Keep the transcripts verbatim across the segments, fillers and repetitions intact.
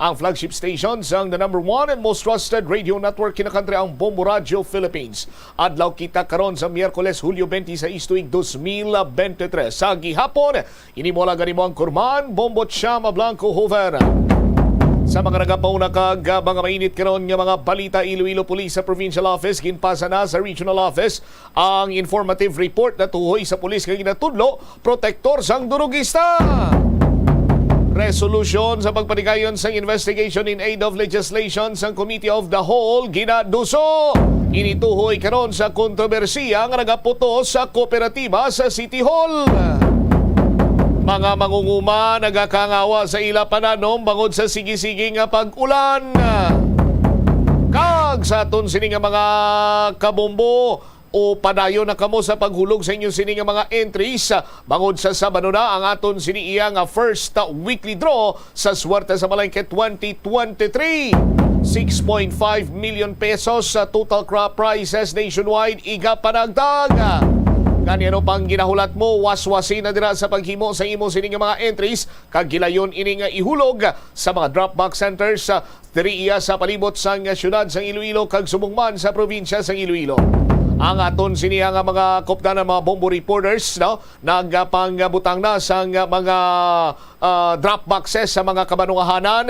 Ang flagship station sang the number one and most trusted radio network kinakantri, ang Bombo Radio Philippines. Adlaw kita karon sa Miyerkules, Hulyo twenty-six tuig dos mil twenty-three. Sa gihapon, ini mo lang gani mo ang kurman, Bombo Chama Blanco Hoover. Sa mga nagapauna kag, ah, mga mainit karon nga mga balita, Iloilo Police sa Provincial Office ginpasa na sa Regional Office ang informative report na tuhoy sa pulis nga ginatudlo protektor sang durugista. Resolution sa pagpanigayon sang investigation in aid of legislation sang Committee of the Whole ginaduso. Ini tuhoy karon sa kontrobersiya nga nagaputos sa kooperatiba sa City Hall. Mga mangunguma nagakangawa sa ila pananom bangod sa sige-sige nga pag-ulan. Kag sa aton sini nga mga kabombo, o padayon na kamo sa paghulog sa inyo sini nga mga entries, ah, bangod sa Sabado na ang aton sini iya nga first, ah, weekly draw sa Swerte sa Malengke twenty twenty-three. Six point five million pesos sa total crop prizes nationwide, iga panagdag. Gani, ano pang ginahulat mo? Waswasi na dira sa paghimo sa imo sini nga mga entries, kag gilayon ini nga ihulog sa mga drop box centers, ah, diri iya sa palibot sang siyudad sang Iloilo kag subong man sa probinsya sang Iloilo. Ang aton sini nga mga kupdanan, mga Bombo reporters, no, nagapangbutang na sang mga, ah, drop boxes sa mga kabanwahanan.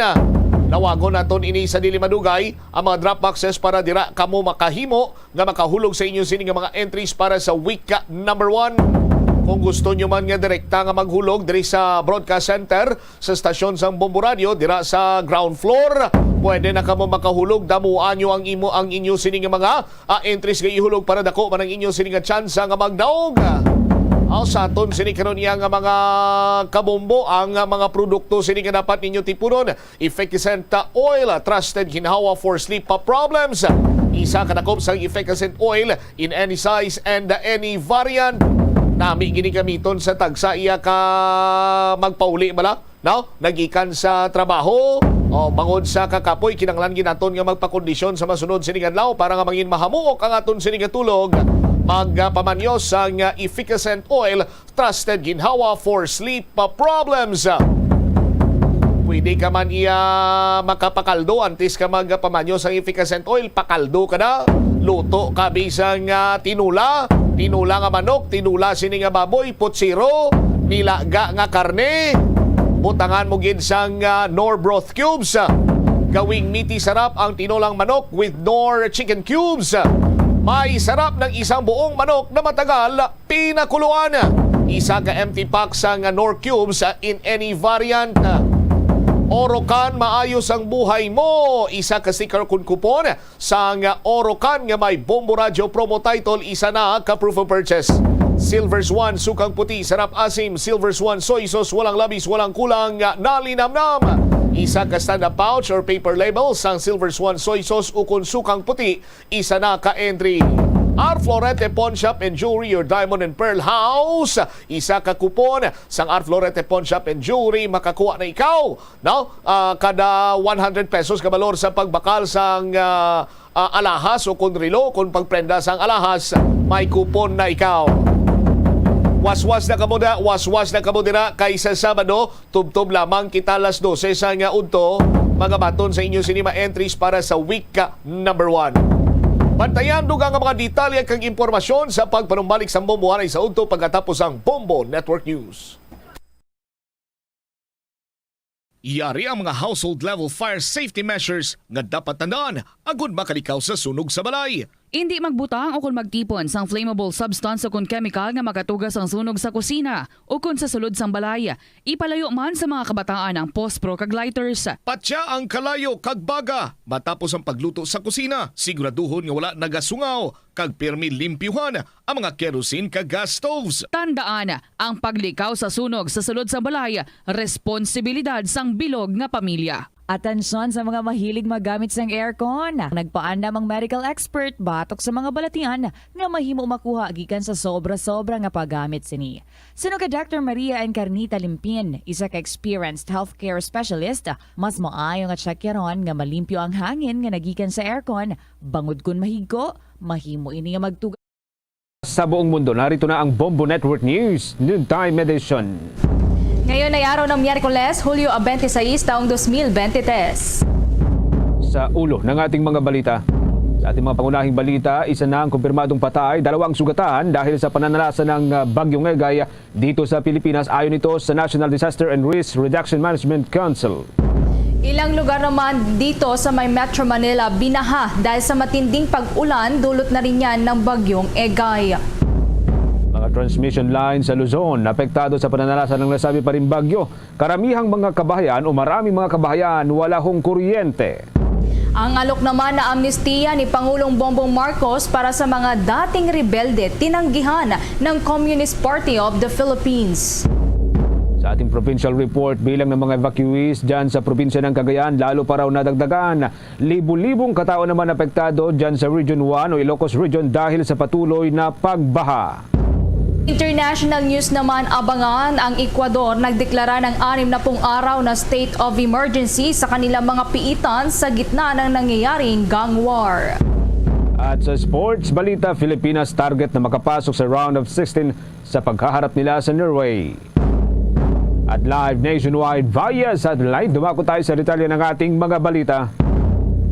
Lawagon naton ini sa dili madugay, ang mga drop boxes para dira kamo makahimo nga makahulog sa inyo sini nga mga entries para sa week number one. Kung gusto nyo man nga direkta nga maghulog diri sa broadcast center sa stasyon sang Bombo Radio dira sa ground floor, pwede na kamo makahulog. Damuan nyo ang imo, ang inyo sini nga mga, ah, entries nga ihulog para dako man ang inyo sini nga tsansa nga magdaog. Aw, sa aton sini karon iya nga mga kabombo, ang, ah, mga produkto sini nga dapat ninyo tipunon: Efficascent oil, trusted ginhawa for sleep problems. Isa ka dakop sang Efficascent oil in any size and any variant. Nami gini gamiton sa tagsa iya ka magpauli bala, no? Nagikan sa trabaho o bangod sa kakapoy, kinahanglan gid naton nga magpakondisyon sa masunod sining adlaw para nga mangin mahamuok ang aton sining tulog. Magpamanyo sang Efficascent oil, trusted ginhawa for sleep, uh, problems. Pwede ka man iya makapakaldo antes ka magpamanyo sang Efficascent oil. Pakaldo ka na. Luto ka bisan nga tinula, tinula nga manok, tinula sini nga baboy, putsiro, nilaga nga karne. Butangan mo gid sang, uh, Knorr broth cubes. Gawing meaty sarap ang tinulang manok with Knorr chicken cubes. May sarap ng isang buong manok na matagal pinakuluan. Isa ka empty pack sang Knorr cubes in any variant. Orocan, maayos ang buhay mo. Isa ka sticker kun kupon sang Orocan nga may Bombo Radyo promo title, isa na ka proof of purchase. Silver Swan, sukang puti, sarap asim. Silver Swan soy sauce, walang labis, walang kulang, nalinamnam. Isa ka stand-up pouch or paper label sang Silver Swan soy sauce ukon sukang puti, isa na ka entry. Arflorete Pawn Shop and Jewelry, your diamond and pearl house. Isa ka kupon sang Arflorete Pawn Shop and Jewelry, makakuha na ikaw, no? Ah, kada one hundred pesos ka balor sa pagbakal sang, ah, ah, alahas o kun relo, kun pagprenda sang alahas, may kupon na ikaw. Waswas na kamo da, waswas na kamo dira, kay sa Sabado, tubtob lamang kita alas dose sa nga udto, magabaton sa inyo sini mga entries para sa week number one. Bantayan dugang nga mga detalye kag impormasyon sa pagpanumbalik sa Bombo anay sa udto pagkatapos ang Bombo Network News. Yari ang mga household level fire safety measures nga dapat tandaan agud makalikaw sa sunog sa balay. Indi magbutang o kon magtipon sang flammable substance o kon chemical nga makatugas ang sunog sa kusina o kon sa sulod sang balay. Ipalayo man sa mga kabataan ang pospro kag lighters. Patya ang kalayo kag baga matapos ang pagluto sa kusina. Siguraduhon nga wala nagasungaw kag pirmi limpyuhan ang mga kerosene kag gas stoves. Tandaan, ang paglikaw sa sunog sa sulod sang balay, responsibilidad sang bilog nga pamilya. Atensyon sa mga mahilig maggamit sang aircon. Nagpaandam ang medical expert batok sa mga balatian nga mahimo makuha gikan sa sobra-sobra nga paggamit sini. Suno kay Doctor Maria Encarnita Limpin, isa ka experienced healthcare specialist, mas maayo nga tsakyaron nga malimpyo ang hangin nga nagikan sa aircon, bangod kon mahigko, mahimo ini nga magtuga. Sa buong mundo, narito na ang Bombo Network News Noontime Edition. Ngayon ay araw ng Miyerkules, Hulyo twenty-six, taong twenty twenty-three. Sa ulo ng ating mga balita. Sa ating mga pangunahing balita, isa na ang kumpirmadong patay, dalawang sugatan dahil sa pananalasa ng, ah, Bagyong Egay dito sa Pilipinas, ayon ito sa National Disaster and Risk Reduction Management Council. Ilang lugar naman dito sa may Metro Manila binaha dahil sa matinding pag-ulan, dulot na rin yan ng Bagyong Egay. Mga transmission lines sa Luzon apektado sa pananalasa ng nasabi pa ring bagyo. Karamihang mga kabahayan o maraming mga kabahayan wala hong kuryente. Ang alok naman na amnestiya ni Pangulong Bongbong Marcos para sa mga dating rebelde tinanggihan ng Communist Party of the Philippines. Sa ating provincial report, bilang ng mga evacuees dyan sa probinsya ng Cagayan, lalo pa raw nadagdagan. Libo-libong katao naman apektado dyan sa Region one o Ilocos Region dahil sa patuloy na pagbaha. International news naman, abangan ang Ecuador nagdeklara ng anim na pung araw na state of emergency sa kanilang mga piitan sa gitna ng nangyayaring gang war. At sa sports balita, Filipinas target na makapasok sa round of sixteen sa paghaharap nila sa Norway. At live nationwide via satellite, dumako tayo sa detalye ng ating mga balita.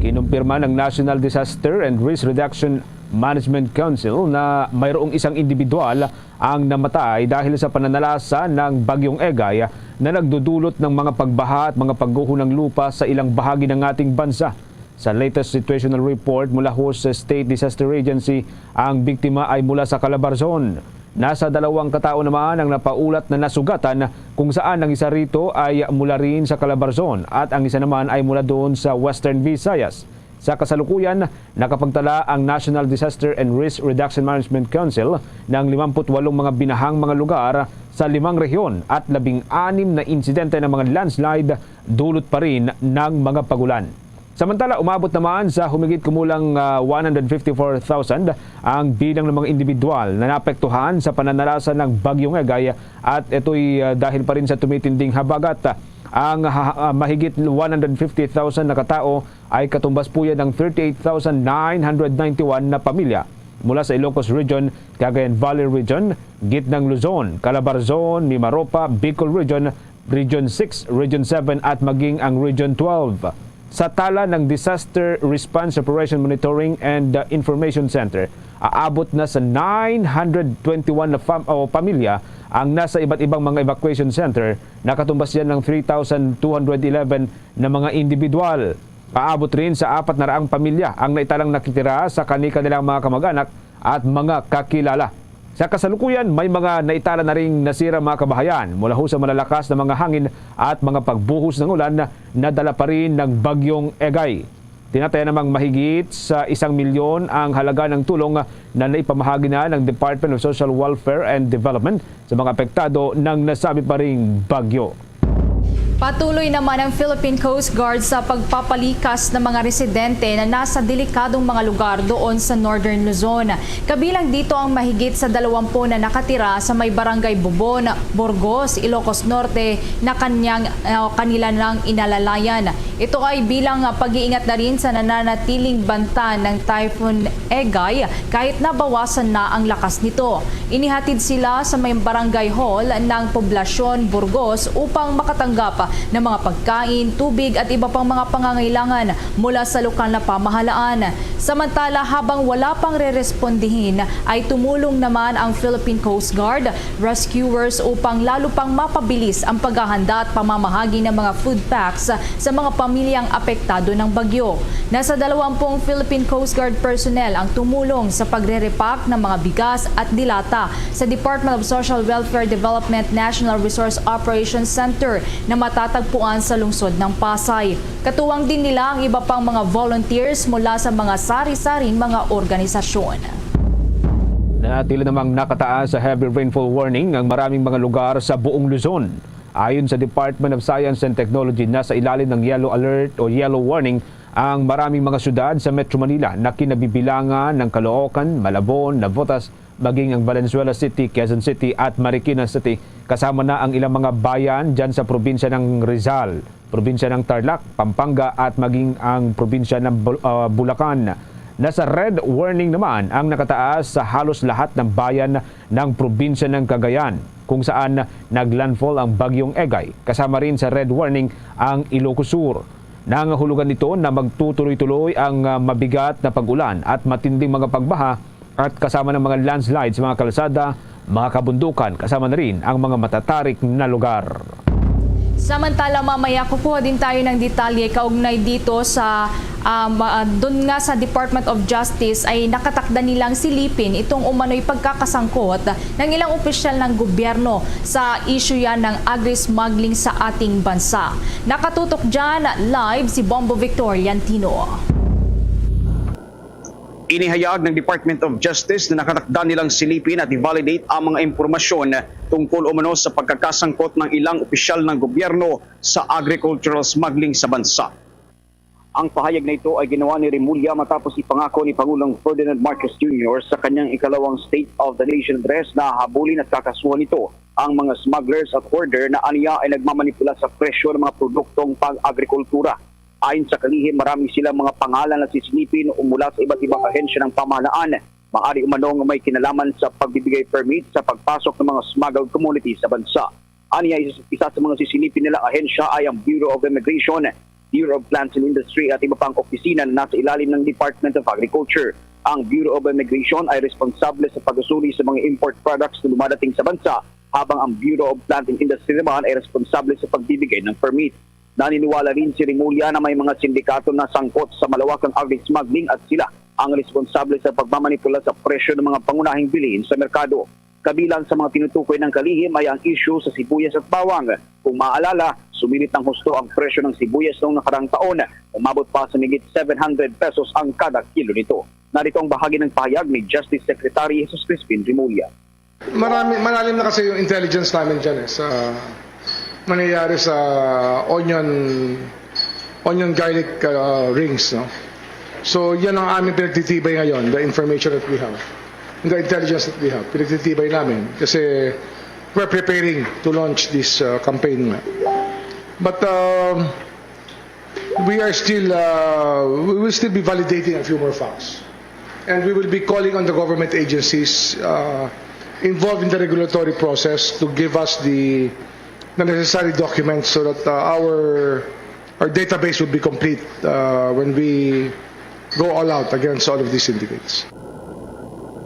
Kinumpirma ng National Disaster and Risk Reduction Management Council na mayroong isang individual ang namatay dahil sa pananalasa ng Bagyong Egay na nagdudulot ng mga pagbaha at mga pagguho ng lupa sa ilang bahagi ng ating bansa. Sa latest situational report mula ho sa State Disaster Agency, ang biktima ay mula sa Calabarzon. Nasa dalawang katao naman ang napaulat na nasugatan, kung saan ang isa rito ay mula rin sa Calabarzon at ang isa naman ay mula doon sa Western Visayas. Sa kasalukuyan, nakapagtala ang National Disaster and Risk Reduction Management Council ng limampu't walong mga binahang mga lugar sa limang rehiyon at labing-anim na insidente ng mga landslide dulot pa rin ng mga pagulan. Samantala, umabot naman sa humigit kumulang, ah, one hundred fifty-four thousand ang bilang ng mga individual na naapektuhan sa pananalasa ng Bagyong Egay, at ito'y, ah, dahil pa rin sa tumitinding habagat. Ang ha-, ah, mahigit one hundred fifty thousand na katao ay katumbas po yan ng thirty-eight thousand nine hundred ninety-one na pamilya mula sa Ilocos Region, Cagayan Valley Region, Gitnang Luzon, Calabarzon, Mimaropa, Bicol Region, Region six, Region seven at maging ang Region twelve. Sa tala ng Disaster Response Operation Monitoring and, uh, Information Center, aabot na sa nine hundred twenty-one na fam-, o pamilya ang nasa iba't ibang mga evacuation center. Nakatumbas yan ng three thousand two hundred eleven na mga individual. Aabot rin sa apat na raang pamilya ang naitalang nakitira sa kani-kanilang mga kamag-anak at mga kakilala. Sa kasalukuyan, may mga naitala na ring nasira mga kabahayan mula ho sa malalakas na mga hangin at mga pagbuhos ng ulan na nadala pa rin ng Bagyong Egay. Tinataya namang mahigit sa isang milyon ang halaga ng tulong na naipamahagi na ng Department of Social Welfare and Development sa mga apektado ng nasabi pa ring bagyo. Patuloy naman ang Philippine Coast Guard sa pagpapalikas ng mga residente na nasa delikadong mga lugar doon sa Northern Luzon. Kabilang dito ang mahigit sa dalawampu na nakatira sa may Barangay Bubon, Burgos, Ilocos Norte, na kanyang, ah, kanila nang inalalayan. Ito ay bilang, ah, pag-iingat na rin sa nananatiling banta ng Typhoon Egay kahit nabawasan na ang lakas nito. Inihatid sila sa may barangay hall ng poblasyon, Burgos, upang makatanggap ng mga pagkain, tubig at iba pang mga pangangailangan mula sa lokal na pamahalaan. Samantala, habang wala pang rerespondihin, ay tumulong naman ang Philippine Coast Guard, rescuers upang lalo pang mapabilis ang paghahanda at pamamahagi ng mga food packs sa mga pamilyang apektado ng bagyo. Nasa dalawampung Philippine Coast Guard personnel ang tumulong sa pagre-repack ng mga bigas at dilata sa Department of Social Welfare Development National Resource Operations Center na matatagpuan sa lungsod ng Pasay. Katuwang din nila ang iba pang mga volunteers mula sa mga sari-saring mga organisasyon. Nanatili namang nakataas sa heavy rainfall warning ang maraming mga lugar sa buong Luzon. Ayon sa Department of Science and Technology, nasa ilalim ng yellow alert o yellow warning ang maraming mga syudad sa Metro Manila na kinabibilangan ng Caloocan, Malabon, Navotas, maging ang Valenzuela City, Quezon City at Marikina City, kasama na ang ilang mga bayan dyan sa probinsya ng Rizal, probinsya ng Tarlac, Pampanga at maging ang probinsya ng Bul-, ah, Bulacan. Nasa red warning naman ang nakataas sa halos lahat ng bayan ng probinsya ng Cagayan. kung saan naglandfall ang Bagyong Egay, kasama rin sa red warning ang Ilocos Sur. Nangahulugan ito na magtutuloy-tuloy ang, ah, mabigat na pag-ulan at matinding mga pagbaha at kasama ng mga landslide sa mga kalsada, mga kabundukan, kasama na rin ang mga matatarik na lugar. Samantala, mamaya kukuha din tayo ng detalye kaugnay dito sa, um, uh, dun nga sa Department of Justice ay nakatakda nilang silipin itong umano'y pagkakasangkot ng ilang opisyal ng gobyerno sa isyu yan ng agri-smuggling sa ating bansa. Nakatutok dyan live si Bombo Victoriantino. Inihayag ng Department of Justice na nakatakda nilang silipin at i-validate ang mga impormasyon tungkol umano sa pagkakasangkot ng ilang opisyal ng gobyerno sa agricultural smuggling sa bansa. Ang pahayag na ito ay ginawa ni Remulla matapos ipangako ni Pangulong Ferdinand Marcos Junior sa kanyang ikalawang State of the Nation Address na hahabulin at kakasuhan nito ang mga smugglers at hoarder na aniya ay nagmamanipula sa presyo ng mga produktong pang-agrikultura. Ayon sa kalihim, marami silang mga pangalan na sisilipin o mula sa iba't ibang ahensya ng pamahalaan. Maari umano nga may kinalaman sa pagbibigay permit sa pagpasok ng mga smuggled commodities sa bansa. Aniya, isa, isa sa mga sisilipin nilang ahensya ay ang Bureau of Immigration, Bureau of Plants and Industry at iba pang opisina na nasa ilalim ng Department of Agriculture. Ang Bureau of Immigration ay responsable sa pag-usuli sa mga import products na dumadating sa bansa, habang ang Bureau of Plant and Industry naman ay responsable sa pagbibigay ng permit. Naniniwala rin si Remulla na may mga sindikato na sangkot sa malawakang agri-smuggling at sila ang responsable sa pagmamanipula sa presyo ng mga pangunahing bilihin sa merkado. Kabilang sa mga tinutukoy ng kalihim ay ang isyu sa sibuyas at bawang. Kung maaalala, sumirit ng husto ang presyo ng sibuyas noong nakaraang taon. Umabot pa sa mahigit seven hundred pesos ang kada kilo nito. Narito ang bahagi ng pahayag ni Justice Secretary Jesus Crispin Remulla. Marami, malalim na kasi yung intelligence namin dyan eh, sa nangyayari sa onion, onion garlic, uh, rings, no? So, yan ang aming pinagtitibay ngayon, the information that we have, the intelligence that we have, pinagtitibay namin kasi we're preparing to launch this, uh, campaign nga. But, um, we are still, uh, we will still be validating a few more facts. And we will be calling on the government agencies, uh, involved in the regulatory process to give us the, the necessary documents so that, uh, our, our database will be complete, uh, when we go all out against all of these syndicates.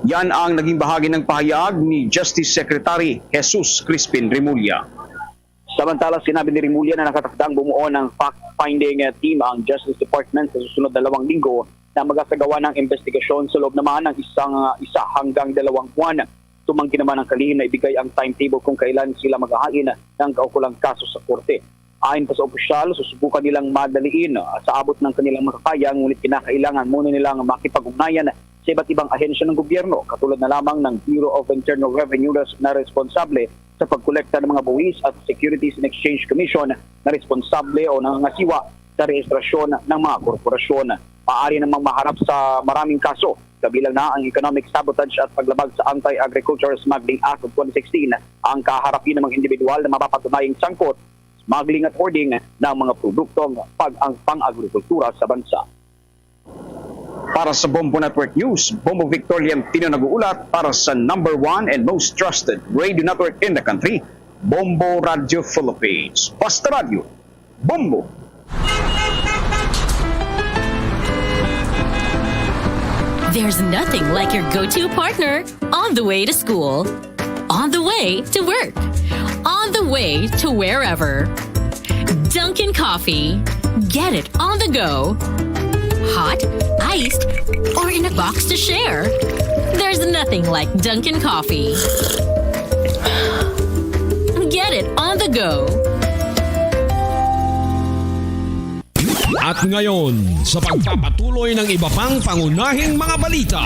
Yan ang naging bahagi ng pahayag ni Justice Secretary Jesus Crispin Remulla. Samantala, sinabi ni Remulla na nakatakdang bumuo ng fact-finding, eh, team ang Justice Department sa susunod na dalawang linggo na magasagawa ng investigasyon sa loob naman ng isang, ah, isa hanggang dalawang buwan. Tumanggi naman ang kalihim na ibigay ang timetable kung kailan sila maghahain ng kaukulang kaso sa korte. Ayon pa sa opisyal, susubukan nilang madaliin, ah, sa abot ng kanilang makakaya, ngunit kinakailangan muna nilang makipag-ugnayan sa iba't ibang ahensya ng gobyerno, katulad na lamang ng Bureau of Internal Revenue res-, na responsable sa pagkolekta ng mga buwis at Securities and Exchange Commission na responsable o nangangasiwa sa rehistrasyon ng mga korporasyon. Maaari namang maharap sa maraming kaso, kabilang na ang economic sabotage at paglabag sa Anti-Agriculture Smuggling Act of twenty sixteen, ang kaharapin ng mga individual na mapapatunayang sangkot, smuggling at hoarding ng mga produktong pag-, ang pang-agrikultura sa bansa. Para sa Bombo Network News, Bombo Victoriantino nag-uulat para sa number one and most trusted radio network in the country, Bombo Radio Philippines. Basta Radio, Bombo! There's nothing like your go-to partner on the way to school, on the way to work, on the way to wherever. Dunkin' Coffee. Get it on the go. Hot, iced, or in a box to share. There's nothing like Dunkin' Coffee. Get it on the go. At ngayon, sa pagpapatuloy ng iba pang pangunahing mga balita.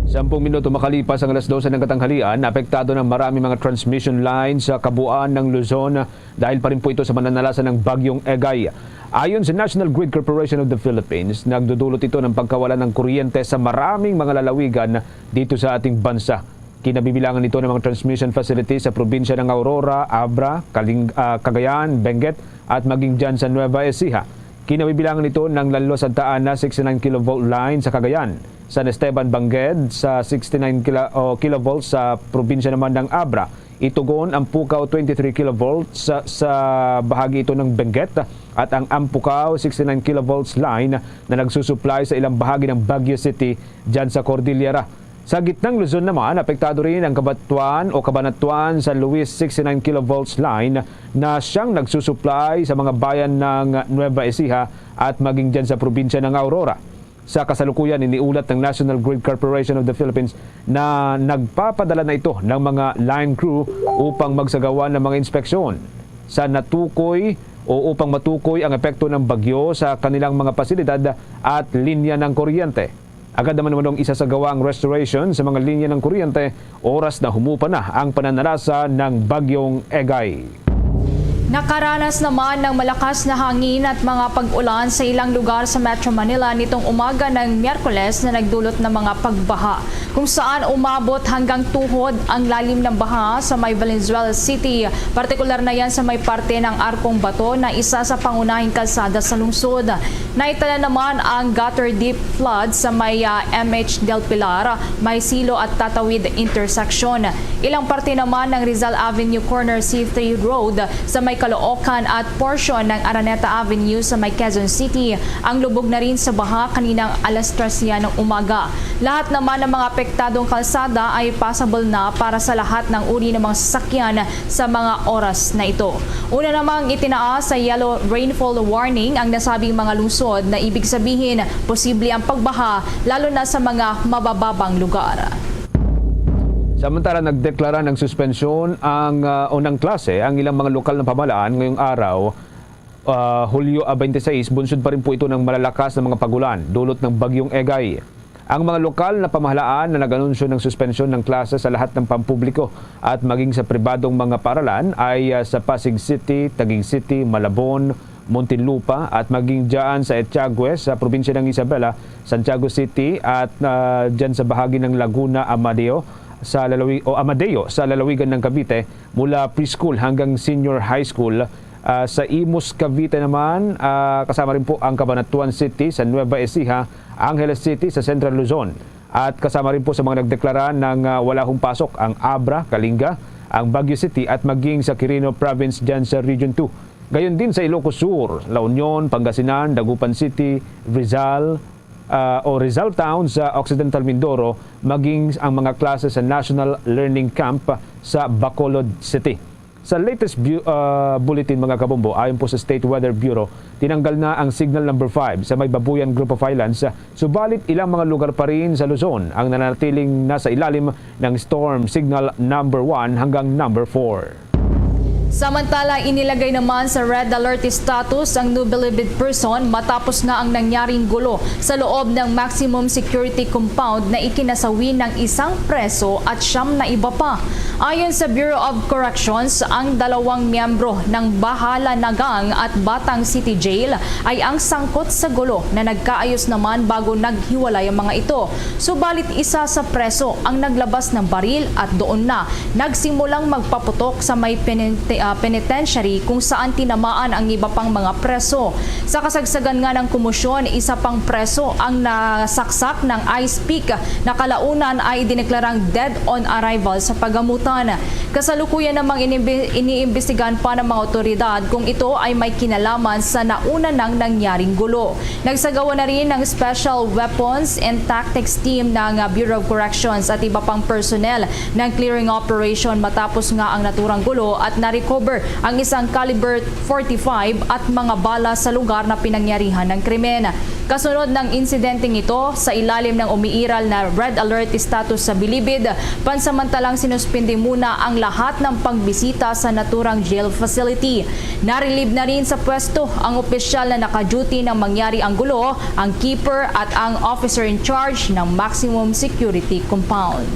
Sampung minuto makalipas ang alas dose ng katanghalian, apektado ng marami mga transmission lines sa kabuuan ng Luzon dahil pa rin po ito sa mananalasa ng Bagyong Egay. Ayon sa National Grid Corporation of the Philippines, nagdudulot ito ng pagkawala ng kuryente sa maraming mga lalawigan dito sa ating bansa. Kinabibilangan ito ng mga transmission facilities sa probinsya ng Aurora, Abra, Kaling-, ah, Cagayan, Benguet, at maging dyan sa Nueva Ecija. Kinabibilangan ito ng Lanlo Santa Ana sixty-nine kilovolt line sa Cagayan, San Esteban, Bangued sa sixty-nine kila-, o kilovolts, sa probinsya naman ng Abra, Itugon, Ampukaw, twenty-three kilovolts sa, sa bahagi ito ng Benguet, at ang Ampukaw sixty-nine kilovolts line na nagsusupply sa ilang bahagi ng Baguio City dyan sa Cordillera. Sa gitnang Luzon naman, apektado rin ang Kabatuan o Cabanatuan San Luis sixty-nine kilovolts line na siyang nagsusupply sa mga bayan ng Nueva Ecija at maging dyan sa probinsya ng Aurora. Sa kasalukuyan, iniulat ng National Grid Corporation of the Philippines na nagpapadala na ito ng mga line crew upang magsagawa ng mga inspeksyon sa natukoy o upang matukoy ang epekto ng bagyo sa kanilang mga pasilidad at linya ng kuryente. Agad naman umano isasagawa ang restoration sa mga linya ng kuryente oras na humupa na ang pananalasa ng Bagyong Egay. Nakaranas naman ng malakas na hangin at mga pag-ulan sa ilang lugar sa Metro Manila nitong umaga ng Miyerkules na nagdulot ng mga pagbaha, kung saan umabot hanggang tuhod ang lalim ng baha sa may Valenzuela City, partikular na yan sa may parte ng Arkong Bato na isa sa pangunahing kalsada sa lungsod. Naitala naman ang gutter deep flood sa may, ah, M H Del Pilar, may Silo at Tatawid intersection. Ilang parte naman ng Rizal Avenue corner C three Road sa may Caloocan at portion ng Araneta Avenue sa may Quezon City ang lubog na rin sa baha kaninang alas tres ng umaga. Lahat naman ng mga apektadong kalsada ay passable na para sa lahat ng uri ng mga sasakyan sa mga oras na ito. Una namang itinaas sa yellow rainfall warning ang nasabing mga lungsod, na ibig sabihin posible ang pagbaha, lalo na sa mga mabababang lugar. Samantala, nagdeklara ng suspensyon ang, ah, unang klase ang ilang mga lokal na pamahalaan ngayong araw, ah, Hulyo, ah, twenty-six, bunsod pa rin po ito ng malalakas na mga pagulan dulot ng Bagyong Egay. Ang mga lokal na pamahalaan na nag-anunsyo ng suspensyon ng klase sa lahat ng pampubliko at maging sa pribadong mga paaralan ay, ah, sa Pasig City, Taguig City, Malabon, Muntinlupa, at maging dyan sa Echagüe sa probinsya ng Isabela, Santiago City, at, ah, dyan sa bahagi ng Laguna, Amadeo sa lalawi-, o Amadeo sa lalawigan ng Cavite, mula preschool hanggang senior high school. Ah, sa Imus, Cavite naman, ah, kasama rin po ang Cabanatuan City sa Nueva Ecija, Angeles City sa Central Luzon. At kasama rin po sa mga nagdeklara ng, ah, wala hong pasok ang Abra, Kalinga, ang Baguio City at maging sa Quirino Province dyan sa Region two. Gayon din sa Ilocos Sur, La Union, Pangasinan, Dagupan City, Rizal, ah, o Rizal Town sa Occidental Mindoro, maging ang mga klase sa National Learning Camp sa Bacolod City. Sa latest bu-, ah, bulletin, mga kabombo, ayon po sa State Weather Bureau, tinanggal na ang Signal Number Five sa may Babuyan Group of Islands, subalit ilang mga lugar pa rin sa Luzon ang nananatiling nasa ilalim ng Storm Signal Number One hanggang Number Four. Samantala, inilagay naman sa red alert status ang Nubilibid Prison matapos nga ang nangyaring gulo sa loob ng maximum security compound na ikinasawi ng isang preso at siyam na iba pa. Ayon sa Bureau of Corrections, ang dalawang miyembro ng Bahala Nagang at Batang City Jail ay ang sangkot sa gulo na nagkaayos naman bago naghiwalay ang mga ito. Subalit, isa sa preso ang naglabas ng baril at doon na nagsimulang magpaputok sa may penite-, ah, penitentiary, kung saan tinamaan ang iba pang mga preso. Sa kasagsagan nga ng komosyon, isa pang preso ang nasaksak ng ice pick na kalaunan ay idineklarang dead on arrival sa pagamutan. Kasalukuyan namang inimbi-, iniimbestigahan pa ng mga otoridad kung ito ay may kinalaman sa nauna nang nangyaring gulo. Nagsagawa na rin ng Special Weapons and Tactics Team ng, ah, Bureau of Corrections at iba pang personnel ng clearing operation matapos nga ang naturang gulo at na-recover ang isang caliber forty-five at mga bala sa lugar na pinangyarihan ng krimen. Kasunod ng insidenteng ito, sa ilalim ng umiiral na red alert status sa Bilibid, pansamantalang sinuspindi muna ang lahat ng pagbisita sa naturang jail facility. Na-relieve na rin sa pwesto ang opisyal na naka-duty nang mangyari ang gulo, ang keeper at ang officer in charge ng maximum security compound.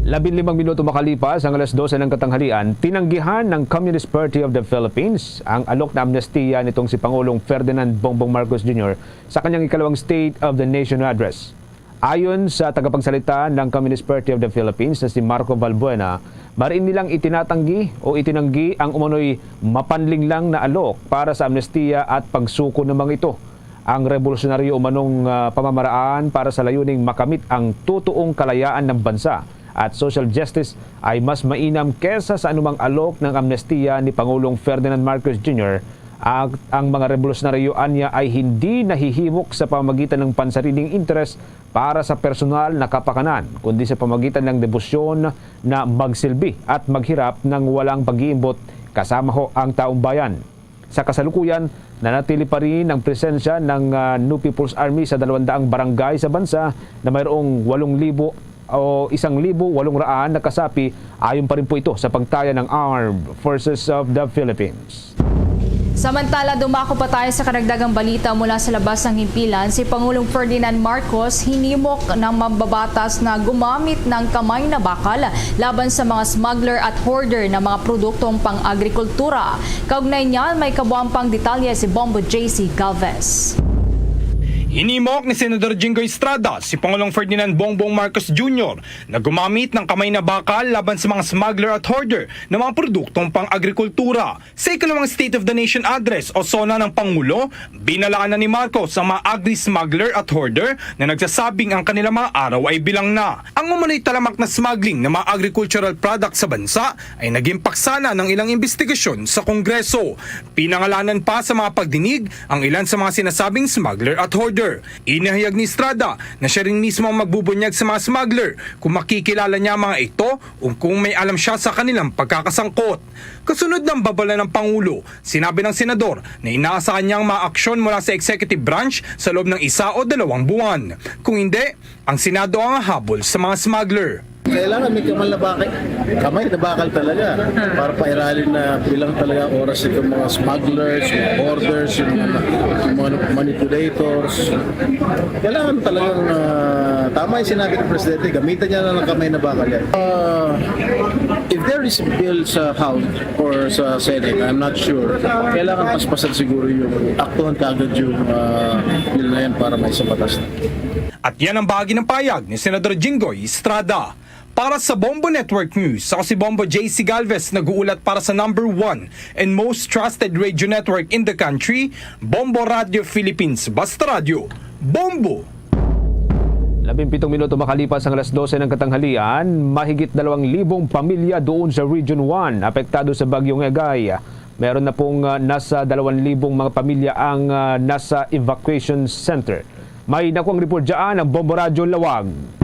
Labing limang minuto makalipas ang alas dose ng katanghalian, tinanggihan ng Communist Party of the Philippines ang alok na amnestiya nitong si Pangulong Ferdinand Bongbong Marcos Junior sa kanyang ikalawang State of the Nation Address. Ayon sa tagapagsalita ng Communist Party of the Philippines na si Marco Valbuena, mariin nilang itinatanggi o itinanggi ang umano'y mapanlinglang na alok para sa amnestiya at pagsuko ng mga ito. Ang rebolusyonaryo umanong, ah, pamamaraan para sa layuning makamit ang totoong kalayaan ng bansa at social justice ay mas mainam kesa sa anumang alok ng amnestiya ni Pangulong Ferdinand Marcos Junior. Ang, ang mga rebolusyonaryo anya ay hindi nahihimok sa pamamagitan ng pansariling interes para sa personal na kapakanan, kundi sa pamamagitan ng debosyon na magsilbi at maghirap ng walang pag-iimbot kasama ho ang taong bayan. Sa kasalukuyan, nanatili pa rin ang presensya ng, ah, New People's Army sa dalawang daang barangay sa bansa na mayroong walong libo o isang libo walong raan na kasapi, ayon pa rin po ito sa pagtaya ng Armed Forces of the Philippines. Samantala, dumako pa tayo sa karagdagang balita mula sa labas ng himpilan. Si Pangulong Ferdinand Marcos hinimok ng mambabatas na gumamit ng kamay na bakal laban sa mga smuggler at hoarder ng mga produktong pang-agrikultura. Kaugnay niyan, may kabuang pang detalye si Bombo J C Galvez. Hinimok ni Senador Jinggoy Estrada si Pangulong Ferdinand Bongbong Marcos Junior na gumamit ng kamay na bakal laban sa mga smuggler at hoarder ng mga produktong pang-agrikultura. Sa ikalawang State of the Nation Address o SONA ng Pangulo, binalaan na ni Marcos ang mga agri-smuggler at hoarder na nagsasabing ang kanilang mga araw ay bilang na. Ang umano'y talamak na smuggling ng mga agricultural products sa bansa ay naging paksa na ng ilang imbestigasyon sa Kongreso. Pinangalanan pa sa mga pagdinig ang ilan sa mga sinasabing smuggler at hoarder. Inihayag ni Estrada na siya rin mismo ang magbubunyag sa mga smuggler kung makikilala niya ang mga ito o kung may alam siya sa kanilang pagkakasangkot. Kasunod ng babala ng Pangulo, sinabi ng senador na inaasahan niya ang mga aksyon mula sa executive branch sa loob ng isa o dalawang buwan. Kung hindi, ang Senado ang hahabol sa mga smuggler. Kailangan may kamal na bakal, kamay na bakal talaga para pairalin na bilang talaga ang oras itong mga smugglers, yung hoarders, yung mga, yung mga manipulators. Kailangan talagang, ah, tama yung sinabi ng Presidente, gamitan niya na ng kamay na bakal yan. Ah, if there is a bill sa House or sa Senate, I'm not sure, kailangan paspasan siguro yung, aktuhan kaagad yung, ah, bill na yan para may sa batas. At yan ang bahagi ng payag ni Senador Jinggoy Estrada. Para sa Bombo Network News, ako si Bombo J C Galvez, nag-uulat para sa number one and most trusted radio network in the country, Bombo Radio Philippines. Basta Radio, Bombo! Labing pitong minuto makalipas ang alas dose ng katanghalian, mahigit dalawang libong pamilya doon sa Region one apektado sa Bagyong Egay. Meron na pong, ah, nasa dalawang libong mga pamilya ang, ah, nasa evacuation center. May nakuang report dyan ang Bombo Radyo Laoag.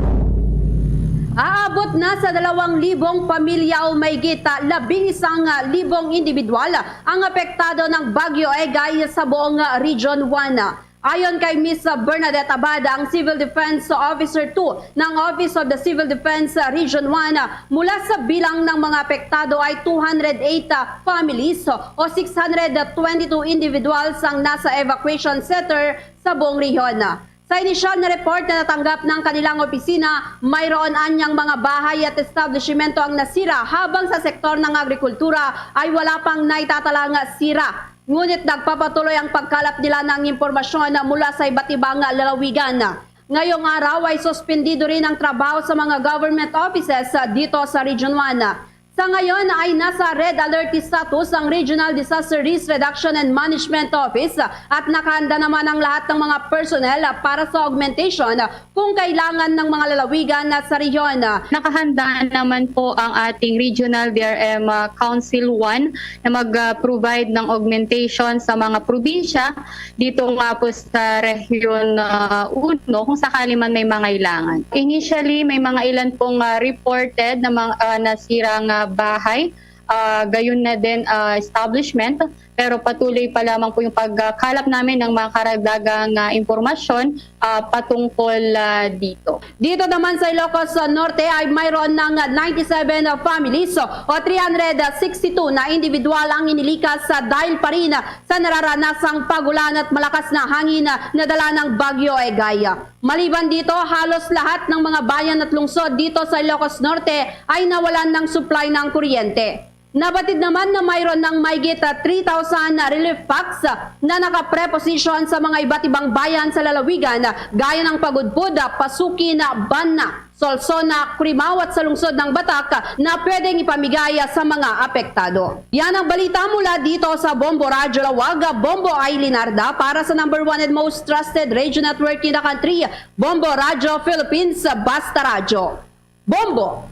Aabot na sa dalawang libong pamilya o mahigit, ah, labing isang, ah, libong individual ang apektado ng Bagyo Egay sa buong, ah, Region one. Ayon kay Miss Bernadette Abad, ang Civil Defense Officer two ng Office of the Civil Defense, ah, Region one, ah, mula sa bilang ng mga apektado ay two hundred eight, ah, families o six hundred twenty-two individuals ang nasa evacuation center sa buong rehiyon. Sa inisyal na report na natanggap ng kanilang opisina, mayroon anyang mga bahay at establishmento ang nasira, habang sa sektor ng agrikultura ay wala pang naitatalang sira. Ngunit nagpapatuloy ang pagkalap nila ng impormasyon mula sa iba't ibang lalawigan. Ngayong araw ay suspendido rin ang trabaho sa mga government offices dito sa Region one. Sa ngayon ay nasa red alert status ang Regional Disaster Risk Reduction and Management Office at nakahanda naman ang lahat ng mga personnel para sa augmentation kung kailangan ng mga lalawigan sa rehiyon. Nakahanda naman po ang ating Regional D R M, ah, Council one na mag, ah, provide ng augmentation sa mga probinsya dito nga po sa Region, ah, uno, kung sakali man may mangailangan. Initially, may mga ilan pong, ah, reported na mga, ah, nasirang, ah, bahay, ah, gayon na din, ah, establishment, pero patuloy pa lamang po yung pagkalap namin ng mga karagdagang, ah, impormasyon, ah, patungkol, ah, dito. Dito naman sa Ilocos Norte ay mayroon ng ninety-seven families o three hundred sixty-two na individual ang inilikas sa dahil pa rin sa nararanasang pag-ulan at malakas na hangin na dala ng Bagyo Egay. Maliban dito, halos lahat ng mga bayan at lungsod dito sa Ilocos Norte ay nawalan ng supply ng kuryente. Nabatid naman na mayroon ng mahigit, ah, three thousand relief packs, ah, na nakapreposisyon sa mga iba't ibang bayan sa lalawigan, ah, gaya ng Pagudpud, ah, Pasukin, ah, Banna, Solsona, Crimao at sa lungsod ng Batak, ah, na pwedeng ipamigay, ah, sa mga apektado. Yan ang balita mula dito sa Bombo Radyo Lawag, ah, Bombo Ay Linarda para sa number one and most trusted radio network in the country, Bombo Radyo Philippines, ah, Basta Radyo. Bombo!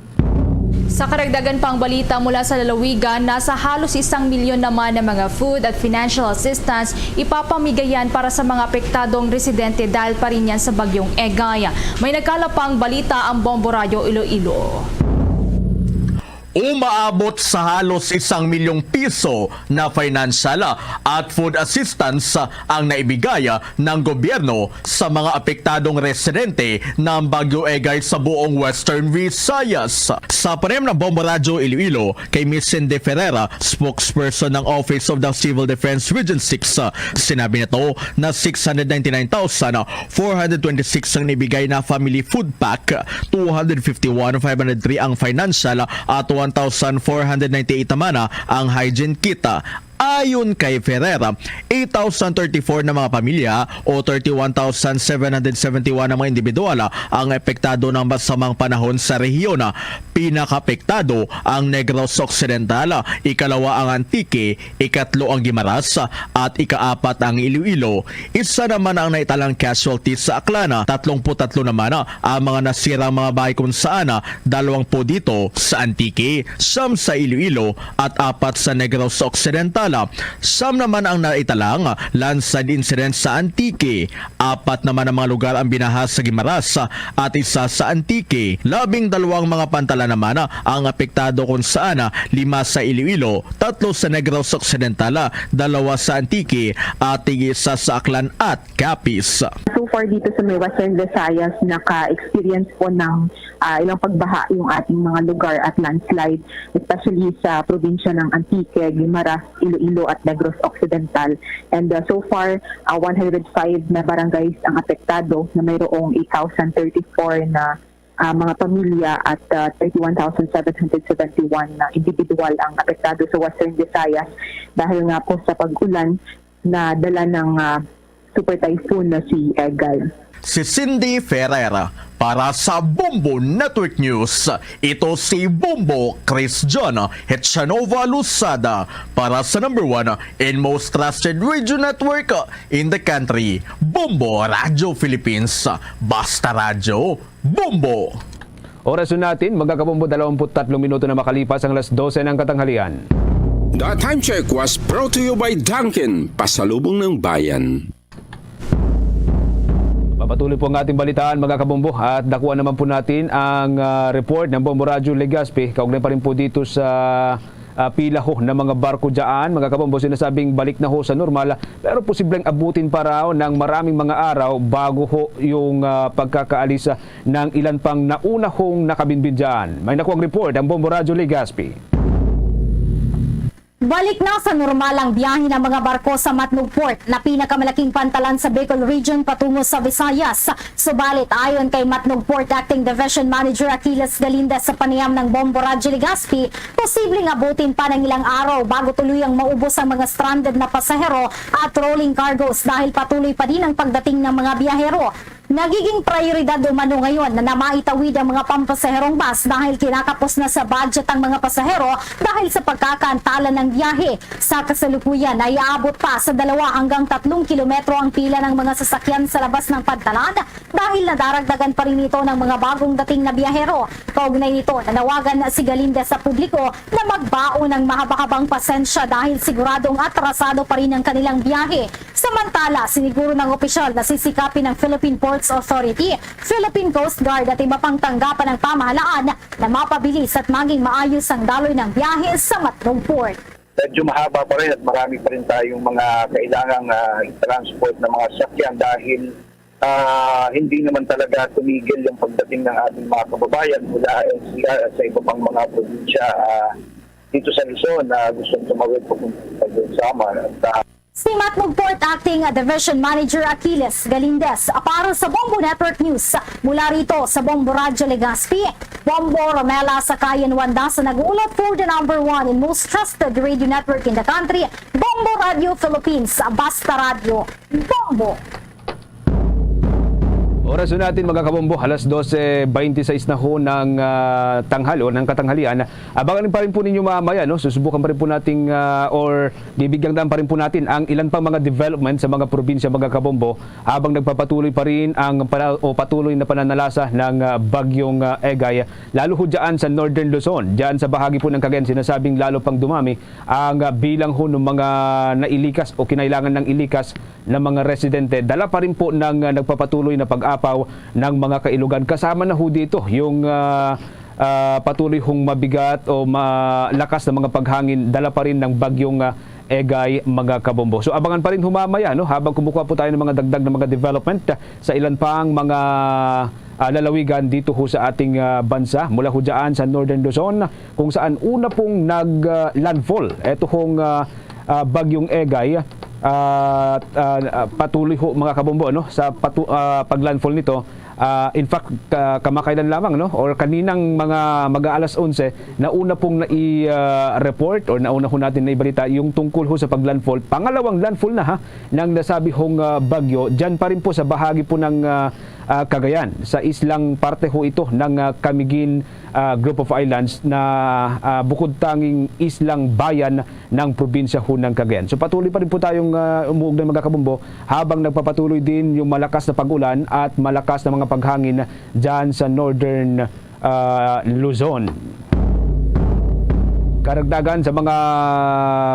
Sa karagdagan pang balita mula sa lalawigan, nasa halos isang milyon naman na mga food at financial assistance ipapamigayan para sa mga apektadong residente dahil pa rin yan sa Bagyong Egay. May nagkala pang balita ang Bombo Radyo Iloilo. Umaabot sa halos isang milyong piso na financial at food assistance ang naibigay ng gobyerno sa mga apektadong residente ng Bagyo Egay sa buong Western Visayas. Sa panayam ng Bombo Radyo Iloilo kay Miss Cindy Ferreira, spokesperson ng Office of the Civil Defense Region six, sinabi nito na six hundred ninety-nine thousand four hundred twenty-six ang nibigay na family food pack, two hundred fifty-one five hundred three ang financial at one thousand four hundred ninety-eight naman ang hygiene kit. Ayon kay Ferrer, eight thousand thirty-four na mga pamilya o thirty-one thousand seven hundred seventy-one na mga individual ang epektado ng masamang panahon sa rehiyon. Pinakapektado ang Negros Occidental, ikalawa ang Antique, ikatlo ang Guimaras, at ikaapat ang Iloilo. Isa naman ang naitalang casualty sa Aklan. Tatlong putatlo naman ang mga nasirang mga bahay, kung saan dalawang po dito sa Antique, siyam sa Iloilo, at apat sa Negros Occidental. Siyam naman ang naitalang landslide incident sa Antique. Apat naman ang mga lugar ang binaha sa Guimaras at isa sa Antique. Labing dalawang mga pantalan naman ang apektado, kung saan lima sa Iloilo, tatlo sa Negros Occidental, dalawa sa Antique, at tig-isa sa Aklan at Capiz. So far dito sa may Western Visayas, naka-experience po ng, ah, ilang pagbaha yung ating mga lugar at landslide, especially sa probinsya ng Antique, Guimaras, Iloilo at Negros Occidental. And, ah, so far, ah, one hundred five na barangays ang apektado, na mayroong eight thousand thirty-four na, ah, mga pamilya at, ah, thirty-one thousand seven hundred seventy-one na individual ang apektado sa Western Visayas dahil nga po sa pag-ulan na dala ng, ah, Super Typhoon na si Egay. Si Cindy Ferrer para sa Bombo Network News. Ito si Bombo Chris John Hetchanova Losada para sa number one and most trusted radio network in the country, Bombo Radio Philippines. Basta Radyo, Bombo! Oras na natin, mga kabombo, dalawampu't tatlong minuto na makalipas ang alas dose ng katanghalian. The time check was brought to you by Dunkin, pasalubong ng bayan. Papatuloy po ang ating balitaan, mga kabombo, at dakuan naman po natin ang, ah, report ng Bombo Radyo Legazpi, kaugnay pa rin po dito sa, ah, pila ho ng mga barko dyan. Mga kabombo, sinasabing balik na ho sa normal, pero posibleng abutin pa raw ng maraming mga araw bago ho yung, ah, pagkakaalis, ah, ng ilan pang nauna hong nakabinbin dyan. May nakuhang report ang Bombo Radyo Legazpi. Balik na sa normal ang biyahe ng mga barko sa Matnog Port, na pinakamalaking pantalan sa Bicol Region patungo sa Visayas. Subalit, ayon kay Matnog Port Acting Division Manager Achilles Galinda sa panayam ng Bombo Radyo Legazpi, posibleng abutin pa ng ilang araw bago tuluyang maubos ang mga stranded na pasahero at rolling cargos dahil patuloy pa din ang pagdating ng mga biyahero. Nagiging prioridad umano ngayon na maitawid ang mga pampasaherong bus dahil kinakapos na sa budget ang mga pasahero dahil sa pagkakaantalan ng biyahe. Sa kasalukuyan ay aabot pa sa dalawa hanggang tatlong kilometro ang pila ng mga sasakyan sa labas ng pantalan dahil nadaragdagan pa rin ito ng mga bagong dating na biyahero. Kaugnay nito, nanawagan si Galinda sa publiko na magbaon ng mahaba-habang pasensya dahil siguradong atrasado pa rin ang kanilang biyahe. Samantala, siniguro ng opisyal na sisikapin ng Philippine Ports Authority, Philippine Coast Guard at iba pang tanggapan ng pamahalaan na mapabilis at maging maayos ang daloy ng biyahe sa Matnog Port. Medyo mahaba pa rin at marami pa rin tayong mga kailangang, ah, i-transport na mga sakyan dahil, ah, hindi naman talaga tumigil yung pagdating ng ating mga kababayan mula N C R at sa iba pang mga probinsya, ah, dito sa Luzon na gustong tumawid papunta sa Samar. At, ah, Si Matmog Port Acting Division Manager Achilles Galindez para sa Bombo Network News. Mula rito sa Bombo Radyo Legazpi, Bombo Romela Sakayan Wanda sa nag-uulat for the number one and most trusted radio network in the country, Bombo Radio Philippines. Basta Radyo, Bombo! Oras na natin, mga kabombo, alas dose beintiseis na ho ng ah, tanghal o ng katanghalian. Abangan pa rin po ninyo mamaya, no? Susubukan pa rin po nating ah, or bibigyan daan pa rin po natin ang ilan pang mga development sa mga probinsya, mga kabombo, habang nagpapatuloy pa rin ang pana- o patuloy na pananalasa ng ah, bagyong ah, Egay, lalo ho dyan sa Northern Luzon. Dyan sa bahagi po ng Cagayan, sinasabing lalo pang dumami ang ah, bilang ho ng mga nailikas o kinailangan ng ilikas na mga residente. Dala pa rin po ng ah, nagpapatuloy na pag-apaw ng mga kailugan. Kasama na ho dito yung ah, ah, patuloy hong mabigat o malakas na mga paghangin, dala pa rin ng bagyong ah, Egay, mga kabombo. So, abangan pa rin ho mamaya, no, habang kumukuha po tayo ng mga dagdag na mga development ah, sa ilan pang mga ah, lalawigan dito ho sa ating ah, bansa. Mula ho dyan sa Northern Luzon, kung saan una pong nag-landfall eto hong ah, ah, bagyong Egay, ah, ah, ah, patuloy ho, mga kabombo, no, sa patu- ah, pag-landfall nito. Ah, in fact, ka- kamakailan lamang, no, or kaninang mga mag-aalas onse, nauna pong nai-report or nauna ho natin naibalita yung tungkol ho sa pag-landfall, pangalawang landfall na, ha, ng nasabi hong ah, bagyo. Diyan pa rin po sa bahagi po ng ah, ah, Cagayan, sa islang parte ho ito ng ah, Camiguin ah, Group of Islands na ah, bukod tanging islang bayan ng probinsya ho ng Cagayan. So, patuloy pa rin po tayong ah, umuugnay, mga kabombo, habang nagpapatuloy din yung malakas na pag-ulan at malakas na mga paghangin dyan sa Northern ah, Luzon. Karagdagan sa mga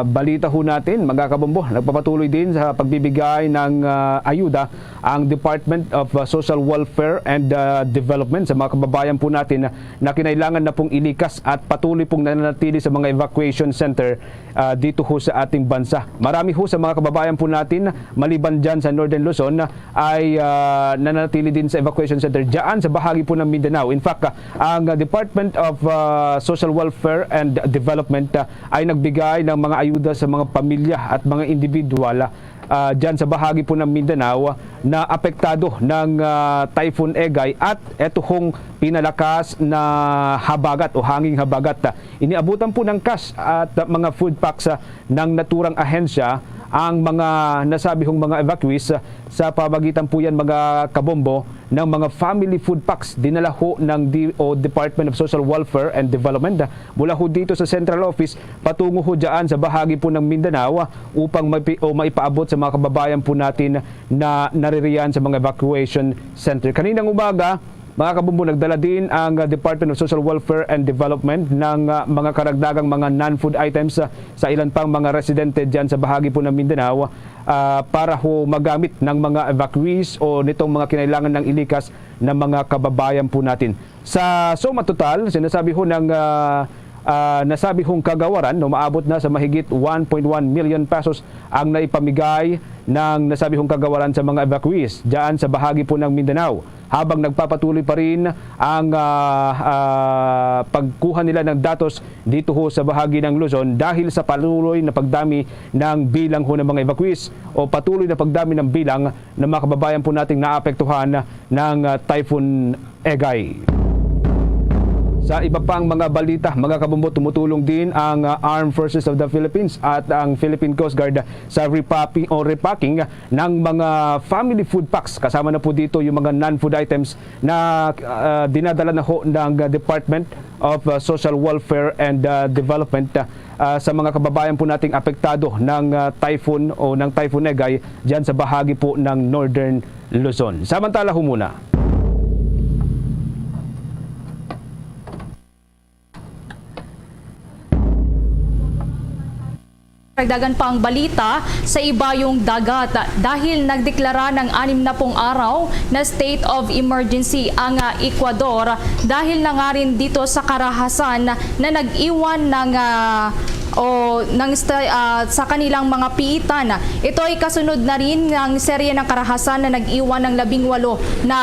balita ho natin, mga kabombo, nagpapatuloy din sa pagbibigay ng ah, ayuda ang Department of ah, Social Welfare and ah, Development sa mga kababayan po natin na kinailangan na pong ilikas at patuloy pong nananatili sa mga evacuation center ah, dito ho sa ating bansa. Marami ho sa mga kababayan po natin, maliban dyan sa Northern Luzon, ay ah, nananatili din sa evacuation center dyan sa bahagi po ng Mindanao. In fact, ah, ang Department of ah, Social Welfare and Development ah, ay nagbigay ng mga ayuda sa mga pamilya at mga individual ah, dyan sa bahagi po ng Mindanao na apektado ng ah, Typhoon Egay at eto hong pinalakas na habagat o hanging habagat. Iniabutan po ng cash at mga food packs ah, ng naturang ahensya ang mga nasabihong mga evacuees, ah, sa pamagitan po yan, mga kabombo, ng mga family food packs dinala ho ng D O, Department of Social Welfare and Development, ah, mula ho dito sa central office patungo ho dyan sa bahagi po ng Mindanao, ah, upang maipi- o maipaabot sa mga kababayan po natin na naririyan sa mga evacuation center. Kaninang umaga, mga kabombo, nagdala din ang ah, Department of Social Welfare and Development ng ah, mga karagdagang mga non-food items ah, sa ilan pang mga residente dyan sa bahagi po ng Mindanao, ah, para ho magamit ng mga evacuees o nitong mga kinailangan ng ilikas na mga kababayan po natin. Sa suma total, sinasabi ho ng ah, ah, nasabi hong kagawaran, umaabot na sa mahigit one point one million pesos ang naipamigay ng nasabi hong kagawaran sa mga evacuees dyan sa bahagi po ng Mindanao, habang nagpapatuloy pa rin ang ah, ah, pagkuha nila ng datos dito ho sa bahagi ng Luzon dahil sa patuloy na pagdami ng bilang ho ng mga evacuees o patuloy na pagdami ng bilang ng mga kababayan po nating naapektuhan ng ah, Typhoon Egay. Sa iba pang mga balita, mga kabombo, tumutulong din ang ah, Armed Forces of the Philippines at ang Philippine Coast Guard sa repapi- o repacking ng mga family food packs. Kasama na po dito yung mga non-food items na ah, dinadala na ho ng Department of ah, Social Welfare and ah, Development ah, sa mga kababayan po nating apektado ng ah, typhoon o ng Typhoon Egay dyan sa bahagi po ng Northern Luzon. Samantala ho muna. Dagdagan pa ang balita sa Ibayong Dagat dahil nagdeklara ng anim na pung araw na state of emergency ang ah, Ecuador dahil na nga rin dito sa karahasan na nag-iwan ng ah, o ng sta-, ah, sa kanilang mga piitan. Ito ay kasunod na rin ng serye ng karahasan na nag-iwan ng labing walo na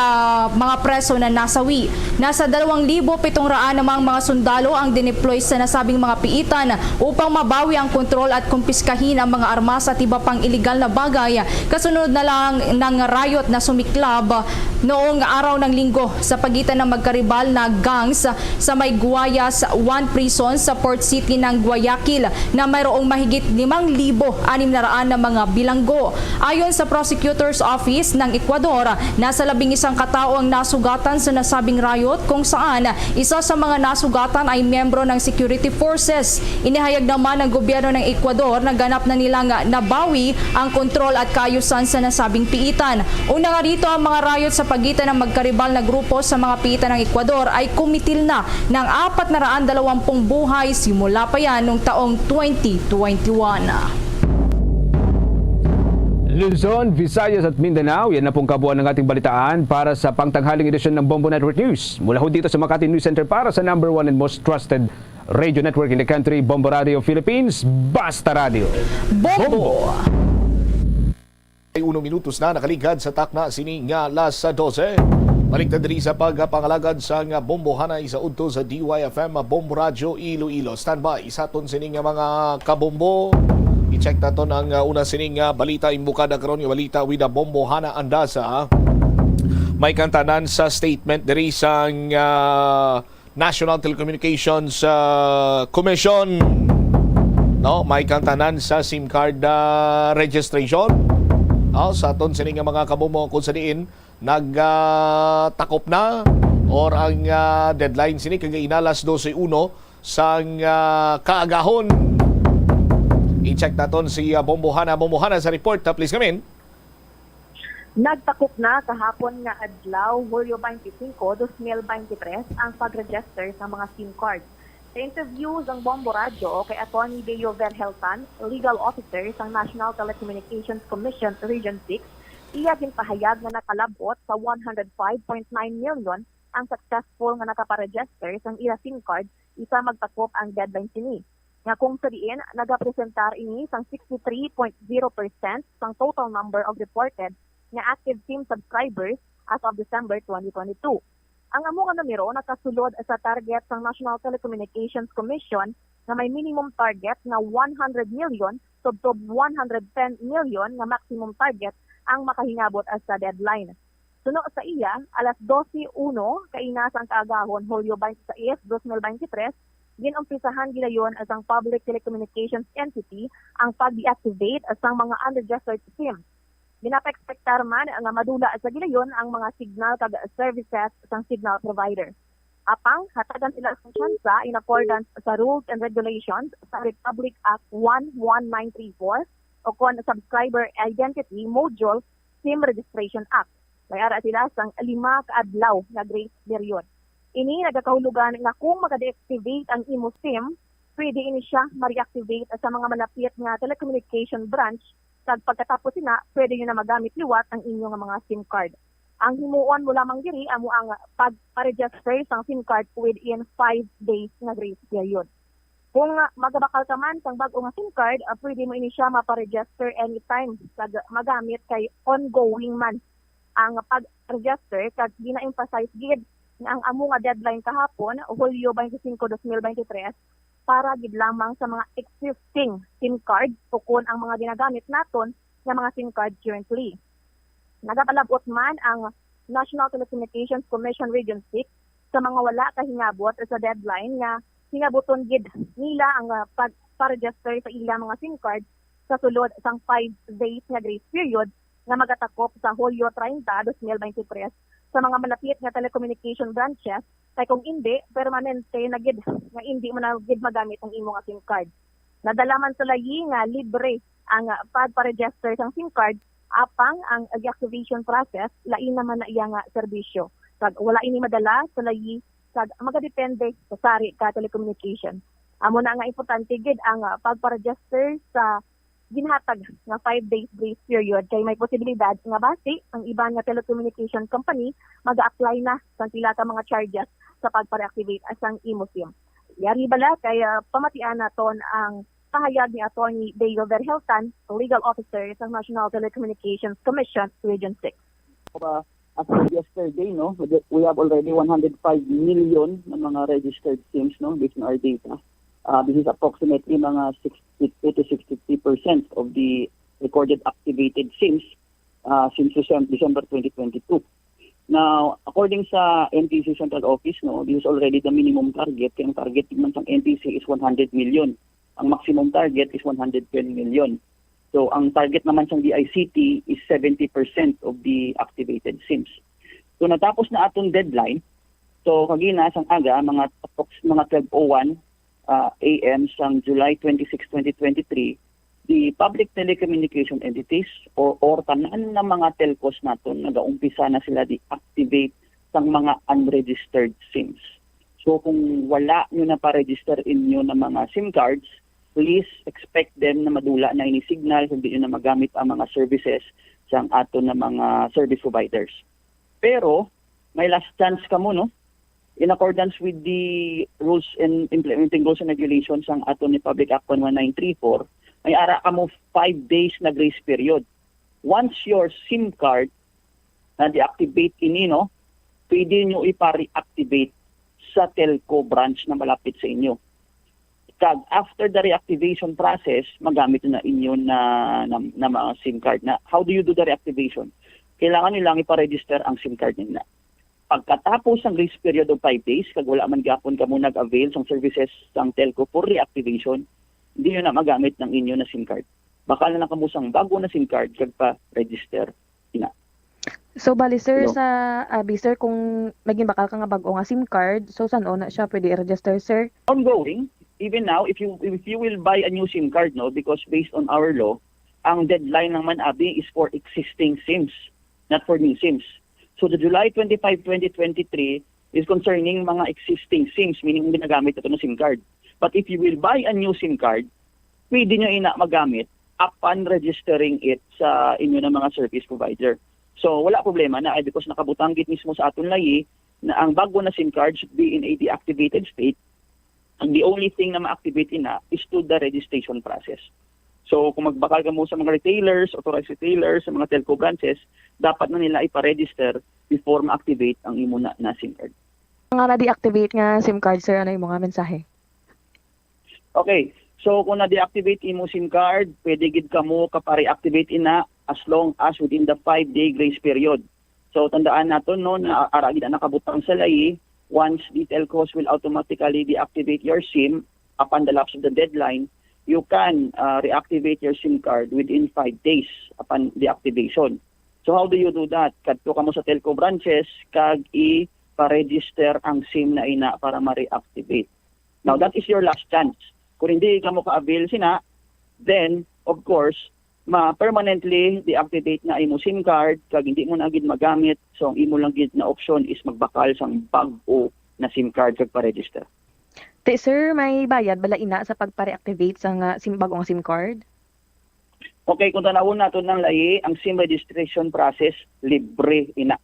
mga preso na nasawi. Nasa dalawang libo pitong raan namang mga sundalo ang dineploy sa nasabing mga piitan upang mabawi ang kontrol at kumpiskahin ang mga armas at iba pang iligal na bagay. Kasunod na lang ng riot na sumiklab noong araw ng Linggo sa pagitan ng magkaribal na gangs sa may Guayas One Prison sa port city ng Guayaquil na mayroong mahigit limang libo anim na raan na mga bilanggo. Ayon sa Prosecutor's Office ng Ecuador, nasa labing isang katao ang nasugatan sa nasabing riot, kung saan isa sa mga nasugatan ay miyembro ng security forces. Inihayag naman ng gobyerno ng Ecuador na ganap na nilang nabawi ang kontrol at kaayusan sa nasabing piitan. Una nga rito, ang mga riot sa pagitan ng magkaribal na grupo sa mga piitan ng Ecuador ay kumitil na ng apat na raan dalawampung buhay simula pa yan noong taong twenty twenty-one. Luzon, Visayas at Mindanao, yan na pong kabuuan ng ating balitaan para sa pangtanghaling edisyon ng Bombo Network News. Mula ho dito sa Makati News Center para sa number one and most trusted radio network in the country, Bombo Radio Philippines, Basta Radio. Bombo! Ay uno minutos na nakaligad sa takna sini nga alas dose. Balik ta diri sa pagpangalagad sa nga Bombo Hanay sa udto sa D Y F M Bombo Radyo Iloilo. Standby sa aton sini nga mga kabombo. I-check naton ang, uh, una sini nga balita, imbukada karon nga balita with a Bombo Hana Andasa. May kantanan sa statement diri sang, uh, National Telecommunications, uh, Commission. No, may kantanan sa SIM card, uh, registration. No, sa aton sini nga mga kabombo kung sa diin nag, uh, takop na or ang, uh, deadline sini kagaina alas dose uno sang, ah, kaagahon. I-check naton si, ah, Bombo Hana. Bombo Hana sa report, ah, please come in. Nagtakop na kahapon nga adlaw, Hulyo twenty-five, dos mil twenty-three, ang pag-register sa mga SIM card. Sa interview sang Bombo Radyo kay Attorney Deo Verheltan, Legal Officer sang National Telecommunications Commission Region six, iya ginpahayag nga nakalab-ot sa one hundred five point nine million ang successful nga nakaparegister sang ila SIM card isa magtakop ang deadline sini, nga kung sa diin nagapresentar ini sang sixty-three point zero percent sang total number of reported nga active SIM subscribers as of December twenty twenty-two. Ang amo nga numero nakasulod sa target sang National Telecommunications Commission nga may minimum target nga one hundred million tubtob one hundred ten million nga maximum target ang makahingabot sa deadline. Suno sa iya, alas dose uno kaina sang kaagahon, Hulyo twenty-six, dos mil twenty-three, gin-umpisahan gilayon sang public telecommunications entity ang pag-deactivate sang mga unregistered SIM. Ginapaekspektar man nga madula sa gilayon ang mga signal kag services sang signal provider. Apang hatagan sila sang tsansa in accordance sa rules and regulations sa Republic Act one one nine three four o kon Subscriber Identity Module SIM Registration Act. May ara sila sang lima ka adlaw nga grace period. Ini nagakahulogan nga kung maka-deactivate ang imo SIM, pwede ini siya ma-reactivate sa mga malapit nga telecommunication branch, kag pagkatapos sina, pwede nyo na magamit liwat ang inyo nga mga SIM card. Ang himuon mo lamang diri amo ang pagpa-register sang SIM card within five days nga grace period. Kung magabakal ka man sang bag-o nga SIM card, ah, pwede mo ini siya mapa-register anytime kag magamit kay ongoing man ang pag-register, kag gina-emphasize gid nga ang amo nga deadline kahapon, Hulyo twenty-five, dos mil twenty-three, para gid lamang sa mga existing SIM card o kon ang mga ginagamit naton nga mga SIM card currently. Nagapalab-ot man ang National Telecommunications Commission Region six sa mga wala kahingabot sa deadline nga hingabuton gid nila ang, ah, pagpa-register sa ila mga SIM card sa sulod sang five days nga grace period nga magatakop sa Hulyo treinta, dos mil veintitrés, sa mga malapit nga telecommunication branches, kay kung indi, permanente na gid nga indi mo na gid magamit ang imo nga SIM card. Nadala man sa layi nga libre ang pagpa-register sang SIM card, apang ang deactivation process lain naman na iya nga serbisyo. Kag wala ini madala sa layi kag magadepende sa sari ka telecommunication. Amo na nga importante gid ang, ah, pagpa-register sa ginhatag nga five days grace period, kay may posibilidad nga basi ang iban nga telecommunication company mag-apply na sang pila ka mga charges sa pagpa-reactivate sang imo SIM. Yari bala kay, ah, pamatian naton ang Pahayag ni Attorney Deo Verheltan, Legal Officer sa National Telecommunications Commission Region six. Uh, as of yesterday, no, we have already one hundred five million na mga registered SIMs, no, based on our data. Uh, this is approximately mga sixty-two to sixty-three percent of the recorded activated SIMs uh, since Decem- December twenty twenty-two. Now, according sa N T C Central Office, no, this is already the minimum target. Kaya ang target naman ng N T C is one hundred million. Ang maximum target is one hundred ten million. So, ang target naman sa D I C T is seventy percent of the activated SIMs. So, natapos na atong deadline. So, kagina sang aga, mga approx- mga twelve oh one uh, A M sang July twenty-six, twenty twenty-three, the public telecommunication entities or, or tanan na mga telcos naton nagaumpisa na sila di activate sang mga unregistered SIMs. So kung wala nyo na pa-register inyo na mga SIM cards, please expect them na madula na ini signal kung di nyo na magamit ang mga services sang ato na mga service providers. Pero may last chance kamo, no? In accordance with the rules and implementing rules and regulations sang ato ni Public Act one one nine three four, may ara kamo five days na grace period. Once your SIM card na deactivate ini, no, pwede nyo ipa-reactivate sa telco branch na malapit sa inyo. Kag after the reactivation process, magamit na inyo na, na, na mga SIM card na. How do you do the reactivation? Kailangan nyo lang ipa-register ang SIM card nila. Pagkatapos ng grace period of five days, kag wala man gyapon kamo nag-avail sang services sang telco for reactivation, hindi nyo na magamit ng inyo na SIM card. Bakal na lang kamo sang bago na SIM card kag pa-register ina. So bali sir, Hello? Sa abi sir, kung may ginbakal ka nga bag-o nga SIM card, so san-o na siya pwede i-register, sir? Ongoing, even now, if you if you will buy a new SIM card, no, because based on our law, ang deadline naman abi is for existing SIMs, not for new SIMs. So the July twenty-five, twenty twenty-three is concerning mga existing SIMs, meaning ang ginagamit ito na SIM card. But if you will buy a new SIM card, pwede nyo ina magamit upon registering it sa inyo na mga service provider. So wala problema na ay because nakabutang gid mismo sa aton layi na ang bago na SIM card should be in a deactivated state. And the only thing na ma-activate ina is to the registration process. So kung magbakal kamo sa mga retailers, authorized retailers, sa mga telco branches, dapat na nila ipa-register before ma-activate ang imo na, na SIM card. Mga na-deactivate nga SIM card, sir, ano imo nga mensahe? Okay. So kung na-deactivate imo SIM card, pwede gid kamo ka pa-reactivate ina as long as within the five-day grace period. So tandaan naton, no, na ara gid ang nakabutang sa layi, once the telcos will automatically deactivate your SIM upon the lapse of the deadline, you can uh, reactivate your SIM card within five days upon deactivation. So how do you do that? Kadto kamo sa telco branches kag ipa-register ang SIM na ina para ma-reactivate. Now, that is your last chance. Kung hindi kamo ka-avail sina, then, of course, ma-permanently deactivate na imo SIM card kag hindi mo na gid magamit. So ang imo lang gid na option is magbakal sang bag-o na SIM card kag pa-register. Ti sir, may bayad bala ina sa pagpa-reactivate sa nga SIM, bag-o nga SIM card? Okay, kung tanawon nato ng layi, ang SIM registration process libre ina.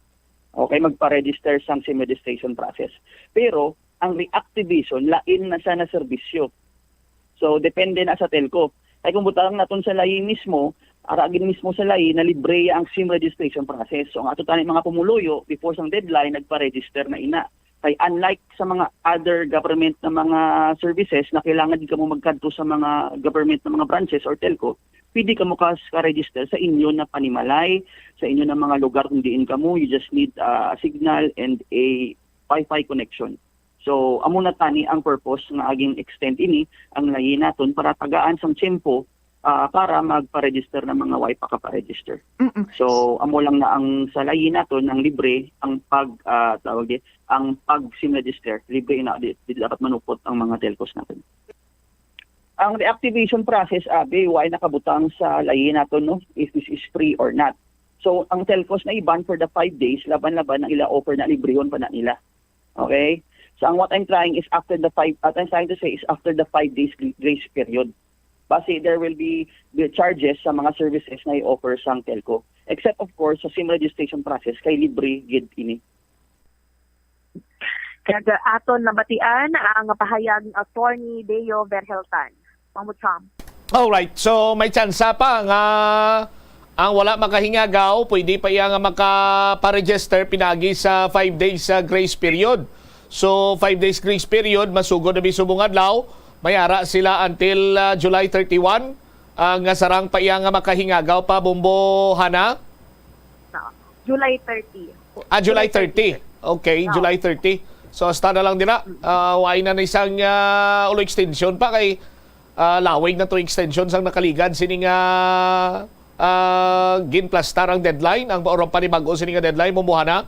Okay, magpa-register sang SIM registration process. Pero ang reactivation lain na siya na serbisyo. So depende na sa telco. Ay kung butang naton sa layi mismo, ara gid mismo sa layi na libre ang SIM registration process. So ang ato tani mga pumuluyo before sang deadline nagpa-register na ina. Kay unlike sa mga other government na mga services na kailangan gid kamo magkadto sa mga government na mga branches or telco, pwede kamo ka ka-register sa inyo na panimalay, sa inyo na mga lugar kung diin kamo. You just need uh, a signal and a Wi-Fi connection. So amo na tani ang purpose nga aging extend ini ang layi naton para tagaan sang tiyempo uh, para magpa-register ng mga way pa ka pa-register. Mm-mm. So amo lang na ang sa layi naton ang libre ang pag uh, tawag di ang pag SIM register, libre ina di, di dapat manupot ang mga telcos natin. Ang reactivation process abi why nakabutang sa layi naton no if this is free or not. So ang telcos na iban for the five days laban-laban ang ila offer na librehon pa na nila. Okay? So ang what I'm trying is after the five, what I'm trying to say is after the five days grace period. Basi there will be the charges sa mga services na i-offer sang telco. Except of course sa SIM registration process kay libre gid ini. Kag aton nabatian ang pahayag ni Attorney Deo Verheltan. Ma'am Cham. Alright, so may tsansa pa nga ang wala makahingagaw, pwede pa iya nga makaparegister pinagi sa five days sa grace period. So, five days grace period, masugod na subong adlaw, may ara sila until, ah, July thirty-one, ah, nga sarang pa iya nga makahingagaw pa, Bombo Hana? No. July thirty. Ah, July thirty. Okay, July thirty. So, hasta na lang dira. Ah, why na na isang, ah, ulo extension pa kay, ah, lawig na to extension sang nakaligad sini nga, ah, ginplastar ang deadline, ang, or ang panibag-o sini nga deadline, Bombo Hana?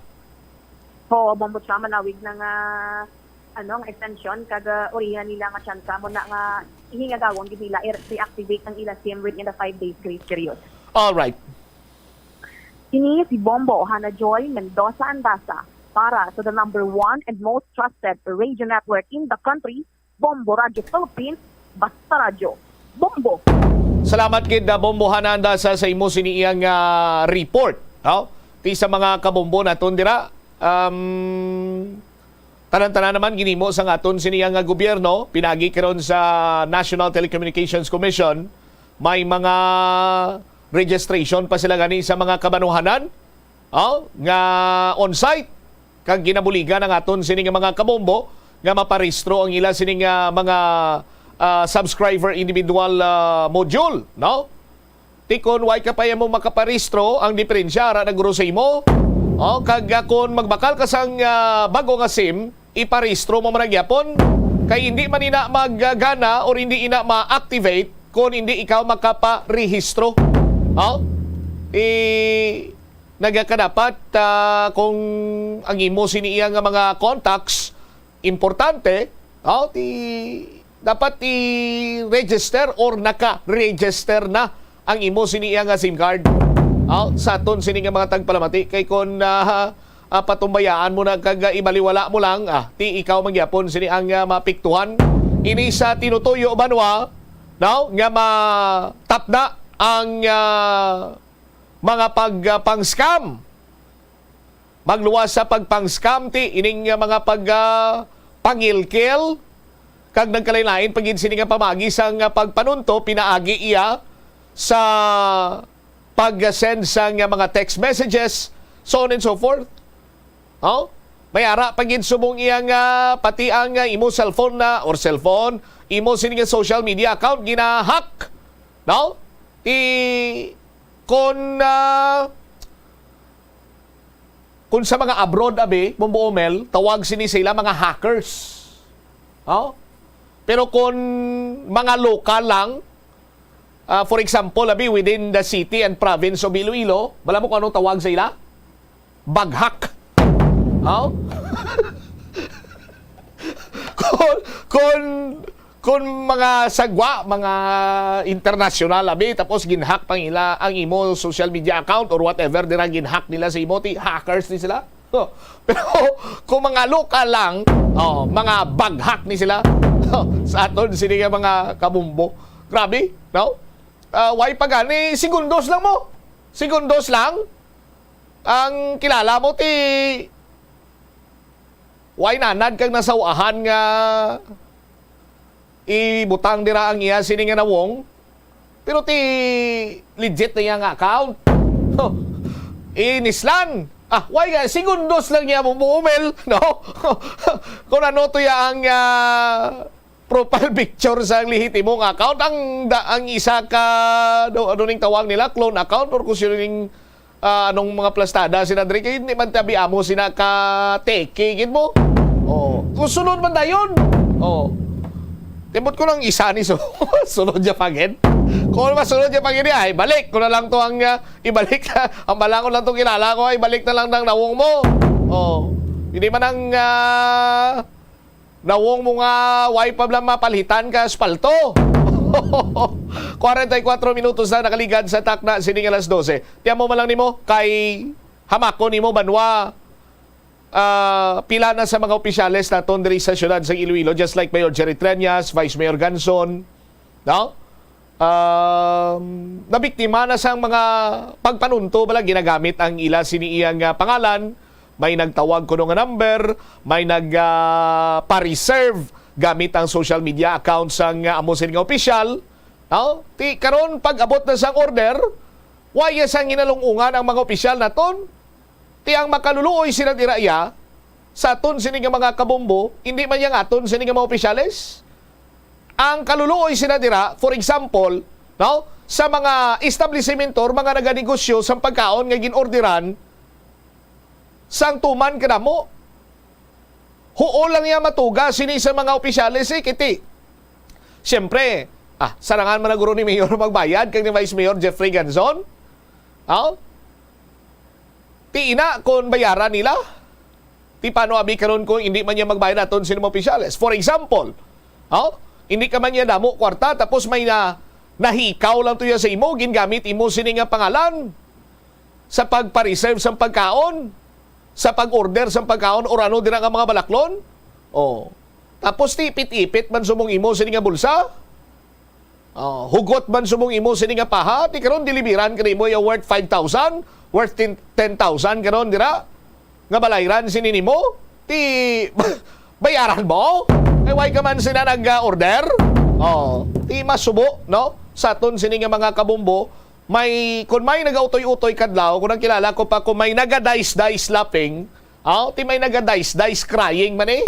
Oo, Bombo Cha, malawig na nga, ano, nga extension, kag, ah, urihan nila nga tsansa mo na nga ihingagawon gid nila i-reactivate ang ila SIM within the five days grace period. Alright. Ini si Bombo Hana Joy Mendoza Andaza para sa the number one and most trusted radio network in the country, Bombo Radio Philippines, Basta Radyo. Bombo! Salamat gid, ah, Bombo Hana Andaza, sa imo sini iyang, ah, report. No? Ti sa mga kabombo naton dira, um, tanan-tanan naman ginhimo sang aton sini nga gobyerno, pinagi karon sa National Telecommunications Commission, may mga registration pa sila gani sa mga kabanuhanan, oh, nga on-site, kag ginabuligan ang aton sini nga mga kabombo nga maparehistro ang ila sini nga mga, ah, subscriber individual, ah, module, no? Ti kon way ka pa imo makaparehistro, ang diferensya ara na guro sa imo. Oh, kag, ah, kon magbakal ka sang, ah, bag-o nga SIM, iparehistro mo man gyapon. Kay hindi man ina maggana or hindi ina ma-activate kon hindi ikaw makaparehistro. Oh? I nagakadapat, ah, kung ang imo sini iya nga mga contacts importante, oh, ti dapat i-register or naka-register na ang imo sini iya nga SIM card. Oh, sa aton sini nga mga tagpalamati, kay kon, ah, ah, patumbayaan mo na kag, ah, ibaliwala mo lang, ah, ti ikaw man gyapon sini ang, ah, mapiktuhan. Ini sa tinutuyo, banwa, no, nga matapda ang, ah, mga pag, ah, pang-scam. Magluwas sa pagpang-scam ti ining, ah, mga pag, ah, pangilkil kag nagkalain-lain pa gid sini nga pamagi sang, ah, pagpanunto pinaagi iya sa pag-send sang, ah, mga text messages, so on and so forth. Oh? May ara pa gid subong iya nga pati ang, ah, imo cellphone na or cellphone, imo sini nga social media account gina-hack. No? Ti kon, ah, kun sa mga abroad, abi, Bombo Omel, tawag sini sila mga hackers. Oh? Pero kun mga lokal lang, ah, for example, abi, within the city and province of Iloilo, bala mo kung anong tawag sa ila? Baghak. Oh? Kun, kun, kun mga sagwa, mga internasyonal, abi, tapos ginhack pang ila ang imo social media account or whatever, dira ginhack nila sa imo, ti hackers ni sila. Oh, pero kung mga lokal lang, oh, mga baghak ni sila. Oh, sa aton sini nga mga kabumbo. Grabe, no? Ah, way pa gani, segundos lang mo. Segundos lang. Ang kilala mo ti way nanad kag nasawahan nga ibutang dira ang iya sini nga nawong. Pero ti legit na iya nga account. Inislan. Ah, way nga, segundos lang niya mo muumil, no? Kung ano to ya ang, ah, profile picture sa lehitimo nga account. Ang, da, ang isa ka, do, ano ning tawag nila? Clone account or kung sino ning, ah, anong mga plastada sina diri? Kay hindi man tabi amo sina ka teke, gid mo? Oh, kung sunod man dayon. Oh. Timbot ko lang isa ni so, sunod niya pagin. Kung masunod niya pagin, ay, balik ko na lang to ang, ah, ibalik. Ang balangon lang to kilala ko, ay, balik na lang ng nawong mo. Oh. Hindi man ang, ah, nawong mo nga, way pa lang mapalitan ka, espalto. Kwarenta y kuatro minutos na nakaligad sa takna, sining alas dose. Tiyan mo man lang nimo, kay hamakon nimo, banwa, ah, pila na sa mga opisyales naton diri sa siyudad sa Iloilo, just like Mayor Jerry Treñas, Vice Mayor Ganson, no? Um, nabiktima na sang mga pagpanunto, bala, ginagamit ang ila sini iyang, ah, pangalan, may nagtawag kuno nga number, may nag, ah, pa-reserve gamit ang social media account sang, ah, amo sini nga opisyal, No? Ti karon, pag-abot na sang order, wala sang hinalungungan ang mga opisyal naton. Ti ang makaluluoy sila dira iya, sa aton sini nga mga kabombo, hindi man yang aton sini nga mga opisyales. Ang kaluluoy sila dira, for example, no, sa mga establisimento or mga naganegosyo sang pagkaon nga ginorderan sang tuman kadamo. Huol lang niya matuga sini sa mga opisyales, eh, kiti. Siyempre, ah, sarangan man na guro ni Mayor magbayad kag ni Vice Mayor Jeffrey Ganzon. Aw? Ti ina kon bayaran nila. Ti paano abi karon kung hindi man niya magbayad aton sini mga opisyales? For example, aw? Hindi ka man niya damo kwarta, tapos may na, nahikaw lang to ya sa imo, gingamit imo sini nga pangalan sa pagpa-reserve sang pagkaon, sa pag-order sang pagkaon, or ano dira nga mga balaklon? Oh. Tapos ti ipit-ipit man subong imo sini nga bulsa. Oh, hugot man subong imo sini nga paha, ti karon deliveran ka nimo ya worth five thousand, worth ten, ten thousand karon dira. Nga balayran sini nimo, ti bayaran mo? Kay why ka man sina nag-order? Oh, ti masubo, no? Sa aton sini nga mga kabombo, may, kung may nagautoy-utoy kadlaw, kung nagkilala ko pa, kung may naga-dice-dice laughing, aw, ti may naga-dice-dice crying man, eh.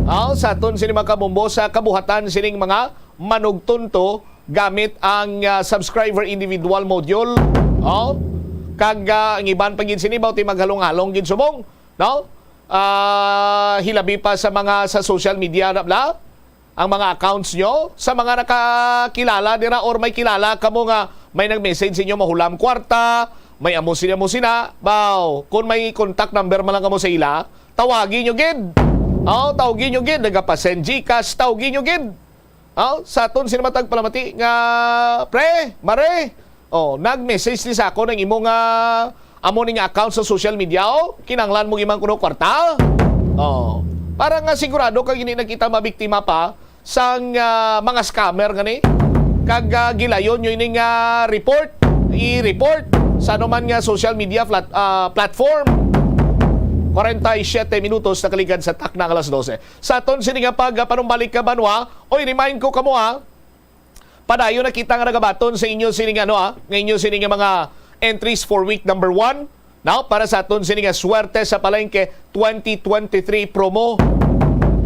Aw, sa aton sini mga kabombo, sa kabuhatan sining mga manugtunto gamit ang, ah, subscriber individual module. Aw, kag, ah, ang iban pa gid sini, baw ti maghalong-halong gid subong, no? Ah, hilabi pa sa mga sa social media na bla, ang mga accounts nyo, sa mga nakakilala dira or may kilala kamo nga may nag-message sa inyo, mahulam kwarta, may amo sila, amo sina, baw, kung may contact number man lang kamo sa ila, tawagi nyo gid. Oh, tawagi nyo gid, nagapa-send GCash, tawagi nyo gid. Oh, sa aton sini matag palamati nga, pre, mare, oh, nag-message ni sa ako ng imo nga amo ni nga account sa social media, oh, kinanglan mo gid man kuno kwarta. Oh, para nga sigurado ka gini nakita mabiktima pa sang, ah, mga scammer gani. Kag, ah, gilayon nyo ining, ah, report, i-report sa anuman nga social media flat-, ah, platform. Kwarenta y siyete minutos nakaligad sa takna nga alas dose. Sa aton sini nga pag, ah, panumbalik ka, banwa, oy, remind ko kamo, ha, padayon na kita nga nagabaton sa inyo sini nga, ano, ah, nga inyo sini nga mga entries for week number one. Now, para sa aton sini nga Swerte sa Palengke twenty twenty-three promo,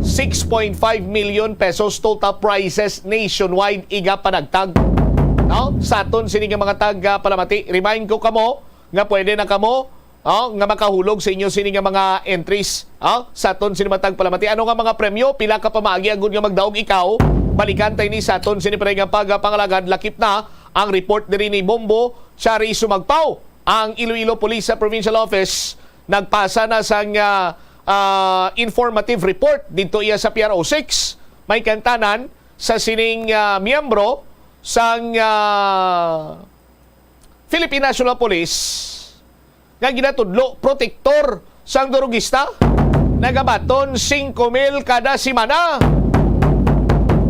six point five million pesos total prizes nationwide, iga panagtag. Now, sa aton sini nga mga tag, ah, palamati, remind ko kamo nga pwede na kamo, oh, nga makahulog sa inyo sini nga mga entries, oh, sa aton sini matag palamati. Ano nga mga premyo? Pila ka pamaagi agud nga magdaog ikaw? Balikan tayo ni sa aton sini pre nga pagpangalagad. Lakip na ang report diri ni Bombo Chari Sumagpaw. Ang Iloilo Police sa Provincial Office nagpasa na sang, ah, ah, informative report didto iya sa P R O six. May kantanan sa sining, ah, miyembro sang, ah, Philippine National Police nga ginatudlo protektor sang durugista, nagabaton singko mil kada semana.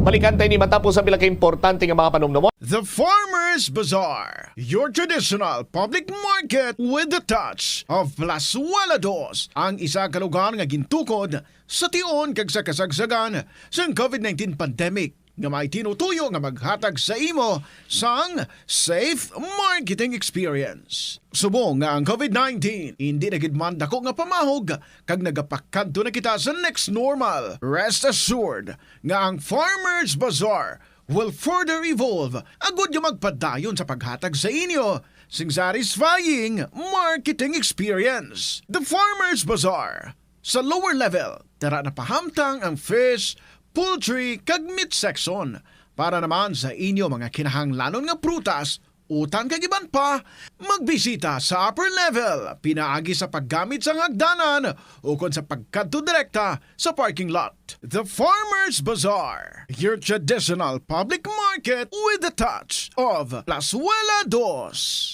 Balikan tayo ni matapos ang pila ka importante nga mga panumdumon. The Farmers Bazaar, your traditional public market with the touch of Plazuela Dos, ang isa ka lugar nga gintukod sa tion kag sa kasagsagan sang covid nineteen pandemic, nga may tinutuyo nga maghatag sa imo sang safe marketing experience. Subong nga ang covid nineteen hindi na gid man dako nga pamahog kag nagapakadto na kita sa next normal, rest assured nga ang Farmers Bazaar will further evolve agud nga magpadayon sa paghatag sa inyo sing satisfying marketing experience. The Farmers Bazaar, sa lower level, tara na pahamtang ang fish, poultry, kag meat section. Para naman sa inyo mga kinahanglanon nga prutas, utan kag iban pa, magbisita sa upper level, pinaagi sa paggamit sang hagdanan ukon sa pagkadto direkta sa parking lot. The Farmers Bazaar, your traditional public market with the touch of Plazuela Dos.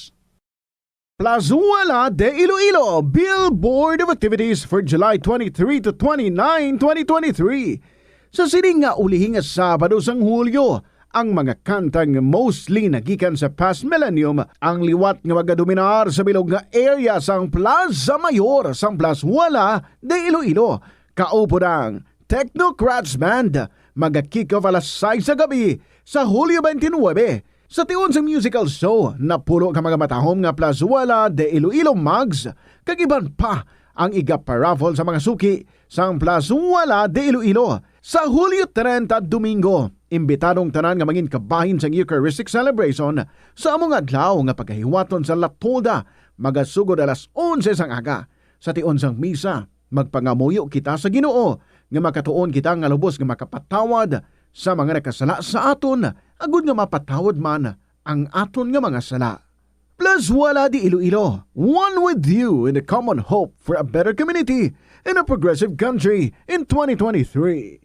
Plazuela de Iloilo, Billboard of Activities for July twenty-three to twenty-nine, twenty twenty-three. Sa sining nga ulihi nga Sabado sang Hulyo, ang mga kantang mostly nagikan sa past millennium ang liwat nga magadominar sa bilog nga area sang Plaza Mayor sang Plazuela de Iloilo. Kaupod ang Technocrats Band, maga-kick off alas sais sa gabi Sa Hulyo twenty-nine, sa tion sang musical show, napulo ka mga matahom nga Plazuela de Iloilo mugs kag iban pa ang igaparaffle sa mga suki sang Plazuela de Iloilo. Sa Hulyo treinta, Domingo, imbitado ang tanan nga mangin kabahin sang Eucharistic celebration sa amo nga adlaw nga pagahiwaton sa La Tolda, magasugod alas onse sang aga. Sa tion sang misa, magpangamuyo kita sa Ginoo nga makatuon kita nga lubos nga makapatawad sa mga nakasala sa aton, agud nga mapatawad man ang aton nga mga sala. Plazuela de Iloilo, one with you in a common hope for a better community and a progressive country in twenty twenty-three.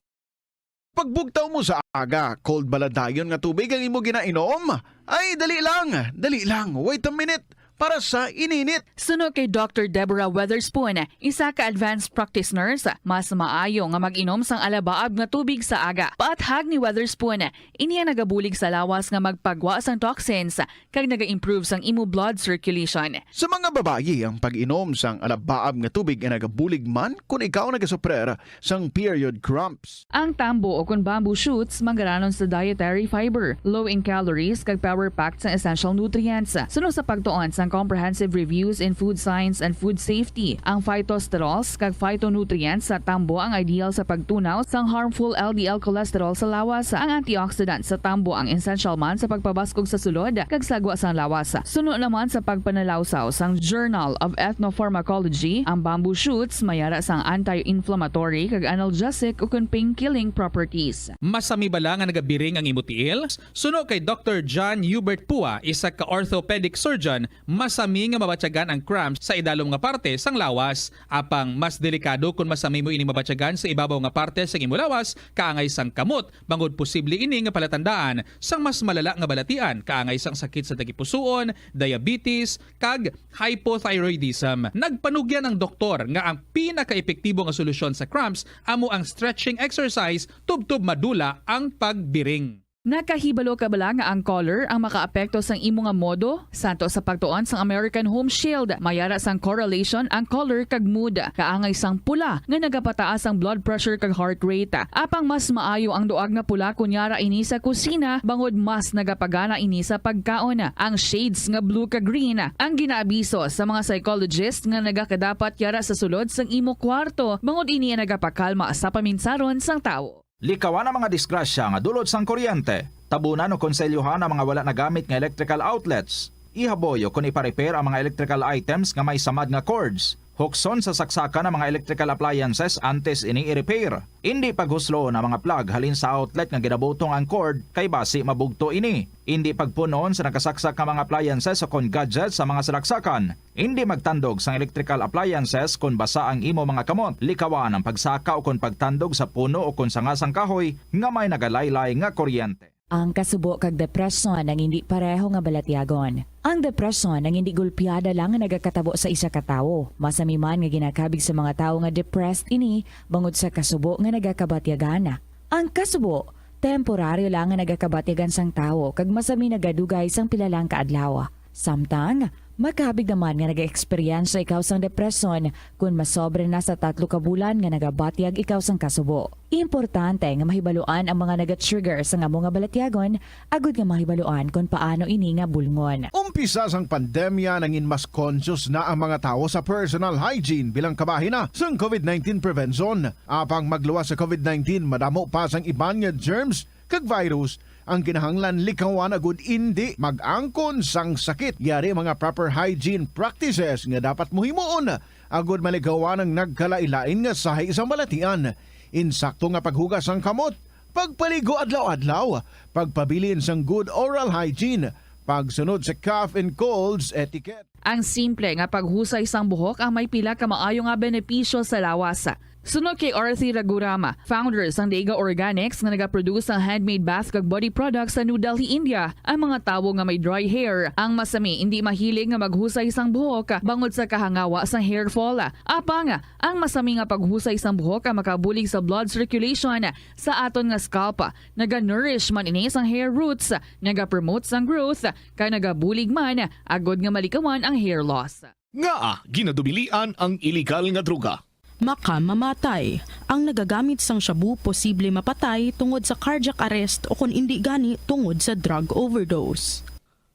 Pagbugtaw mo sa aga, cold bala dayon nga tubig ang imo ginainom? Ay, dali lang, dali lang, wait a minute. Para sa ininit. Suno kay Doctor Deborah Weatherspoon, isa ka advanced practice nurse, mas maayo nga mag-inom sang alabaab nga tubig sa aga. Paathag ni Weatherspoon, ini ang nagabulig sa lawas nga magpagwa sang toxins kag naga-improve sang imo blood circulation. Sa mga babayi, ang pag-inom sang alabaab nga tubig ay nagabulig man kon ikaw nagasuprer sang period cramps. Ang tambo o kon bamboo shoots manggaranon sa dietary fiber, low in calories, kag power-packed sang essential nutrients. Suno sa pagtuon sang Comprehensive Reviews in Food Science and Food Safety, ang phytosterols kag phytonutrients sa tambo ang ideal sa pagtunaw sang harmful L D L cholesterol sa lawas. Ang antioxidant sa tambo ang essential man sa pagpabaskog sa sulod kag sagwa sang lawas. Suno naman sa pagpanalawsaw sang Journal of Ethnopharmacology, ang bamboo shoots may ara sang anti-inflammatory kag analgesic ukon pain-killing properties. Masami bala nga nagabiring ang imo tiil? Suno kay Doctor John Hubert Pua, isa ka orthopedic surgeon, masami nga mabatyagan ang cramps sa idalom nga parte sang lawas. Apang mas delikado kon masami mo ini mabatyagan sa ibabaw nga parte sang imo lawas, kaangay sang kamot, bangod posible ini nga palatandaan sang mas malala nga balatian, kaangay sang sakit sa tagipusoon, diabetes, kag hypothyroidism. Nagpanugyan ang doktor nga ang pinakaepektibo nga solusyon sa cramps amo ang stretching exercise tubtob madula ang pagbiring. Nakahibalo ka bala nga ang color ang makaapekto sang imo nga modo? Santo sa pagtuon sang American Home Shield, may ara sang correlation ang color kag mood. Kaangay sang pula nga nagapataas ang blood pressure kag heart rate. Apang mas maayo ang duag nga pula kon yara ini sa kusina, bangod mas nagapagana ini sa pagkaon. Ang shades nga blue kag green ang ginaabiso sa mga psychologist nga nagakadapat yara sa sulod sang imo kwarto, bangod ini ang nagapakalma sa paminsaron sang tawo. Likawan ang mga disgrasya nga dulot sang kuryente. Tabunan o konselyohan ang mga wala nagamit nga electrical outlets. Ihaboy o kon ipa-repair ang mga electrical items nga may samad nga cords. Hukson sa saksakan ang mga electrical appliances antes ini i-repair. Indi paghusloon ang mga plug halin sa outlet nga ginabutong ang cord, kay basi mabugto ini. Indi pagpun-on sa nakasaksak nga mga appliances o kon gadgets sa mga salaksakan. Indi magtandog sang electrical appliances kon basa ang imo mga kamot. Likawan ang pagsaka o kon pagtandog sa puno o kon sanga sang kahoy nga may nagalaylay nga kuryente. Ang kasubo kag depresyon ang indi pareho nga balatyagon. Ang depresyon ang indi gulpiada lang nga nagakatabo sa isa ka tawo. Masami man nga ginakabig sa mga tawo nga depressed ini bangod sa kasubo nga nagakabatyagan. Ang kasubo, temporaryo lang nga nagakabatyagan sang tawo kag masami nagadugay sang pila lang ka adlaw. Samtang, makabig naman nga nag-eksperyensya ikaw sang depresyon kon masobra na sa tatlo ka bulan nga nagabatyag ikaw sang kasubo. Importante nga mahibaluan ang mga naga-trigger sang amo nga balatyagon agud nga mahibaluan kon paano ini nga bulngon. Umpisa sang pandemya, nangin mas conscious na ang mga tawo sa personal hygiene bilang kabahin na sang covid nineteen prevention. Apang magluwas sa covid nineteen, madamo pa sang iban nga germs kag virus ang kinahanglan likawan agud indi mag-angkon sang sakit. Yari mga proper hygiene practices nga dapat mo himuon agud malikawan ang nagkalain-lain nga sahi sang balatian. Insakto nga paghugas sang kamot, pagpaligo adlaw-adlaw, pagpabilin sang good oral hygiene, pagsunod sa cough and colds etiquette. Ang simple nga paghusay sang buhok ang may pila ka maayo nga benepisyo sa lawas. Suno kay Arthi Ragurama, founder sang Deiga Organics nga nagaproduce sang handmade bath kag body products sa New Delhi, India, ang mga tawo nga may dry hair ang masami indi mahilig nga maghusay sang buhok bangod sa kahangawa sang hair fall. Apang, ang masami nga paghusay sang buhok ang makabulig sa blood circulation sa aton nga scalp. Naga-nourish man ini sang hair roots, nagapromote sang growth, kag nagabulig man agud nga malikawan ang hair loss. Ngaa ginadubilian ang iligal nga droga? Makamamatay. Ang nagagamit sang shabu posible mapatay tungod sa cardiac arrest o kon indi gani tungod sa drug overdose.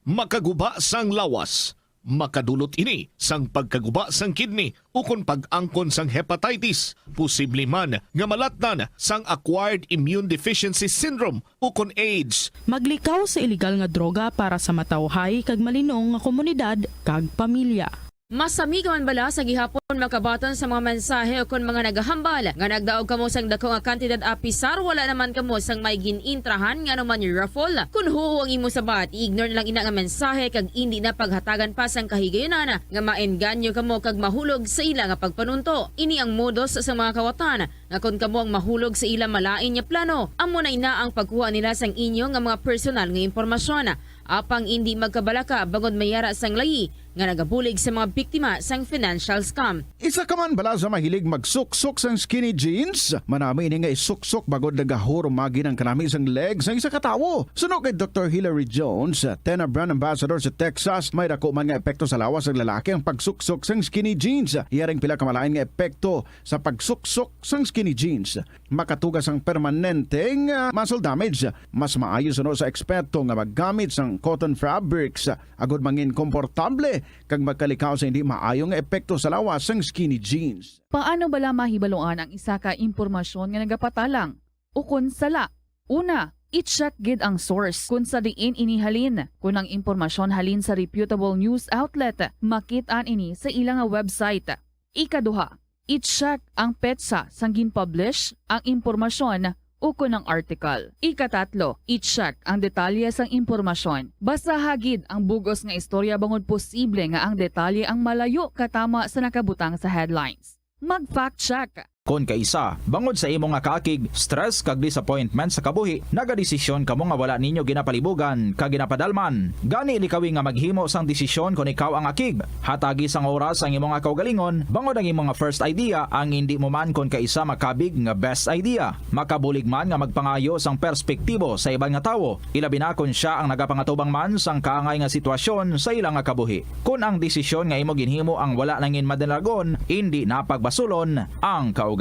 Makaguba sang lawas. Makadulot ini sang pagkaguba sang kidney ukon pag-angkon sang hepatitis, posible man nga malatnan sang acquired immune deficiency syndrome ukon AIDS. Maglikaw sa ilegal nga droga para sa matawhay kag malinong nga komunidad kag pamilya. Masami ka man bala sa gihapon makabaton sa mga mensahe ukon mga nagahambal nga nagdaog kamo sang dako nga kantidad apisar wala naman kamo sang may gin-intrahan nga anuman raffle? Kon huo ang imo sabat, i-ignore na lang ina nga mensahe kag indi na paghatagan pa sang kahigayunan nga maengganyo kamo kag mahulog sa ila nga pagpanunto. Ini ang modus sa mga kawatan nga kon kamo ang mahulog sa ila malain nga plano, amo na ina ang pagkuha nila sang inyo nga mga personal nga impormasyon. Apang indi magkabalaka bangod may ara sang layi nga nagabulig sa mga biktima sang financial scam. Isa ka man bala sa mahilig magsuksok sang skinny jeans? Manami ini nga isuksok bangod nagahurumagi ang kanami sang leg sang isa ka tawo. Suno kay Doktor Hilary Jones, Tena Brand Ambassador sa Texas, may dako man nga epekto sa lawas sang lalaki ang pagsuksok sang skinny jeans. Iya ring pila ka malain nga epekto sa pagsuksok sang skinny jeans. Makatuga sang permanenteng, ah, muscle damage. Mas maayo suno sa eksperto nga maggamit sang cotton fabrics, ah, agod mangin komportable kag magkalikaw sa hindi maayo nga epekto sa lawas sang skinny jeans. Paano bala mahibaluan ang isa ka impormasyon nga nagapatalang ukon sala? Una, i-check gid ang source kon sa diin ini halin. Kon ang impormasyon halin sa reputable news outlet, makit-an ini sa ila nga website. Ikaduha, i-check ang petsa sang gin-publish ang impormasyon ukon ang article. Ikatatlo, i-check ang detalye sang impormasyon. Basaha gid ang bug-os nga istorya bangod posible nga ang detalye ang malayo katama sa nakabutang sa headlines. Mag-fact check. Kon kaisa, bangod sa imo nga kaakig, stress kag disappointment sa kabuhi, nagadesisyon kamo nga wala ninyo ginapalibugan kag ginapadalman. Gani likawi nga maghimo sang desisyon kon ikaw ang akig. Hatagi sang oras ang imo nga kaugalingon, bangod ang imo nga first idea ang indi mo man kon kaisa makabig nga best idea. Makabulig man nga magpangayo sang perspektibo sa iban nga tawo, ilabi na kon sia ang nagapangatubang man sang kaangay nga sitwasyon sa ila nga kabuhi. Kon ang desisyon nga imo ginhimo ang wala nangin madalagon, indi na pagbasulon ang kaugalingon.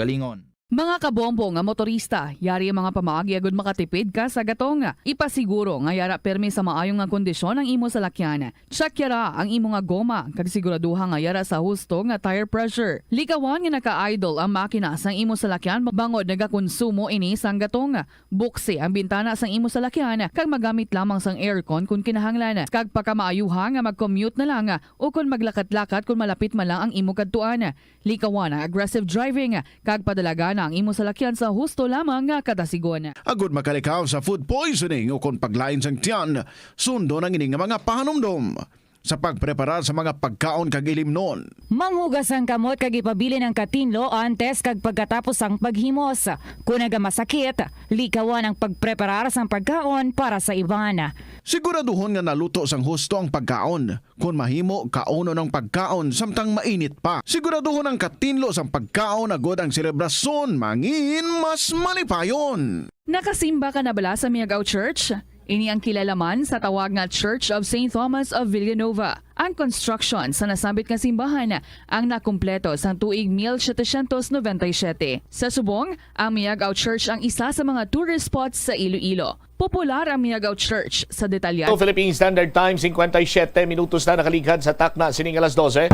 Mga kabombo nga motorista, yari ang mga pamaagi agud makatipid ka sa gatong. Ipasiguro nga yara pirmi sa maayo nga kondisyon ang imo salakyan. Check yara ang imo nga goma, kag siguraduha nga yara sa husto nga tire pressure. Likawan nga naka-idle ang makina sang imo salakyan bangod nagakonsumo ini sang gatong. Buksi ang bintana sang imo salakyan kag magamit lamang sang aircon kon kinahanglan, kag pakamaayuha nga mag-commute na lang o kon maglakat-lakat kon malapit man lang ang imo kadtuan. Likawan ang aggressive driving kag padalagana ang imo salakyan sa husto lamang nga kadasigon. Agud makalikaw sa food poisoning ukon paglain sang tiyan, sundon ang ini nga mga pahanumdom sa pagpreparar sa mga pagkaon kag ilimnon. Manghugas ang kamot kag ipabilin ang katinlo antes kag pagkatapos sang paghimos. Kon nagamasakit, likawan ang pagpreparar sang pagkaon para sa iban. Siguraduhon nga naluto sang husto ang pagkaon. Kon mahimo, kaunon ang pagkaon samtang mainit pa. Siguraduhon ang katinlo sang pagkaon agod ang selebrasyon mangin mas malipayon. Nakasimba ka na bala sa Miagao Church? Ini ang kilala man sa tawag nga Church of Saint Thomas of Villanova. Ang construction sa nasambit nga simbahan ang nakumpleto sang tuig mil setecientos noventa y siete. Sa subong, ang Miagao Church ang isa sa mga tourist spots sa Iloilo. Popular ang Miagao Church sa detalyado. Philippine Standard Time, singkwenta y siyete minutos na nakaligad sa takna sining alas dose.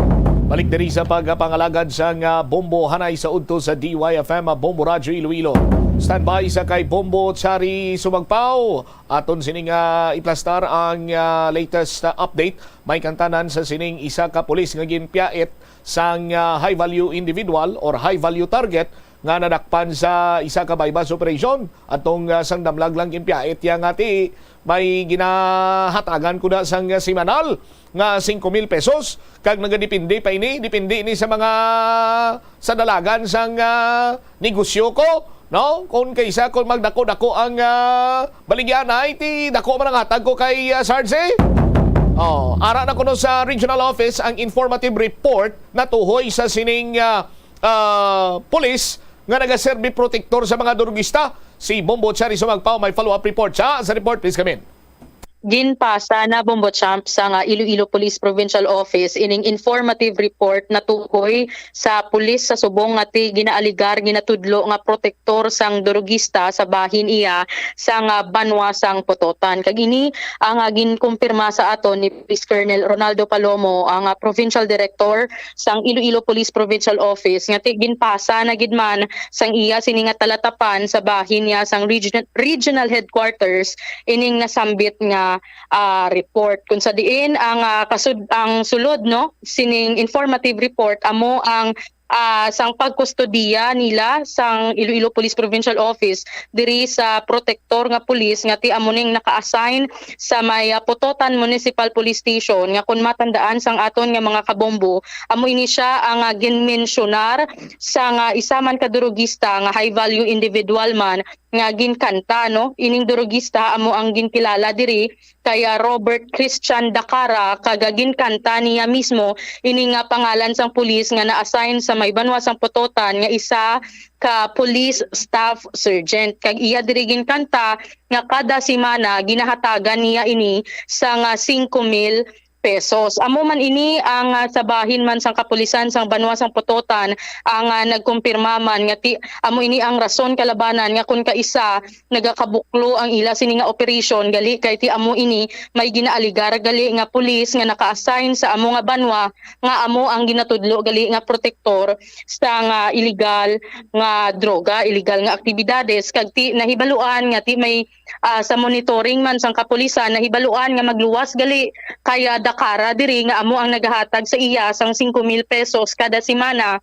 Balik diri sa pagpangalagad sang, ah, bombo hanay sa udto sa D Y F M, ah, Bombo Radyo Iloilo. Standby sa kay Bombo Chari Sumagpaw. Aton sini nga iplastar ang, ah, latest, ah, update. May kantanan sa sining isa ka pulis nga ginpiyait sang, ah, high value individual or high value target nga nadakpan sa isa ka buy-bust operation. Atong, ah, sang damlag lang ginpiyait iya nga ti may ginahatagan ko na sang, ah, simanal nga singko mil pesos, kag nagadepende pa ini, depende ini sa mga sa dalagan sang, ah, negosyo ko, no? Kung kaysa kung magdako-dako ang, ah, baligyan ay ti dako man ang hatag ko kay, ah, Sarge. Oh, ara na kuno sa regional office ang informative report natuhoy sa sining, ah, ah, pulis nga nagaserbi protektor sa mga durugista. Si Bombo Cherry Sumagpao may follow-up report siya. Sa report, please come in. Ginpasa na, Bombo Champ, sa nga Iloilo Police Provincial Office ining informative report natukoy sa pulis sa subong nga ti ginaaligar ginatudlo nga protektor sang durugista sa bahin iya sa nga banwa sang Pototan. Kag ini ang, ah, ginkumpirma sa aton ni Police Colonel Ronaldo Palomo, ang, ah, Provincial Director sang Iloilo Police Provincial Office, nga ti ginpasa na gid man sang iya sini nga talatapan sa bahin niya sang region-, regional headquarters ining nasambit nga, ah, report. Kung sa diin ang, ah, kasud-, ang sulod, no, sining informative report amo ang, ah, sang pagkustodiya nila sang Iloilo Police Provincial Office diri sa protektor nga pulis nga ti amo ning naka-assign sa may, ah, Pototan Municipal Police Station, nga kung matandaan sang aton nga mga kabombo, amo ini sia ang, ah, ginmensyonar sa nga isa man ka durugista nga high value individual man nga ginkanta, no? Ining durugista amo ang ginkilala diri kay, ah, Robert Christian Dacara, kag, ah, ginkanta niya mismo ini nga pangalan sang pulis nga na-assign sa may banwa sang Pototan nga isa ka police staff sergeant. Kag iya diri ginkanta nga kada semana ginahatagan niya ini sang, ah, singko mil pesos. Amo man ini ang, ah, sa bahin man sang kapulisan sang banwa sang Pototan ang, ah, nagkumpirma man nga ti amo ini ang rason kalabanan nga kun kaisa nagakabuklo ang ila sini nga operation, gali kay ti amo ini may ginaaligar gali nga pulis nga naka-assign sa amo nga banwa nga amo ang ginatudlo gali nga protektor sa nga illegal nga droga, illegal nga aktibidades, kag ti nahibaluan nga ti may, ah, sa monitoring man sang kapulisan, nahibaluan nga magluwas gali kay, ah, Dacara diri nga amo ang nagahatag sa iya sang singko mil pesos kada semana.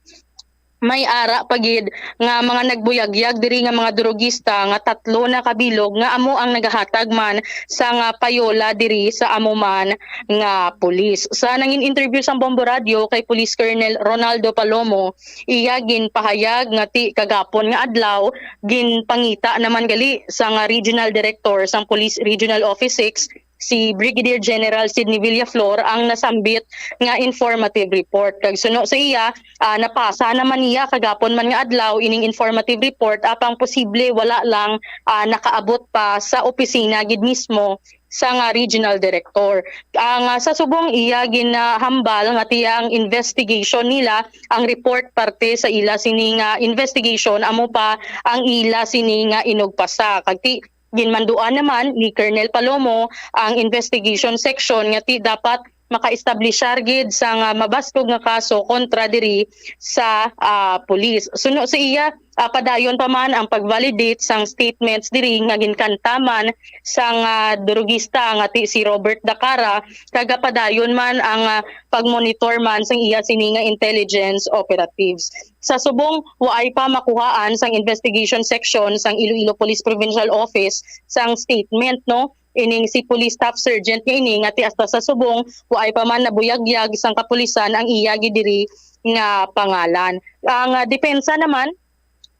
May ara pa gid nga mga nagbuyagyag diri nga mga durugista nga tatlo na kabilog nga amo ang nagahatag man sa nga payola diri sa amo man nga pulis. Sa nangin interview sang Bombo Radio kay Police Colonel Ronaldo Palomo, iya ginpahayag nga ti kagapon nga adlaw ginpangita naman gali sa nga regional director sang Police Regional Office six, si Brigadier General Sidney Villaflor, ang nasambit nga informative report. Kag suno sa iya, ah, napasa naman niya kagapon man nga adlaw ining informative report, apang posible wala lang, ah, nakaabot pa sa opisina gid mismo sa nga regional director. Ang, ah, sa subong iya ginahambal nga ti ang investigation nila, ang report parte sa ila sini nga investigation, amo pa ang ila sini nga inugpasa. Kag ti ginmanduan naman ni Colonel Palomo ang investigation section nga ti dapat maka-establishar gid sang, ah, mabaskog nga kaso kontra diri sa, ah, pulis. Suno sa iya, ah, padayon pa man ang pag-validate sang statements diri nga ginkantaman sang, ah, durugista nga ti si Robert Dacara, kag padayon man ang, ah, pag-monitor man sang iya sini nga intelligence operatives. Sa subong, waay pa makuhaan sang investigation section sang Iloilo Police Provincial Office sang statement, no? Ining si Police Staff Sergeant nga ini nga ti hasta sa subong, waay pa man nabuyagyag sang kapulisan ang iya gid diri nga pangalan. Ang, ah, depensa naman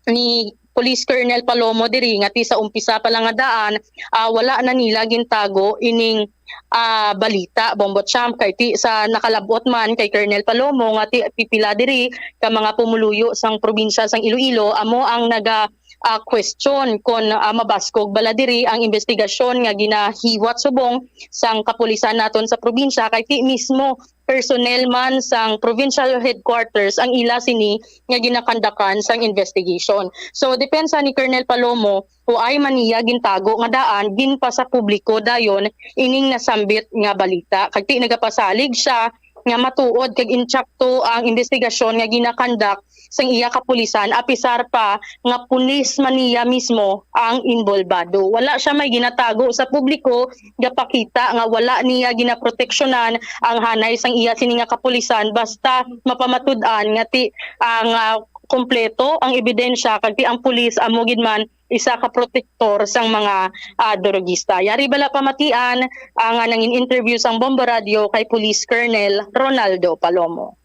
ni Police Colonel Palomo diri nga ti sa umpisa pa lang nga daan, ah, wala na nila gintago ining, ah, balita, Bombo Champ, kay ti sa nakalab-ot man kay Colonel Palomo nga ti pipila diri ka mga pumuluyo sang probinsya sang Iloilo amo ang naga, ah, question kon, ah, mabaskog bala diri ang investigasyon nga ginahiwat subong sang kapulisan naton sa probinsya, kay ti mismo personnel man sang provincial headquarters ang ila sini nga ginakandakan sang investigation. So, depensa ni Colonel Palomo, waay man niya gintago nga daan, ginpasapubliko dayon ining nasambit nga balita. Kag ti nagapasalig sia nga matuod kag intsakto ang investigasyon nga ginakandak sang iya kapulisan, apisar pa nga pulis man niya mismo ang inbolbado. Wala sia may ginatago sa publiko, gapakita nga wala niya ginaproteksyonan ang hanay sang iya sini nga kapulisan, basta mapamatud-an nga ti ang, ah, kompleto ang ebidensya kag ti ang pulis amo gid man isa ka protektor sang mga, ah, durugista. Yari bala pamatian ang, ah, nangin interview sang Bombo Radio kay Police Colonel Ronaldo Palomo.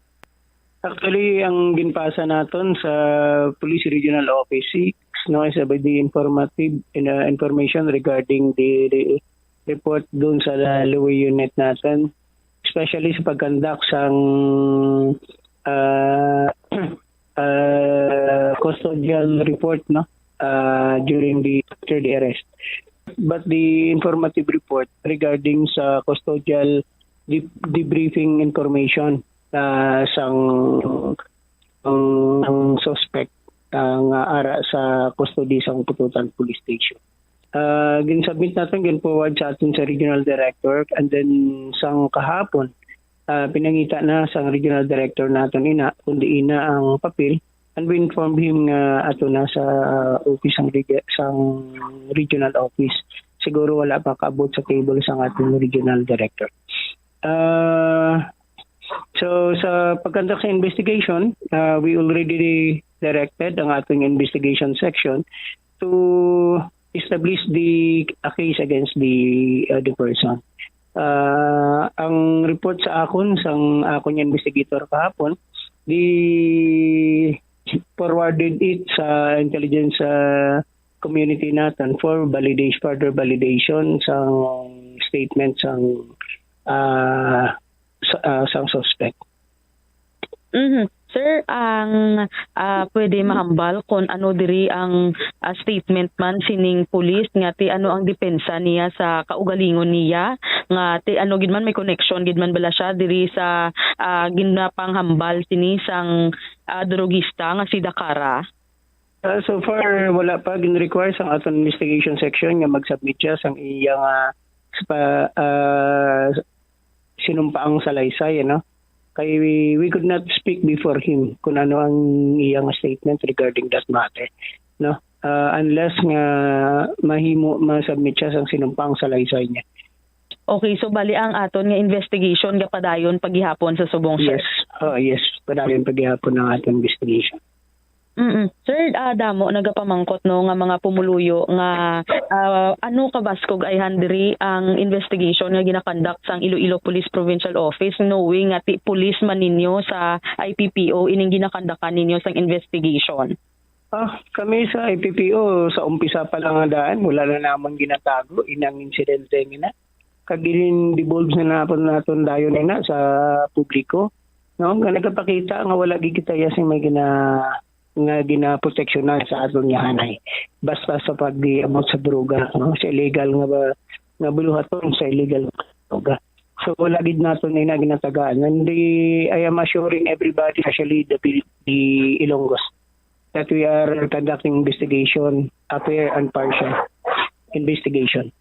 Actually, ang ginpasa naton sa Police Regional Office six, no, is about the informative, in, uh, information regarding the, the report dun sa Lowy unit natin, especially sa pag-conduct sang, uh, uh, custodial report, no, uh, during the, after the arrest. but the informative report regarding sa custodial de- debriefing information, ah, sang ang, ang suspect, ah, nga ara sa custody sang Pototan Police Station. Ah, gin-submit naton, gin-forward sa aton sa regional director, and then sang kahapon, ah, pinangita na sang regional director naton ina, kundi ina ang papel, and we informed him nga ato na sa office sang regi-, sang regional office. Siguro wala pa kaabot sa table sang aton regional director. Ah, so sa pag-conduct sa investigation, ah, we already directed ang ating investigation section to establish the a case against the, uh, the person. Ah, ang report sa akon, sang akon nga investigator kahapon, di forwarded it sa intelligence, ah, community naton for validation, further validation sang statement sang, ah, sa, ah, sang suspect. Mhm. Sir, ang, ah, pwede mahambal kung ano diri ang, ah, statement man sining pulis nga ti ano ang depensa niya sa kaugalingon niya, nga ti ano gid man, may connection gid man bala siya diri sa, ah, ginapanghambal sini sang, ah, drugista nga si Dakara? Ah, so far, wala pa gin-require sang aton investigation section nga mag-submit siya sang iya nga spa, ah, sinumpaang salaysay, ano? Kay we, we could not speak before him kung ano ang iyang statement regarding that matter, no? Ah, unless nga mahimo, ma-submit siya sang sinumpaang salaysay niya. Okay, so bali ang aton nga investigation gapadayon pa gihapon sa subong, sir? Yes. Oh, yes. Padayon pa gihapon ang aton investigation. Mm. Sir, ah, damo nagapamangkot, no, nga mga pumuluyo nga, ah, ano kabaskog ayhan diri ang investigation nga ginakandak sang Iloilo Police Provincial Office, knowing nga ti police man ninyo sa I P P O ining ginakandakan ninyo sang investigation? Ah, kami sa I P P O, sa umpisa pa lang nga daan, wala na namon ginatago inang insidente nga na. Kag gin-divulge na naton, naton dayon ina sa publiko, no, nga nagapakita nga wala gid kita ya sing may gina-, nga ginaproteksyonan sa aton nga hanay basta sa pag-abot sa droga, no, sa illegal nga ba, nga buluhaton sa illegal nga droga. So wala gid naton ina ginatagaan. And the, I am assuring everybody, especially the, the Ilonggos, that we are conducting investigation, a fair and partial investigation.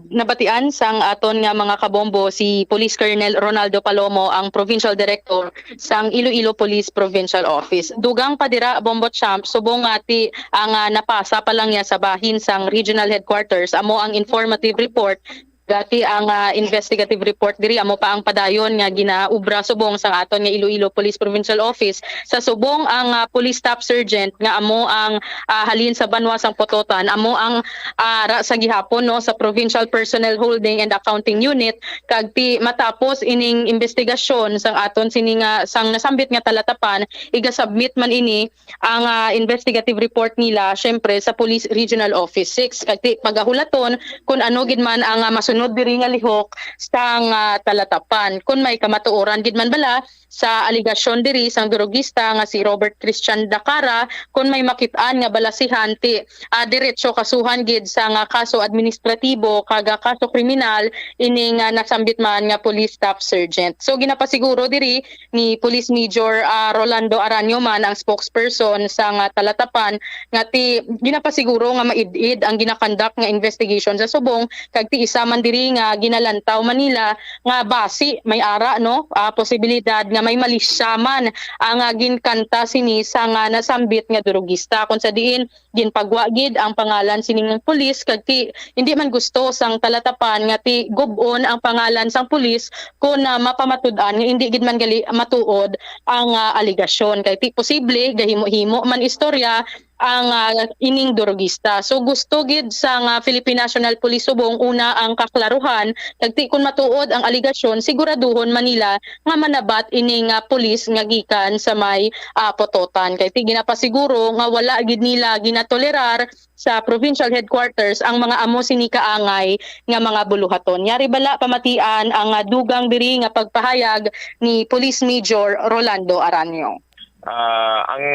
Nabatian sang aton nga mga kabombo si Police Colonel Ronaldo Palomo, ang Provincial Director sang Iloilo Police Provincial Office. Dugang pa dira, Bombo Champ, subong nga ti ang, ah, napasa pa lang niya sa bahin sang Regional Headquarters, amo ang informative report. Gati ang, ah, investigative report diri, amo pa ang padayon nga ginaubra subong sang aton nga Iloilo Police Provincial Office. Sa subong ang, ah, Police Staff Sergeant nga amo ang, ah, halin sa banwa sang Pototan, amo ang, ah, ara sa gihapon, no, sa Provincial Personnel Holding and Accounting Unit, kag ti matapos ining investigasyon sang aton sini nga, sang nasambit nga talatapan, iga-submit man ini ang, ah, investigative report nila, syempre, sa Police Regional Office six. Kag ti pagahulaton kung ano gid man ang, ah, masunod diri nga lihok sang, ah, talatapan. Kung may kamatuoran gid man bala sa aligasyon diri sang drogista nga si Robert Christian Dacara, kung may makit-an nga balasihan, ti, ah, diretso kasuhan gid sang, ah, kaso administratibo kag, ah, kaso kriminal ini nga nasambit man nga police staff sergeant. So, ginapasiguro diri ni Police Major, ah, Rolando Aranio man, ang spokesperson sang, ah, talatapan, nga ti ginapasiguro nga maid-id ang ginakandak nga investigation sa subong, kag ti isa man diri nga ginalantaw man nila nga basi may ara, no, ah, posibilidad nga may malisya man ang, ah, ginkanta sini sang, ah, nasambit nga drogista, kung sa diin ginpagwa gid ang pangalan sining pulis, kag ti hindi man gusto sang talatapan nga ti gub-on ang pangalan sang pulis kon, ah, mapamatud-an nga indi gid man gali matuod ang, ah, aligasyon, kay ti posible gahimo-himo man istorya ang, ah, ining drogista. So gusto gid sang, ah, Philippine National Police subong una ang kaklaruhan, kag ti kon matuod ang aligasyon, siguraduhon man nila nga manabat ining, ah, pulis nga gikan sa may, ah, Pototan. Kay ti ginapasiguro nga wala gid nila ginatolerar sa provincial headquarters ang mga amo sini kaangay nga mga buluhaton. Yari bala pamatian ang, ah, dugang diri nga pagpahayag ni Police Major Rolando Aranio. Ah, ang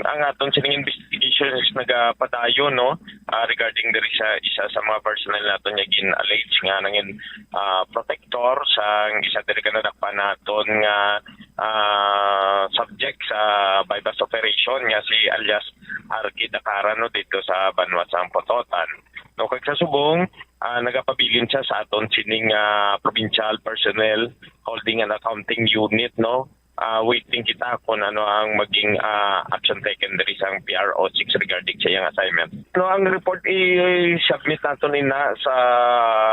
ang aton sining investigation is nagapadayon, no, ah, regarding diri sa isa sa mga personnel naton nga gin-allege nga nangin, ah, protector sang isa diri ka nadakpan naton nga, ah, subject sa buy-bust operation nga si alias Arky Dacara, no, dito sa banwa sang Pototan. No, kag sa subong, ah, nagapabilin siya sa aton sining, ah, provincial personnel holding and accounting unit, no. Ah, waiting kita kung ano ang maging, ah, action taken diri sang P R O six regarding sa iyang assignment. No, ang report i-submit nato nina sa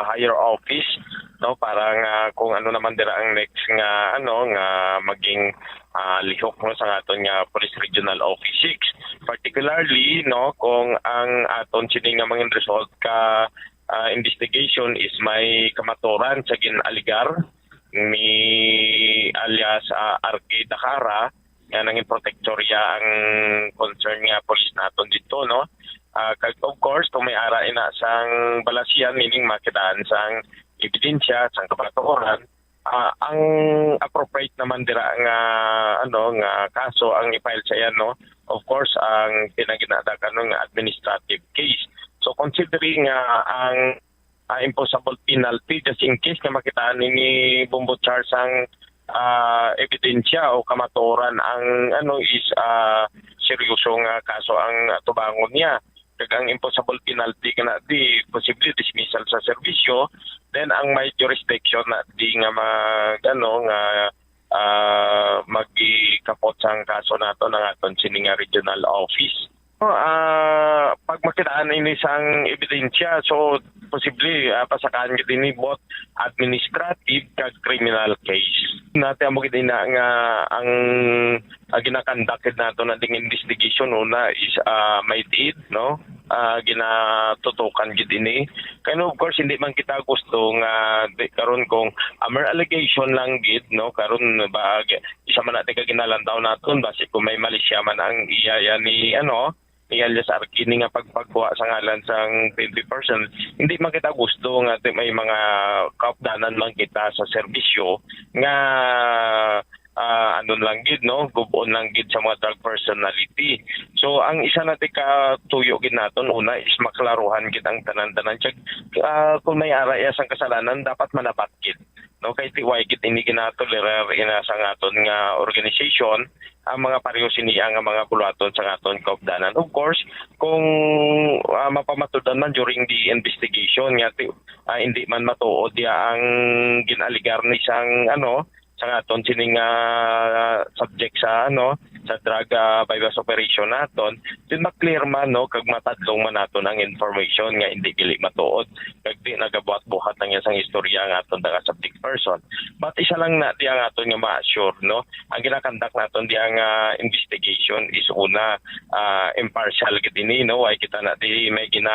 higher office, no, para nga kung ano naman dira ang next nga, ano, nga maging, ah, lihok, no, sa aton nga Police Regional Office six. Particularly, no, kung ang aton sini nga mga result ka, ah, investigation is may kamatuoran sa gin-aligar ni alias, ah, Arky Dacara, nga nangin protektorya ang concern nga pulis naton dito, no? Ah, kag of course, kung may ara ina sang balasian, meaning makitaan sang ebidensya, sang kamatuoran, ah, ang appropriate naman dira nga, ano, nga kaso ang i-file sa iya, no? Of course, ang pinaginadak, ano, nga administrative case. So, considering nga ang, ah, imposable penalty, just in case nga makitaan ni Bombo Charles ang, ah, ebidensya o kamatuoran ang, ano, is, ah, seryoso nga kaso ang tubangon niya. Kag ang imposable penalty kana di posible dismissal sa serbisyo, then ang may jurisdiction na di nga mag, ano, nga, ah, magikapot sang kaso nato ng aton sini nga regional office. Ah, pag makitaan ini sang ebidensya, so posible, ah, pasakaan gid ini both administrative kag criminal case. Nati amo gid ina nga ang, ah, ginakandak gid nato na ding investigation una is, ah, may tiid, no? Ah, ginatutukan gid ini. Kay no, of course, hindi man kita gusto nga di, karon kung, ah, mere allegation lang gid, no? Karon ba, isa man natin ka ginalantaw naton, basi kung may malisya man ang iya, iya ni, ano, ni alias Arky ni nga pagpagkuha sa ngalan sang twenty percent, hindi man kita gusto nga ti-, may mga kaupdanan man kita sa serbisyo nga, ah, ano lang gid, no, gubon lang gid sa mga drug personality. So, ang isa na ti ka tuyo gid naton, una is maklaruhan gid ang tanan-tanan. Check, ah, kung may ara iya sang kasalanan, dapat manapat gid, no? Kay ti way gid ini ginatolerar ina sa ngaton nga organization ang mga pareho sini nga mga buluhaton sa ngaton kaupdanan. Of course, kung, ah, mapamatud-an man during the investigation nga ti-, ah, hindi man matuod ya ang gin-aligar ni sang, ano, sa ngaton sining, ah, subject sa, ano, sa drug, ah, buy-bust operation naton, then ma-clear man, no, kag matadlong man naton ang information nga hindi gili matuod kag di nagabuhat-buhat ang isang istorya ang aton mga subject person. But isa lang na di ang aton nga ma-assure, no, ang ginakandak naton di ang, ah, investigation is una, ah, impartial gid ini, no, way kita na di may gina,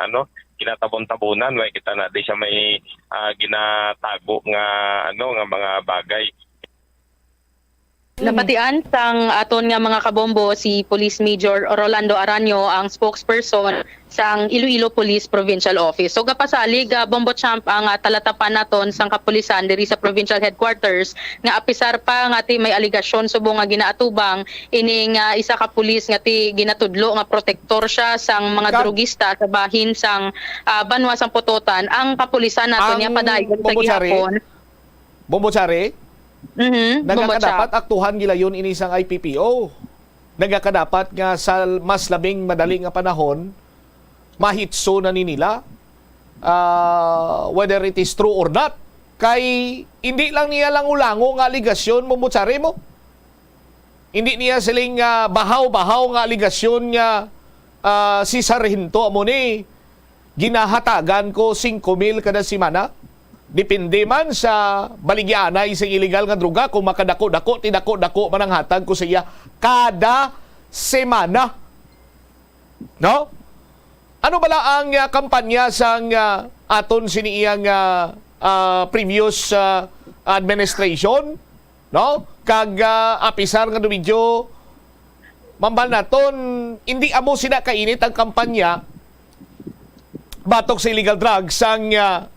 ano, ginatabon-tabunan, way kita na di sa may, ah, ginatago nga, ano, nga mga bagay. Nabatian sang aton nga mga kabombo si Police Major Rolando Aranio, ang spokesperson sang Iloilo Police Provincial Office. So, gapasalig, ah, Bombo Champ, ang, ah, talatapan naton sang kapulisan diri sa provincial headquarters nga apisar pa nga ti may aligasyon subong nga ginaatubang ining, ah, isa ka pulis nga ti ginatudlo nga protektor siya sang mga Kag- drugista sa bahin sang, ah, banwa sang Pototan. Ang kapulisan naton Ang niya padayon sa Bombo Chari? gihapon. Bombo Chari? Mhm, Bombo Chap. Nagakadapat aktuhan gilayon ini sang I P P O. Nagakadapat nga sa mas labing madali nga panahon, mahitso na ni nila, ah, whether it is true or not. Kay hindi lang niya lango-lango nga aligasyon, Bombo Chari, mo. Hindi niya siling, ah, bahaw-bahaw nga aligasyon nga, ah, si Sargento amo ni ginahatagan ko singko mil kada semana. Depende man sa baligyanay sa illegal nga droga kung makadako-dako, ti dako-dako man ang hatag ko sa iya kada semana. No? Ano bala ang, ah, kampanya sang, ah, aton sini iyang, ah, ah, previous, ah, administration? No? Kag, ah, apisar nga medyo mambal naton, hindi amo sina kainit ang kampanya batok sa illegal drugs sang, ah,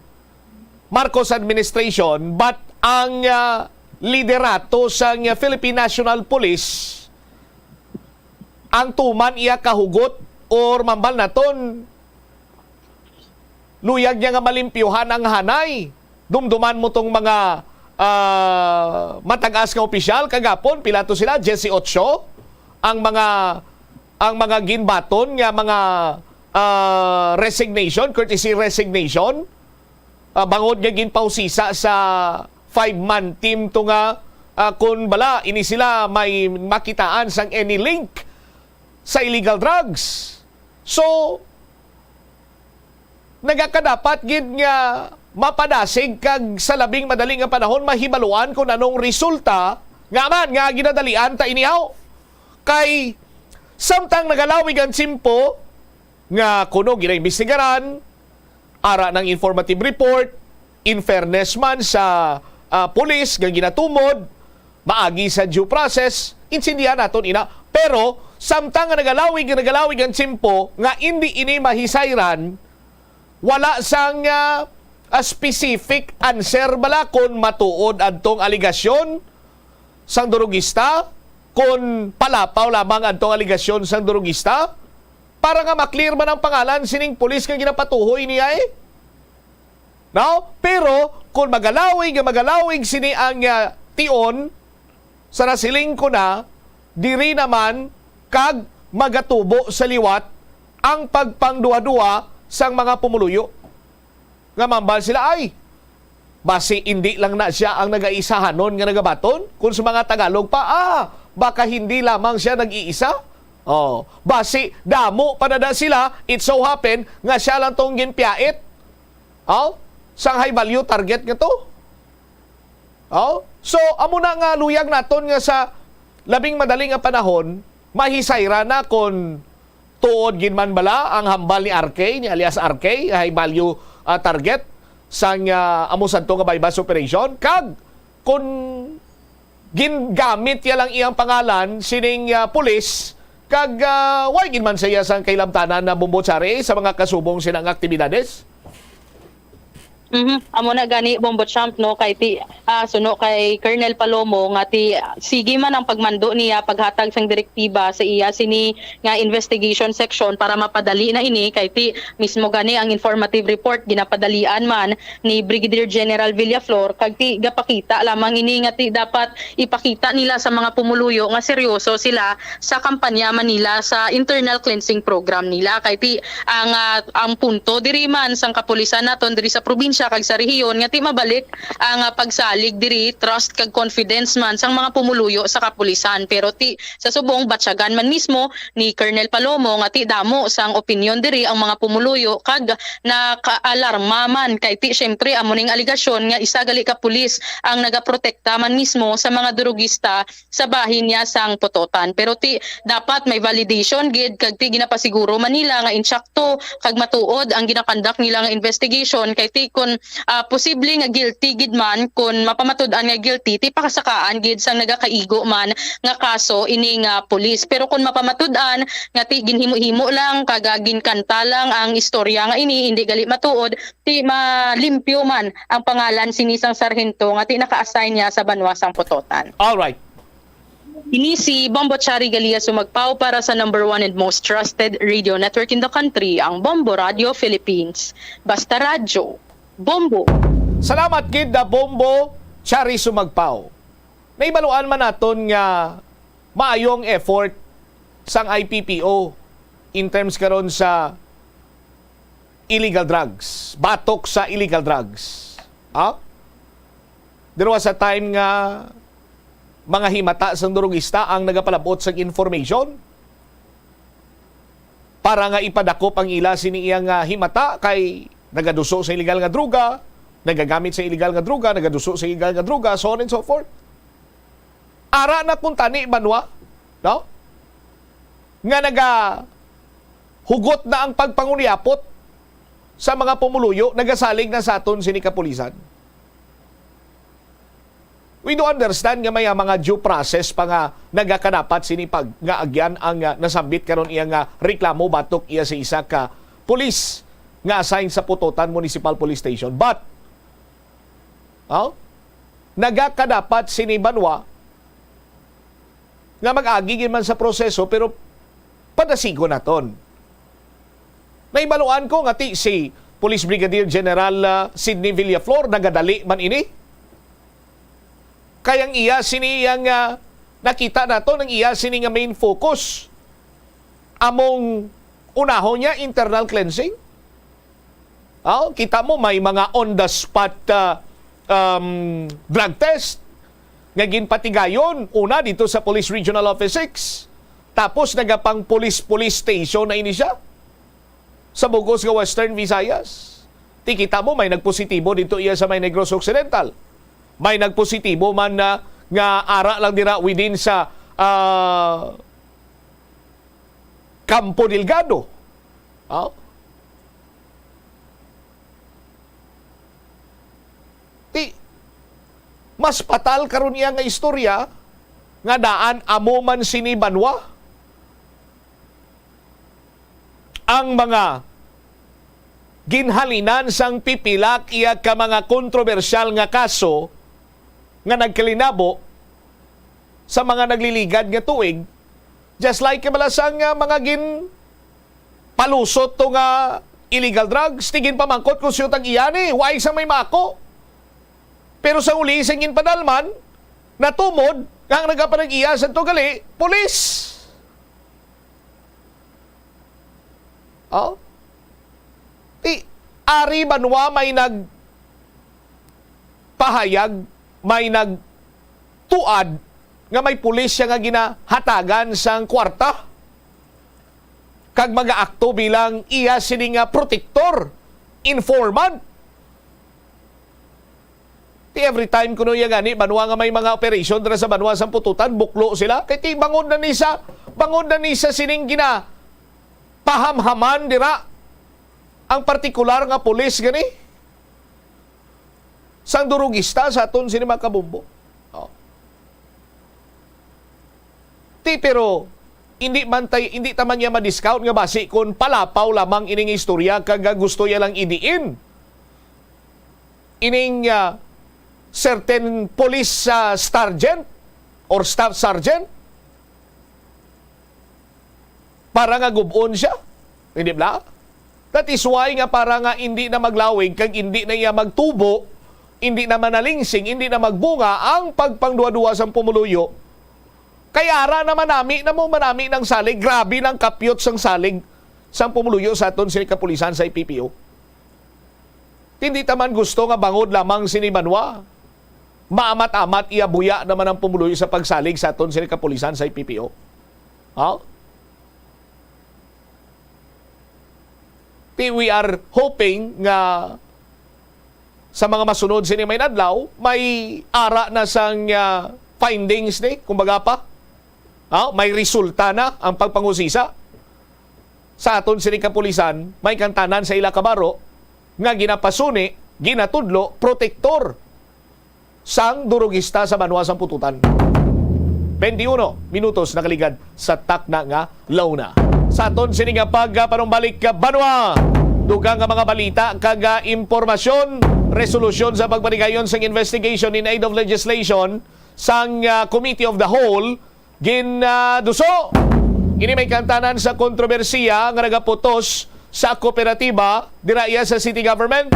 Marcos administration, but ang, ah, liderato sang, ah, Philippine National Police ang tuman iya kahugot, or mambal naton, luyag niya nga malimpyuhan ang hanay. Dumduman mo tong mga, ah, matagas nga opisyal kagapon, pila to sila? Diyesyocho ang mga, ang mga ginbaton nga mga, ah, resignation, courtesy resignation. Ah, bangod nga ginpausisa sa five-man team to nga, ah, kun bala ini sila may makitaan sang any link sa illegal drugs. So, nagakadapat gid nga mapadasig kag sa labing madali nga panahon mahibaluan kung anong resulta nga man nga ginadalian ta inihaw. Kay samtang nagalawig ang tiyempo nga kuno ginaimbestigaran, ara ng informative report, in fairness man sa, ah, pulis nga ginatumod, maagi sa due process, intindihan naton ina. Pero samtang nga nagalawig, nagalawig ang tiyempo nga indi ini mahisayran, wala sang, ah, ah, specific answer bala kon matuod adtong aligasyon sang durugista, kon palapaw lamang adtong aligasyon sang durugista, para nga maklear man ang pangalan sining pulis nga ginapatuhoy niya, eh. No? Pero kung magalawig nga magalawig sini ang, ah, tion, sa nasiling ko na, diri naman kag magatubo sa liwat ang pagpangduha-duha sang mga pumuluyo. Nga mambal sila, "Ay, basi indi lang na siya ang nagaisahanon nga nagabaton." Kung sa mga Tagalog pa, "Ah, baka hindi lamang siya nag-iisa." Oh, basi damo pa na, na sila, it so happen nga siya lang tong ginpiyait. Oh, sang high value target nga to. Oh, so amo na nga luyag naton nga sa labing madali nga panahon mahisayra na kon tuod gid man bala ang hambal ni R K, ni alias R K, high value, ah, target sang, ah, amo sadto nga buy-bust operation, kag kon gingamit ya lang iyang pangalan sining, ah, pulis, kag, ah, wala gid man siya sang kailabtanan na, Bombo Chari, sa mga kasubong sina nga aktibidades? Mhm. Amo na gani, Bombo Champ, no, kay ti, ah, suno kay Colonel Palomo nga ti, sige man ang pagmando niya paghatag sang direktiba sa iya sini nga investigation section para mapadali na ini, kay ti mismo gani ang informative report ginapadalian man ni Brigadier General Villaflor, kag ti gapakita lamang ini nga ti dapat ipakita nila sa mga pumuluyo nga seryoso sila sa kampanya man nila sa internal cleansing program nila. Kay ti ang, ah, ang punto diri man sang kapulisan naton diri sa probinsya kag sa rehiyon nga ti mabalik ang, ah, pagsalig diri, trust kag confidence man sang mga pumuluyo sa kapulisan. Pero ti sa subong, batyagan man mismo ni Colonel Palomo nga ti damo sang opinyon diri ang mga pumuluyo kag nakaalarma man, kay ti syempre amo ning aligasyon nga isa gali ka pulis ang nagaprotekta man mismo sa mga durugista sa bahin niya sang Pototan. Pero ti dapat may validation gid kag ti ginapasiguro man nila nga insakto kag matuod ang ginakandak nila nga investigation, kay ti kon, ah, posible nga guilty gid man, kon mapamatud-an nga guilty, ti pakasakaan gid sang nagakaigo man nga kaso ini nga pulis. Pero kon mapamatud-an nga ti ginhimo-himo lang kag, ah, ginkanta lang ang istorya nga ini, hindi gali matuod, ti malimpyo man ang pangalan sini sang sarhento nga ti naka-assign niya sa banwa sang Pototan. All right. Ini si Bombo Chari Galia Sumagpao para sa number one and most trusted radio network in the country, ang Bombo Radio Philippines. Basta radyo, Bombo. Salamat gid na Bombo Chari Sumagpao. Naibaluan man naton nga maayong effort sang I P P O in terms karon sa illegal drugs, batok sa illegal drugs. Ha? There was a time nga mga himata sang durugista ang nagapalabot sang information para nga ipadakop ang ila sini iya nga himata kay nagaduso sa illegal nga droga, nagagamit sa illegal nga droga, nagaduso sa illegal nga droga, so on and so forth. Ara na kuntani, banwa, no? Nga nagahugot na ang pagpangulyapot sa mga pumuluyo, nagasalig na sa aton sini kapulisan. We do understand nga may mga due process pa nga nagakadapat sini pag nga agyan ang, ah, nasambit karon iya nga reklamo batok iya sa isa ka pulis nga assign sa Pototan Municipal Police Station. But, oh, nagakadapat sini, banwa, nga mag-agi gid man sa proseso, pero Dasigon naton. Nahibaluan ko nga ti si Police Brigadier General, ah, Sidney Villaflor nagadali man ini. Kay ang iya sini yang, ah, nakita naton, ang iya sini nga main focus among unahon niya internal cleansing. Oh, kita mo, may mga on the spot, ah, um, drug test nga ginpatigayon, una dito sa Police Regional Office six, tapos nagapang police police station na ini siya sa bugos nga Western Visayas. Ti kita mo, may nagpositibo dito iya sa may Negros Occidental. May nagpositibo man na nga ara lang dira within sa, ah, Campo Delgado. Oh. Ti, mas patal karon iya nga istorya nga daan amo man sini banwa ang mga ginhalinan sang pipila iya ka mga kontrobersyal nga kaso nga nagkalinabo sa mga nagliligad nga tuig, just like kabala sang, ah, mga ginpalusot to nga illegal drugs, ti ginpamangkot kung sino tag-iya ni, why sa may mako. Pero sa uli, sa ginpadalman, natumod nga ang nagapanag-iya sa to gali, pulis. Oh? Ti, ari banwa may nagpahayag, may nagtuad nga may pulis siya nga ginahatagan sang kwarta kag magaakto bilang iya sini nga protektor, informant. Ti every time kuno iya gani, banwa nga may mga operation dira sa banwa sang Pututan, buklo sila. Kay ti bangod na ni sa, bangod na ni sa sining gina pahamhaman dira ang partikular nga pulis gani sang durugista sa aton sini mga kabombo. Oh. Ti, pero hindi man tay, hindi ta man niya ma-discount nga basi kon palapaw lamang ining istorya kag gusto niya lang idiin ining, ah, certain police, ah, sergeant or staff sergeant para nga gub-on siya. Hindi bala? That is why nga para nga hindi na maglawig kag hindi na iya magtubo, hindi na manalingsing, hindi na magbunga ang pagpangduwa-duwa sang pumuluyo. Kay ara na manami na mo, manami ng salig. Grabe ng kapyot sang salig sang pumuluyo sa aton sini kapulisan sa I P P O. Hindi ta man gusto nga bangod lamang sini banwa, maamat-amat iya buya naman ang pumuluyo sa pagsalig sa aton sini kapulisan sa I P P O. Ha? Ti, we are hoping nga sa mga masunod sini may adlaw, may ara na sang, ah, findings ni, kumbaga pa. Ah, may resulta na ang pagpangusisa sa aton sini kapulisan, may kantanan sa ila kabaro nga ginapasuni, ginatudlo, protektor sang durugista sa banwa sang Pututan. Twenty-one minutos nakaligad sa takna nga launa. Sa aton sini nga pagpanumbalik ka banwa, dugang nga mga balita kag, ah, impormasyon, resolusyon sa pagpanigayon sang investigation in aid of legislation sang, ah, Committee of the Whole gin, ah, duso. Ini may kantanan sa kontrobersiya nga nagaputos sa kooperatiba dira iya sa city government,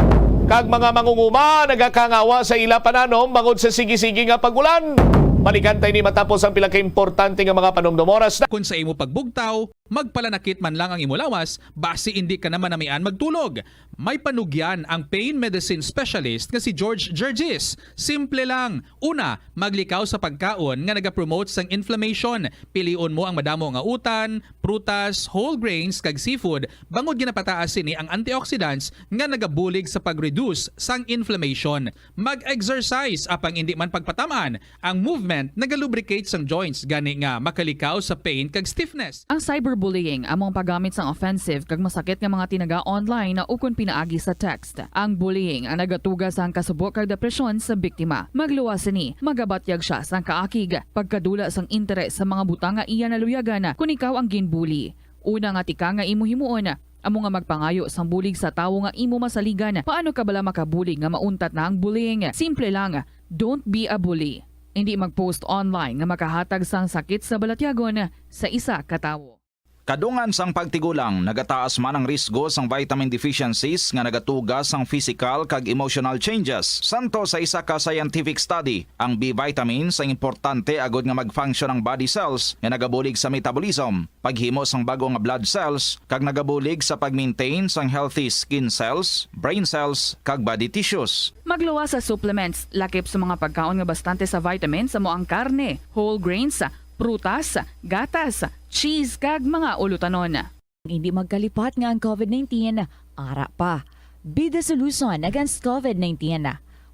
kag mga mangunguma nagakangawa sa ila pananom bangod sa sige-sige nga pag-ulan. Balikan ta ini matapos ang pila ka importante nga mga panumdom. Oras na. Kung sa imo pagbugtaw, magpalanakit man lang ang imo lawas, basi indi ka na manamian magtulog. May panugyan ang pain medicine specialist nga si George Gergis. Simple lang. Una, maglikaw sa pagkaon nga nagapromote sang inflammation. Pilion mo ang madamo nga utan, prutas, whole grains, kag seafood, bangod ginapataas sini ang antioxidants nga nagabulig sa pag-reduce sang inflammation. Mag-exercise, apang indi man pagpatam-an, ang movement nagalubricate sang joints, gani nga makalikaw sa pain kag stiffness. Ang cyberbullying amo ang paggamit sang offensive kag masakit nga mga tinaga online ukon pinaagi sa text. Ang bullying ang nagatuga sang kasubo kag depresyon sa biktima. Magluwas sini, magabatyag sia sang kaakig, pagkadula sang interes sa mga butang nga iya naluyagan kon ikaw ang ginbully. Una nga tika nga imo himuon, amo nga magpangayo sang bulig sa tawo nga imo masaligan. Paano ka bala makabulig nga mauntat na ang bullying? Simple lang, don't be a bully. Indi mag-post online nga makahatag sang sakit sa balatyagon sa isa ka tawo. Kadungan sang pagtigulang, nagataas man ang risgo sang vitamin deficiencies nga nagatuga sang physical kag emotional changes. Santo sa isa ka scientific study, ang B vitamins ang importante agud nga mag-function ang body cells nga nagabulig sa metabolism, paghimo sang bag-o nga blood cells, kag nagabulig sa pag-maintain sang healthy skin cells, brain cells, kag body tissues. Magluwas sa supplements, lakip sa mga pagkaon nga bastante sa vitamins, amo ang karne, whole grains, prutas, gatas, cheese, kag mga ulutanon. Hindi magkalipat nga ang covid nineteen ara pa. Be the solution against covid nineteen.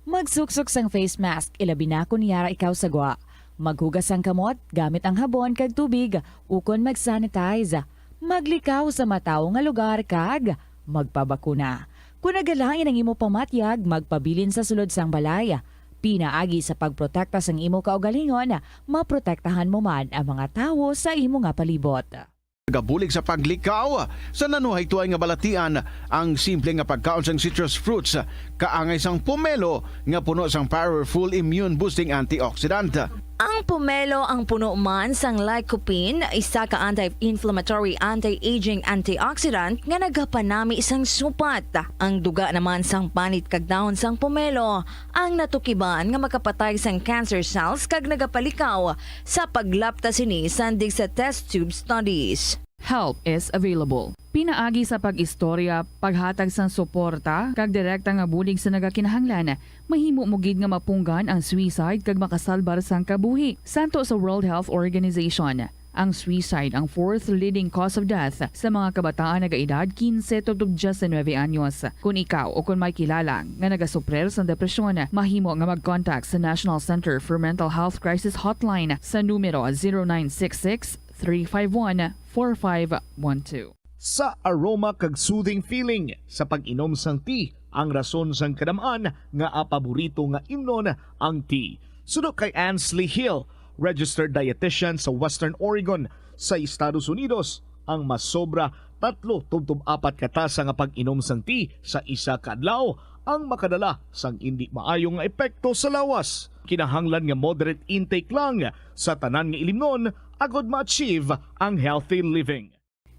Magsuksok sang face mask, ilabi na kon yara ikaw sa gwa. Maghugas sang kamot gamit ang habon kag tubig, ukon mag-sanitize. Maglikaw sa matawo nga lugar kag magpabakuna. Kon nagalain ang imo pamatyag, magpabilin sa sulod sang balay. Pinaagi sa pagprotekta sang imo kaugalingon, maprotektahan mo man ang mga tawo sa imo nga palibot. Nagabulig sa paglikaw sa nanuhay tuay nga balatian ang simple nga pagkaon sang citrus fruits, kaangay sang pomelo nga puno sang powerful immune boosting antioxidant. Ang pomelo ang puno man sang lycopene, isa ka anti-inflammatory, anti-aging antioxidant nga nagapanami sang supat. Ang duga naman sang panit kag dahon sang pomelo ang natukiban nga makapatay sang cancer cells kag nagapalikaw sa paglapta sini sandig sa test tube studies. Help is available. Pinaagi sa pag-istorya, paghatag sang suporta, kag direkta nga bulig sa nagakinahanglan, mahimo mo gid nga mapunggan ang suicide kag makasalbar sang kabuhi. Santo sa World Health Organization, ang suicide ang fourth leading cause of death sa mga kabataan nagaedad kinse tubtob diyes nuebe anyos. Kon ikaw o kon may kilala nga nagasuprer sang depresyon, mahimo nga mag-contact sa National Center for Mental Health Crisis Hotline sa numero zero nine six six, three five one, four five one two. Sa aroma kag soothing feeling sa pag-inom sang tea ang rason sang kadam-an nga paborito nga imnon ang tea. Suno kay Ansley Hill, registered dietitian sa Western Oregon sa Estados Unidos, ang masobra tatlo tubtob apat ka tasa nga pag-inom sang tea sa isa ka adlaw ang makadala sang indi maayo nga epekto sa lawas. Kinahanglan nga moderate intake lang sa tanan nga ilimnon agod ma-achieve ang healthy living.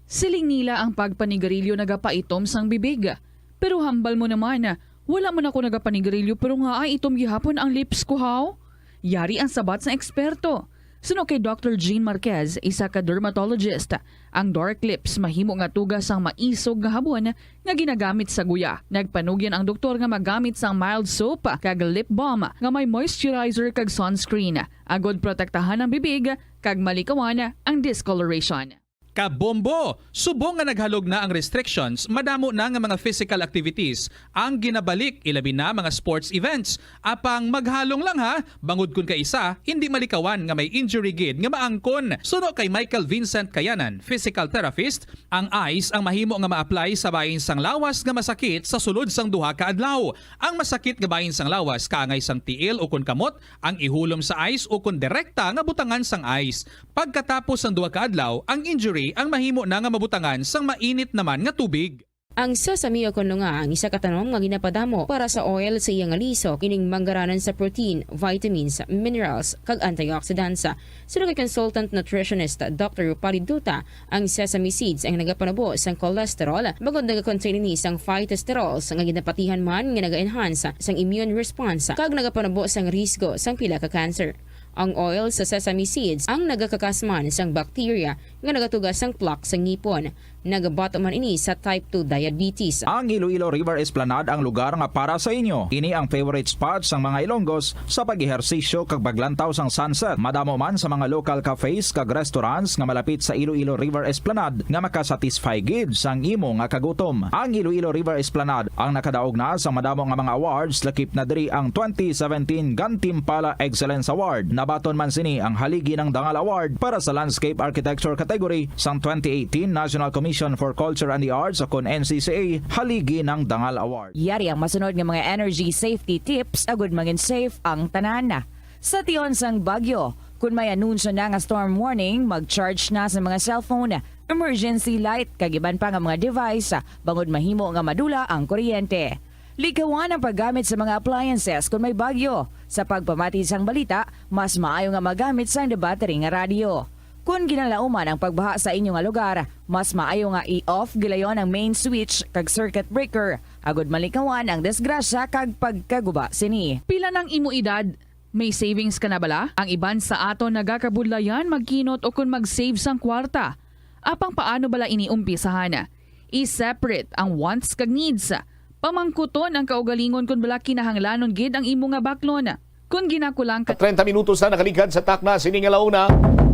Siling nila ang pagpanigarilyo nagapaitom sang bibig. Pero hambal mo naman, wala man ako nagapanigarilyo pero ngaa itom gihapon ang lips ko, haw? Yari ang sabat sang eksperto. Suno kay Doctor Jean Marquez, isa ka dermatologist, ang dark lips mahimo nga tuga sang maisog nga habon nga ginagamit sa guya. Nagpanugyan ang doktor nga magamit sang mild soap kag lip balm nga may moisturizer kag sunscreen, agod protektahan ang bibig kag malikawan ang discoloration. Kabombo! Subong nga naghalog na ang restrictions, madamo na nga mga physical activities ang ginabalik, ilabi na mga sports events. Apang maghalong lang ha, bangod kon kaisa, hindi malikawan nga may injury gid nga maangkon. Suno kay Michael Vincent Kayanan, physical therapist, ang ice ang mahimo nga ma-apply sa bahin sang lawas nga masakit sa sulod sang duha ka adlaw. Ang masakit nga bahin sang lawas kaangay sang tiil ukon kamot ang ihulom sa ice ukon direkta nga butangan sang ice. Pagkatapos sang duha ka adlaw, ang injury ang mahimo na nga mabutangan sang mainit naman nga tubig. Ang sesame o kon lunga ang isa ka tanom nga ginapadamo para sa oil sa iya nga liso. Ining manggaranan sa protein, vitamins, minerals, kag antioxidants. Suno kay consultant nutritionist Doctor Rupali Duta, ang sesame seeds ang nagapanubo sang cholesterol, bangod nagakontain ini sang phytosterols nga ginapatihan man nga naga-enhance sang immune response kag nagapanubo sang risgo sang pila ka cancer. Ang oil sa sesame seeds ang nagakakasman sang bacteria nga nagatuga sang plaque sa ngipon. Nagabato man ini sa type two diabetes. Ang Iloilo River Esplanade ang lugar nga para sa inyo. Ini ang favorite spot sang mga Ilonggos sa pag-ehersisyo kag paglantaw sang sunset. Madamo man sa mga local cafes kag restaurants nga malapit sa Iloilo River Esplanade nga makasatisfy gid sang imo nga kagutom. Ang Iloilo River Esplanade ang nakadaog na sa madamo nga mga awards, lakip na diri ang twenty seventeen Gantimpala Excellence Award. Nabaton man sini ang Haligi ng Dangal Award para sa Landscape Architecture category sang twenty eighteen National Commission for Culture and the Arts o kon N C C A Haligi ng Dangal Award. Yari ang masunod nga mga energy safety tips agud mangin safe ang tanan. Sa tion sang bagyo, kon may anunsyo na nga storm warning, mag-charge na sa mga cellphone, emergency light, kag iban pa nga mga device, bangod mahimo nga madula ang kuryente. Likawan ang paggamit sa mga appliances kon may bagyo. Sa pagpamati sang balita, mas maayo nga magamit sang battery nga radyo. Kon ginalauman ang pagbaha sa inyo nga lugar, mas maayo nga i-off gilayon ang main switch kag circuit breaker agud malikawan ang disgrasya kag pagkaguba sini. Pila nang imo edad? May savings ka na bala? Ang iban sa aton nagakabudlayan magkinot o kon mag-save sang kwarta. Apang paano bala ini umpisahan? I-separate ang wants kag needs. Pamangkuton ang kaugalingon kon bala kinahanglanon gid ang imo nga baklon. Kon ginakulang ka Treinta minutos na nakaligad sa takna sini nga launa.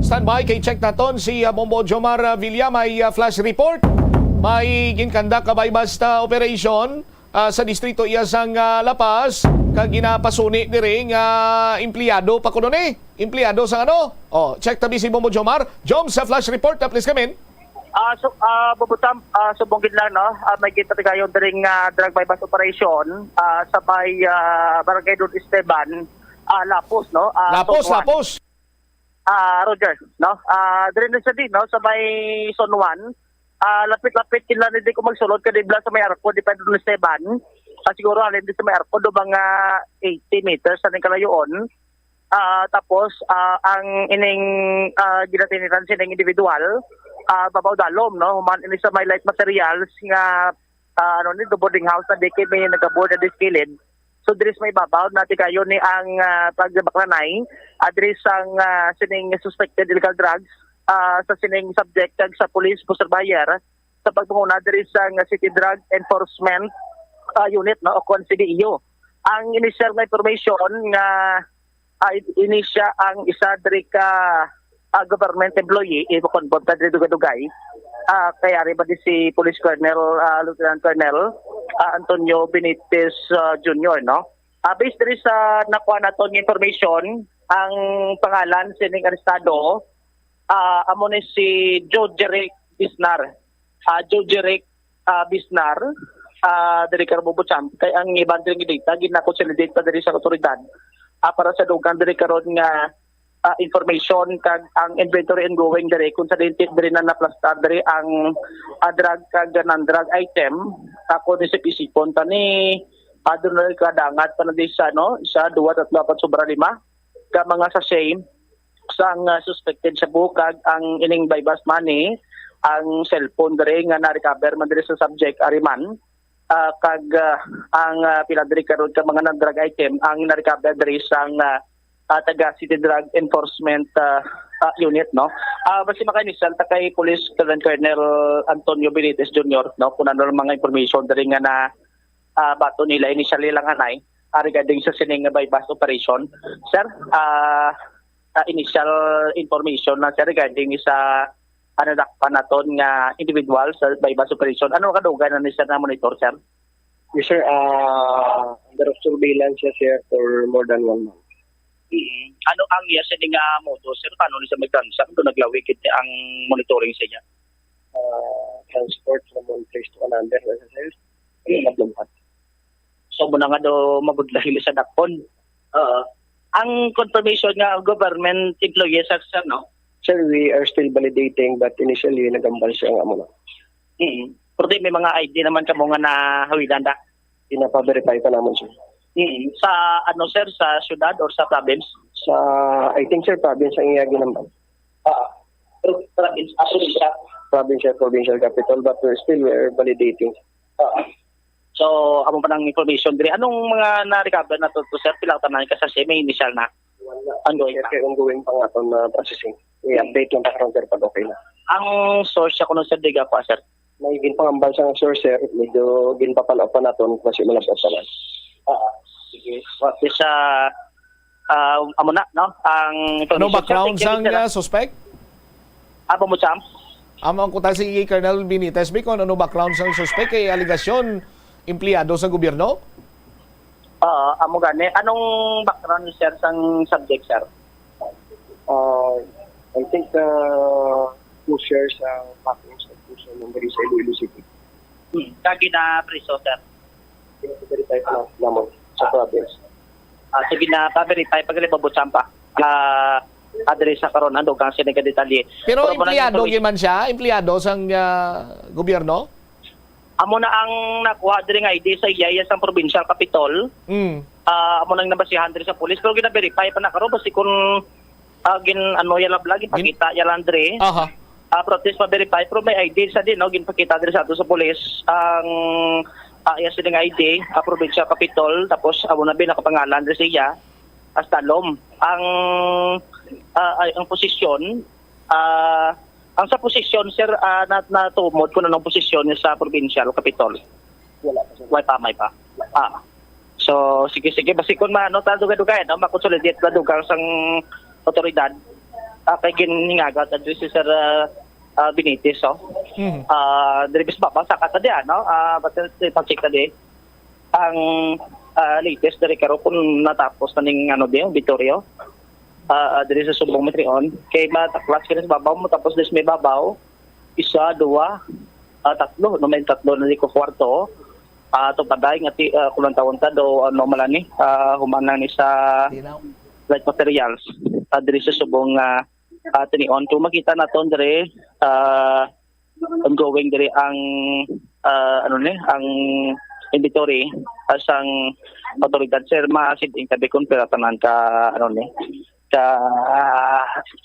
Standby kay check naton si, ah, Bombo Jomar, ah, Villa. May, ah, flash report. May ginkandak ka buy-bust, ah, operation, ah, sa distrito iya sang, ah, La Paz, kag ginapasuni diri nga empleyado pa kuno ni. Empleyado sa ano? Oh, check tabi si Bombo Jomar. Jom, sa flash report, ah, please come in. Ah, so, ah, Bobo Tam, ah, subong gid lang, no? Ah, may ginpatigayon diri nga drug buy-bust operation, ah, sa may, ah, Barangay Don Esteban, ah, Lapos, no? Ah, Lapos, Zone one. Lapos. Ah, Roger, no? Ah, diri na siya din, no? Sa may Zone one, ah, lapit-lapit kila ni di ko magsulod kadibla sa may arko, di pa Don Esteban. Ah, siguro alin di sa may arko, do mga eighty meters sa ning kalayoon. Ah, tapos, ah, ang ining, ah, ginatiniran sining individual, ah, babaw dalom, no? Human ini sa may light materials nga, ah, ano ni, do boarding house na di kay may nagabor na diskilid. So, diri sa may babaw, natigayon ni ang, ah, pagbaklanay, ah, diri sang, ah, sining suspected illegal drugs, ah, sa sining subject kag sa police po surveyor sa pagpanguna diri sang City Drug Enforcement, ah, Unit, no, o kon C D E U. Ang initial nga information nga, ah, ini siya ang isa diri ka, ah, government employee, imo kon ta diri dugay-dugay. Ah, kay ari ba di si Police Colonel, ah, Lieutenant Colonel, ah, Antonio Benitez, ah, Junior, no? Ah, based diri sa nakuha naton nga information, ang pangalan sining arestado, ah, amo ni si Joe Jeric Bisnar. Ah, Joe Jeric, ah, Bisnar, ah, diri ka Robo Champ. Kay ang iban diri nga data, gina-consolidate pa diri sa otoridad. Ah, para sa dugang diri karon nga, ah, information kag ang inventory ongoing diri, kung sa diri na naplastar diri ang, ah, drug kag non-drug item, ako ni sa isipon ta ni, ah, doon na kadangat pa na di sa, no, isa, duwa, tatlo, apat, sobra lima ka mga sachet sang, ah, suspected shabu kag ang ining buy-bust money, ang cellphone diri nga na-recover man diri sa subject, ari man, ah, kag, ah, ang, ah, pila diri karon ka mga non-drug item ang na-recover diri sang, ah, ah, taga City Drug Enforcement, ah, ah, Unit, no? Ah, basi maka-initial ta kay Police Lieutenant Colonel Antonio Benitez Junior, no? Kung ano lang mga information diri nga na, ah, bato nila initially lang anay, ah, regarding sa sining nga buy-bust operation. Sir, ah, ah, initial information na, sir, regarding sa, ano, dakpan naton nga individual sa buy-bust operation. Ano kadugay na ni, sir, na monitor, sir? Yes, sir. Ah, under of surveillance siya, sir, for more than one month. Mm. Ano ang iya siya nga modus, sir? Paano ni siya mag-transact kung naglawi gid ang monitoring sa iya? Ah, transport from one place to another, sir. Ano na So, muna nga daw mabudlay sa dakpon. Oo. Ang confirmation nga government employee, sir, sir, no? Sir, we are still validating, but initially, nagambal siya nga amo na. Mm. Pero di, may mga I D naman kamo nga nahawilan da? Pinapa-verify pa naman, sir. Mm. Sa, ano, sir, sa syudad or sa province? Sa, I think, sir, province ang iya ginambal. Ah, pero province, ah, probinsya. Provincial, provincial capital, but we're still, we're validating. Ah. So, amo pa nang information diri. Anong mga na-recover na to, to, sir? Pila tanan ka sa may initial na? Wala. Ongoing Sir, pa. Kay ongoing pa nga to na processing. I-update lang ta karon, sir, pag okay na. Ang source siya kuno, sir, diga pa, sir? May ginpangambal sa source, sir. Medyo ginpapalaw pa naton kasi malas-as pa lang. Ah, sige. Wa, sa, ah, amo na, no? Ang Ano information, sir, background thank you, sang, sir, ah, ah, suspect? Abo mo, Sam? Amo ang kuta si Colonel Benitez, bi, kung ano background sang suspect, kay alegasyon, empleyado sa gobyerno? Oo, amo gani. Anong background, sir, sang subject, sir? Ah, I think, ah, pusher sa packing sa pusher ng Marisa Iloilo City. Hmm, kagi na priso, sir? Pinapaverify pa lang naman sa province. Ah, sige na, pa-verify, pag libabot sampa. Ah, address sa karon, ano, kang sini ka detalye. Pero Pero muna empleyado yung gid man siya? Empleyado sang, ah, gobyerno? Amo na ang nakuha diri nga I D sa iya, iya sang provincial capitol. Mm. Ah, amo nang nabasihan diri sa pulis. Pero gina-verify pa na karon, basi kung Ah, gin-, ano, yala bala, ginpakita yala, Andre. Aha. Ah, pero at least ma-verify, pero may I D sa din, no? Ginpakita diri sa ato sa pulis ang, ah, iya sining I D, ah, provincial capitol, tapos amo na bin nakapangalan diri siya as talom. Ang, ah, ay, ang posisyon, ah, ang sa posisyon, sir, ah, na, natumod kung anong posisyon niya sa provincial capitol. Wala pa, sir. Wala pa, may pa. Ah. So, sige, sige. Basi kung maano ta, dugay-dugay, no? Makonsolidate na dugang sang otoridad. Ah, kay ginhingaga ta diri si Sir, ah, ah, Benitez, oh. Mhm. Ah, diri bis baba sa kata di, ano? Ah, basta si Patrick ta di. Ang, ah, latest diri karon kung natapos na ning, ano, di, Vittorio. Ah, ah, diri sa Subong Matinion. Kay mataklas kini sa babaw mo, tapos dis may babaw. Isa, duwa, ah, tatlo, no, may tatlo na di ko kwarto. Ah, ato pa dahil nga ti-, ah, kulang taon ta do, ano, malani, ah, human lang ni sa Tinaw. Light materials. Ah, diri sa Subong, ah, ah, Tinion. Kung makita naton diri, ah, ongoing diri ang, ah, ano ni, ang inventory, ah, sang otoridad, sir, masid-ing tabi kung pila tanan ka, ano ni, ka,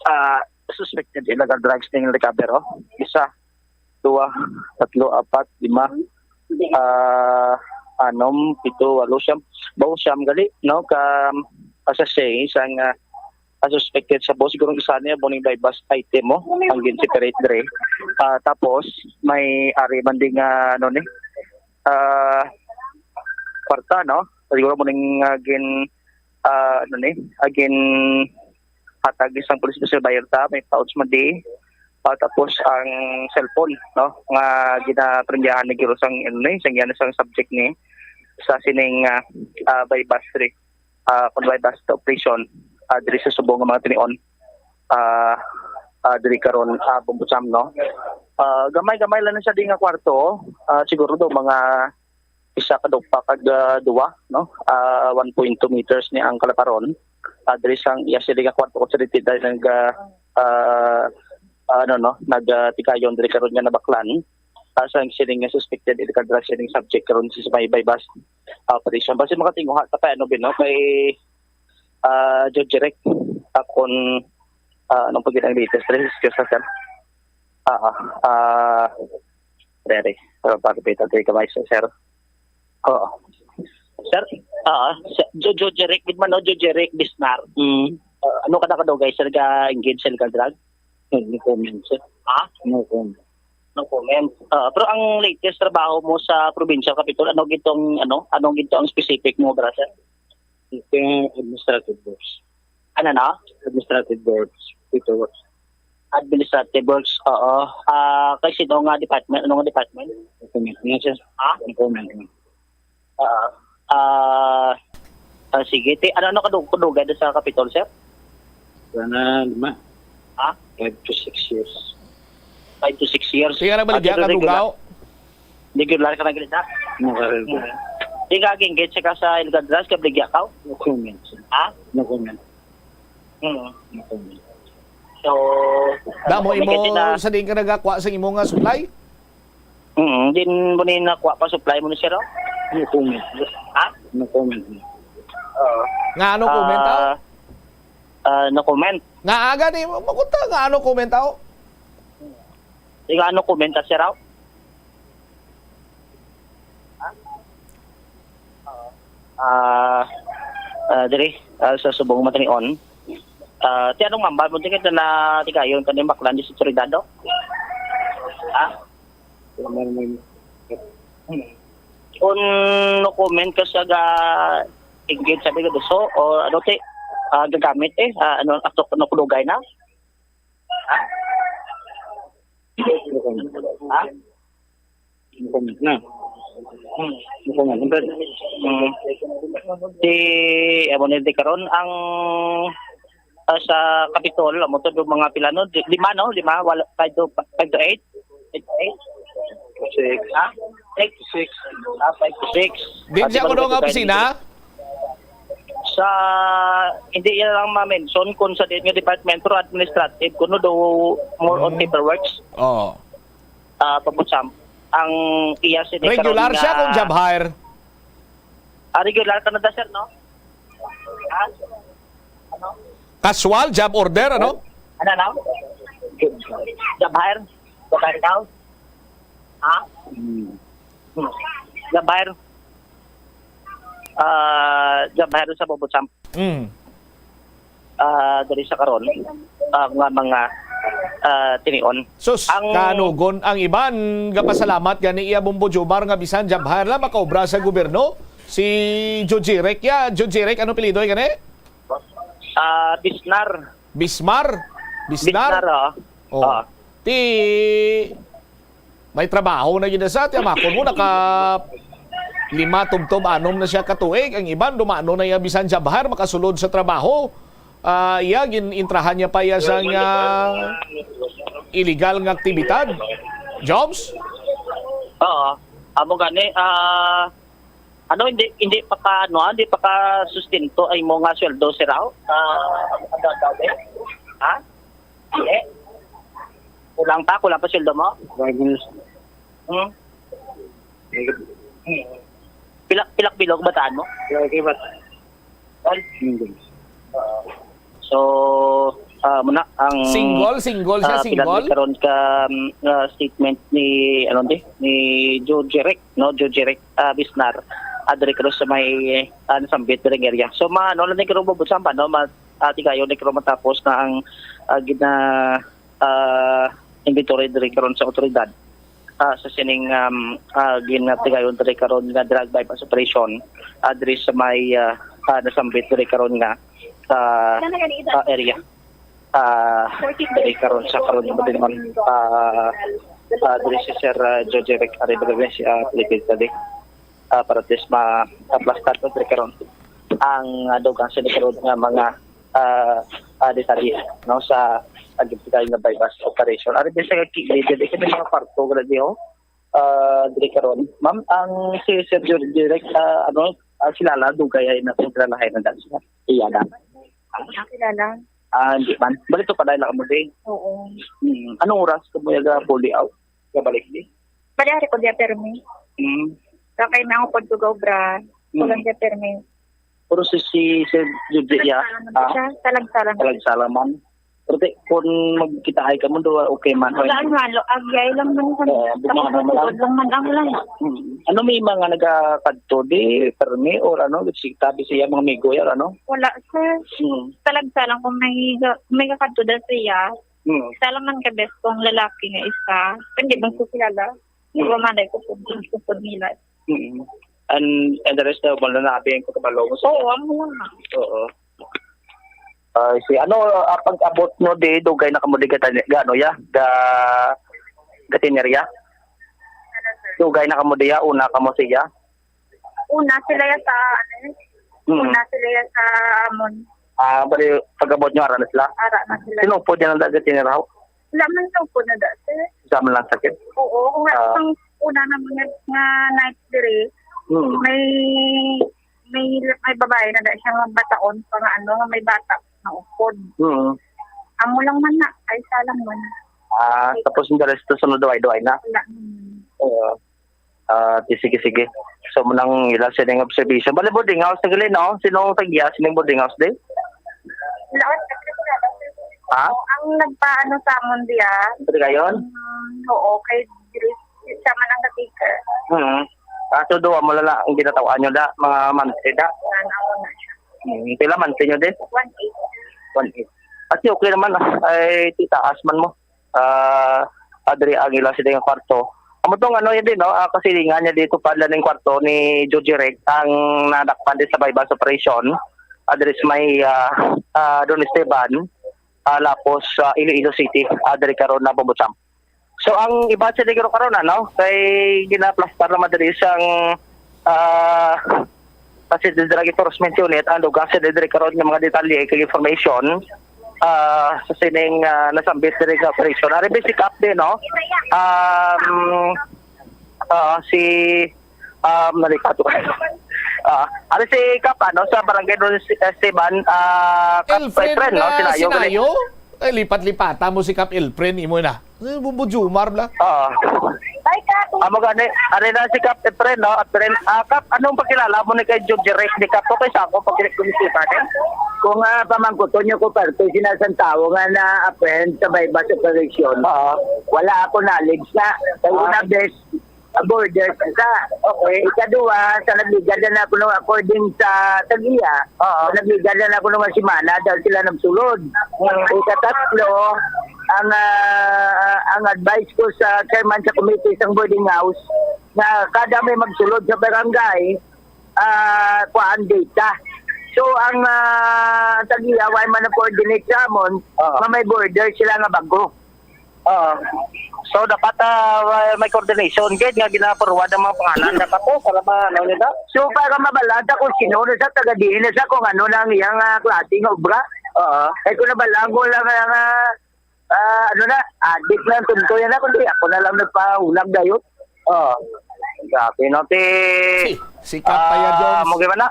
ah, suspected illegal drugs ning recover, oh. Isa, duwa, tatlo, apat, lima, ah, anom, pito, walo, siyam. Bawo siyam gali, no? Ka, ka sachet sang, ah, ah, suspected sa bawo. Siguro isa niya, buning buy bust item mo, ang gin-separate dre. Ah, tapos, may ari man din nga, ano ni, ah, kwarta, no? Siguro mo ning, ah, gin, ah, ano ni, ah, gin hatag isang police officer bayar ta, may pouch man di. Ah, tapos ang cellphone, no, nga ginapremyahan ni Giro sang, ano ni, sang yan sang subject ni sa sining, ah, ah, buy bust dre, ah, kung buy bust operation, ah, diri sa Subong nga mga tinion. Ah, ah, diri karon, ah, Bumbucham, no? Ah, gamay-gamay lang na siya di nga kwarto. Ah, siguro do mga isa ka dupa kag, ah, duwa, no? Ah, one point two meters ni ang kalaparon. Ah, diri sang iya sila nga kwarto kung sa dito dahil nag, ah, ah, ano, no, nag, ah, tigayon diri karon nga nabaklan. Ah, sang siling nga suspected illegal drugs siling subject karon sa may buy bust operation. Basi makatinguha ta kay ano, bin, no? Kay, ah, Judge Rick, ah, kung, ah, anong pagiging latest diri, excuse na, sir. Ah, ah, ah, Dere, pero pagpita tayo kamay sa sir. Oo. Sir, ah, sa, Jo-, Jo Jeric, gid man, no? Jo Jeric Bisnar. Mm. Ah, ano ka nakadugay, sir, ka engage sa illegal drug? No comment, sir. Ha? No comment. No comment. Ah, pero ang latest trabaho mo sa provincial capitol, ano gitong, ano, ano gito ang specific mo, bra, sir? Ito yung administrative works. Ano na? Administrative works. Paperwork. Administrative works, oo. Ah, kay sino nga department? Ano nga department? Comment niya, sir. Ha? Comment. Ah, ah, ah, sige. Ti, ano, ano kadug-, kadugay doon sa Capitol, sir? Sana lima. Ha? Five to six years. Five to six years. Kaya nagbaligya Ah, ka, regular. Dugaw? Regular ka na gid, ha? Naka-regular. Hmm. Di ka gin-get sa ka sa illegal drugs, ka baligya ka? No comment, sir. Ha? No comment. Hmm. No comment. So, Damo ano, imo may kasi na sa diin ka nagakuha sa imo nga supply? Mm, din mo ni nakuha pa supply mo ni sir, oh? No comment. Ha? No comment. Oo. Nga ano comment, Ah, tao? Ah, no comment. Nga aga ni mo, makunta nga ano comment, tao? Di nga ano comment, ah, sir, oh? Ah, ah, diri, ah, sa Subong Matanion. Ah, ti anong mambal mo, ti kita na tigayon ka ni Baklan di sa Soledad, oh? Ha? Wala naman. Hmm. Kung no comment ka sa ga-, engage, sabi ko, gusto, o ano, ti, ah, gagamit, eh, ah, ano, ato, ano, kulugay na? Ha? Ha? No comment na. Hmm. No comment. Ang pwede. Hmm. Si, amo ni di karon ang, ah, sa Capitol, amo to do mga pila, no? Di-, lima, no? Lima, wala, five to, five to eight? Eight to eight? Six. Ha? Eight to six. Ah, five to six. Di Ah, siya siguro ko doon nga five to eight. Opisina? Sa, hindi yan lang ma-mention kung sa diin nga department, pero administrative, kuno do more on Mhm. paperworks. Oo. Ah, Pabusam. Ang iya si Regular Nicaragua siya kung job hire? Ah, regular ka na da, sir, no? Ha? Ano? Aswal, job order, ano? Ano na? Job hire? Job hire daw? Ha? Hmm. Job hire? Ah, job hire sa Bubot Samp. Mm. Ah, diri sa karon, ah, nga mga, ah, tinion. Sus, Ang kanugon ang iban, gapasalamat gani iya Bombo Jomar nga bisan job hire lang makaobra sa gobyerno. Si Jojirek ya, Jojirek, ano apelyido gani? Ah, Bisnar. Bismar? Bisnar? Bisnar, oo. Oh. Oo. Ti may trabaho na gid sa ti amakon mo naka lima tubtob anom na siya ka tuig. Ang iban dumano na iya bisan job hire makasulod sa trabaho. Ah, iya gin-intrahan niya pa iya sa nga illegal nga aktibidad. Jobs? Oo. Amo gani, ah, ano, hindi, hindi pa ka, ano, ah, hindi pa ka sustento ay mo nga sweldo, sir, aw? Ah, ang gagawin? Ha? Hindi. Kulang pa, kulang pa sweldo mo? Five minutes. Hmm? Negative. Hmm. Pilak, pilak bilog bataan mo? Lagi ba? All? Single. So, ah, muna ang, Single, single siya, ah, single? Pinadali karon ka, mm, ah, statement ni, ano, di? Ni Joe Jeric, no? Joe Jeric, ah, Bisnar. Ah, diri karon sa may, ah, nasambit diri nga area. So, ma-, ano lang ni karon, Bobo Sampa, no? Ma-, ah, tigayon ni karon matapos na ang, ah, gina-, ah, inventory diri karon sa otoridad, ah, sa sining, um, ah, ginatigayon diri karon nga drug buy-bust operation, ah, diri sa may, ah, ah, nasambit diri karon nga sa, ah, area. Ah, diri karon sa karon nga din man, ah, ah, diri si Sir, ah, Joe Jeric Arevalo, si, ah, Philippine Study. Ah, para at least ma-aplastar to diri karon ang, ah, dugang sini karon nga mga, ah, ah, detalye, no, sa, ah, gintigayon nga buy-bust operation. Ari din sa kilid, dili kami mga kwarto, grabe, oh. Ah, diri karon. Ma'am, ang si Sir Jor-, Direk, ah, ano, ah, kilala, dugay ay na, kilala ay na daan siya. Iya na. Kilala? Ah, hindi man. Balito pa dahil ako mo, di. Oo. Hmm. Anong oras ka mo yaga fully out? Kabalik, di? Bali, ari ko diya permi. Hmm. Sa kay na ako pag tugaw, bra. Hmm. Kulang diya permi. Pero si, si Sir Jude, ya? Talag-talag Ah? siya. Talag-talag. Talag-talag man. Pero di, kung magkitaay ka mo, do, okay man. Wala, ano, alo, agyay lang man sa Oo, bumanga sa man lang. Tuod lang man ang lang. Hmm. Ano, may mga nagakadto di, permi, or ano, si tabi siya, mga amigo, yan, ano? Wala, sir. Hmm. Talag-talag kung may, may kakadto da siya. Hmm. Isa lang man ka best kong lalaki nga isa. Hindi man ko kilala. Hmm. Hindi ko manay ko po, po nila. Mm. And, and the rest of all na nabi ang pagkabalo mo sa Oo, amo lang na. Oo. Ah, si ano, ah, pag-abot mo di, dugay na kamo di gatan-, gano ya? Ga, gatinerya? Dugay na kamo diya, una kamo siya? Una sila ya sa, ano, Mm. una sila ya sa amon. Ah, bali, pag-abot nyo, ara na sila? Ara na sila. Sino po dyan ang dagat tiniraw? Wala man daw po na da, sir. Sa man lang sakit? Oo, kung Ah. ang una na mga, nga night diri, Hmm. may, may, may babae na da siya nga bataon pa nga ano, nga may bata na upod. Hmm. Amo lang man na, ay isa lang man. Ah, tapos yung the rest, sunod duway-duway na? Wala. Hmm. Oo. Ah, di, sige, sige. So, mo nang ila sining observation. Bali, boarding house na gali, no? Sino ang tagya? Sino yung boarding house, di? Lahat na sila, sir. Ha? Ang nagpaano sa amon diya? Pwede kayon? Mm, oo, kay Grace, siya man ang nag-taker. Hmm. Ah, so, duha mo lang ang ginatawaan nyo da, mga monthly da? Yan, ako na siya. Hmm. Pila monthly nyo, di? One eight. One eight. At okay naman, ah. Ay, titaas man mo. Ah, adri ang ila sila nga kwarto. Amo tong ano, yun din, no? Ah, kasilingan niya dito pala ning kwarto ni Joji Reg ang nadakpan din sa buy-bust operation. Adri sa may, ah, ah, Don Esteban, ah, lapos sa Iloilo City, adri karon na Bubot Samp. So, ang iba sa Negro karon, ano, kay ginaplastar naman diri sang, ah, kasi the Drug Enforcement Unit, ang lugar sa diri karon nga mga detalye kag information, ah, sa sining, ah, nasambit diri nga operation. Ari basic update, no? Um, ah, si, um, nalipat ko. Ah, ari si Kap, ano, sa Barangay Don Esteban, ah, Kap Elfren, Efren, no? ah, Sinayo, gali. Sinayo? Ay, lipat-lipata mo si Kap Elfren, imo na. Eh, Bumbo Jumar bla. Oo. Bye, Kap. Amo gani, ari na si Kap Efren, no? Efren, ah, Kap, anong pagkilala mo ni kay Judge Rick ni Kap? Okay, sa ako, pag-, pag-, pag-, Kung, ah, pamangkuton niyo ko, parte, sina sang tawo nga na-apprehend sa buy-bust operation, Oo. wala ako knowledge na. Kay Ah. una, best, ah, border sa. Okay. Ikaduha, sa nagligad na kuno, according sa tag-iya, Oo. sa nagligad na kuno nga semana, dahil sila nagsulod. Mm. Ikatatlo, ang, ah, ang advice ko sa chairman sa committee sang boarding house, na kada may magsulod sa barangay, ah, kuan, data. So, ang, ah, tag-iya, wala man na-coordinate sa amon, Oo. nga may border sila nga bago. Oo. So, dapat, ah, may coordination gid nga gina-forward ang mga pangalan na kapo para ma-, ano nila? So, para mabalanta kung sino na sa taga diin na sa kung ano na ang iyang, ah, klase nga obra. Oo. Kay kung nabalaan ko lang nga, ah, ano na, adik lang tunto yan na, kundi ako na lang nagpahulag dayon. Oo. Grabe, no? Ti, Si, si Kapaya ah, Jones. mo gimana?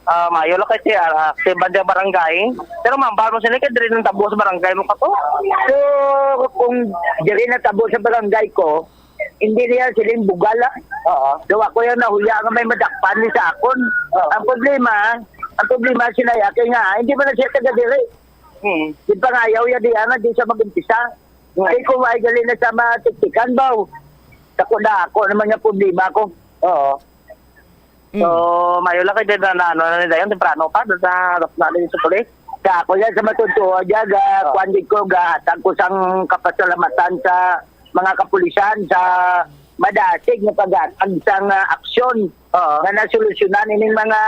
Ah, mayo lang kay si, ah, si Banda Barangay. Pero ma'am, baro sila kay diri nang tabo sa barangay mo ka to? So, kung diri na tabo sa barangay ko, hindi niya siling bugal, ah. Oo. Daw ako yung nahuya nga may madakpan ni sa akon. Oo. Ang problema, ang problema sila ya, kay nga, hindi man na siya taga diri. Hmm. Di pangayaw ya di, ana, di siya mag-umpisa. Hmm. Kay kung ay gali na sa matiktikan, baw. Tako na ako naman yung problema ko. Oo. Mm. So, mayo lang kay na, na, ano, na, na, dayon, temprano pa, doon sa, na, na, sa pulis. Sa ako yan, sa matutuo, dyan, ah, Oh. kuwan di ko, gahatag ko sang kapasalamatan sa mga kapulisan sa madasig nga paghatag sang, ah, aksyon Oo. nga nasolusyonan ining mga,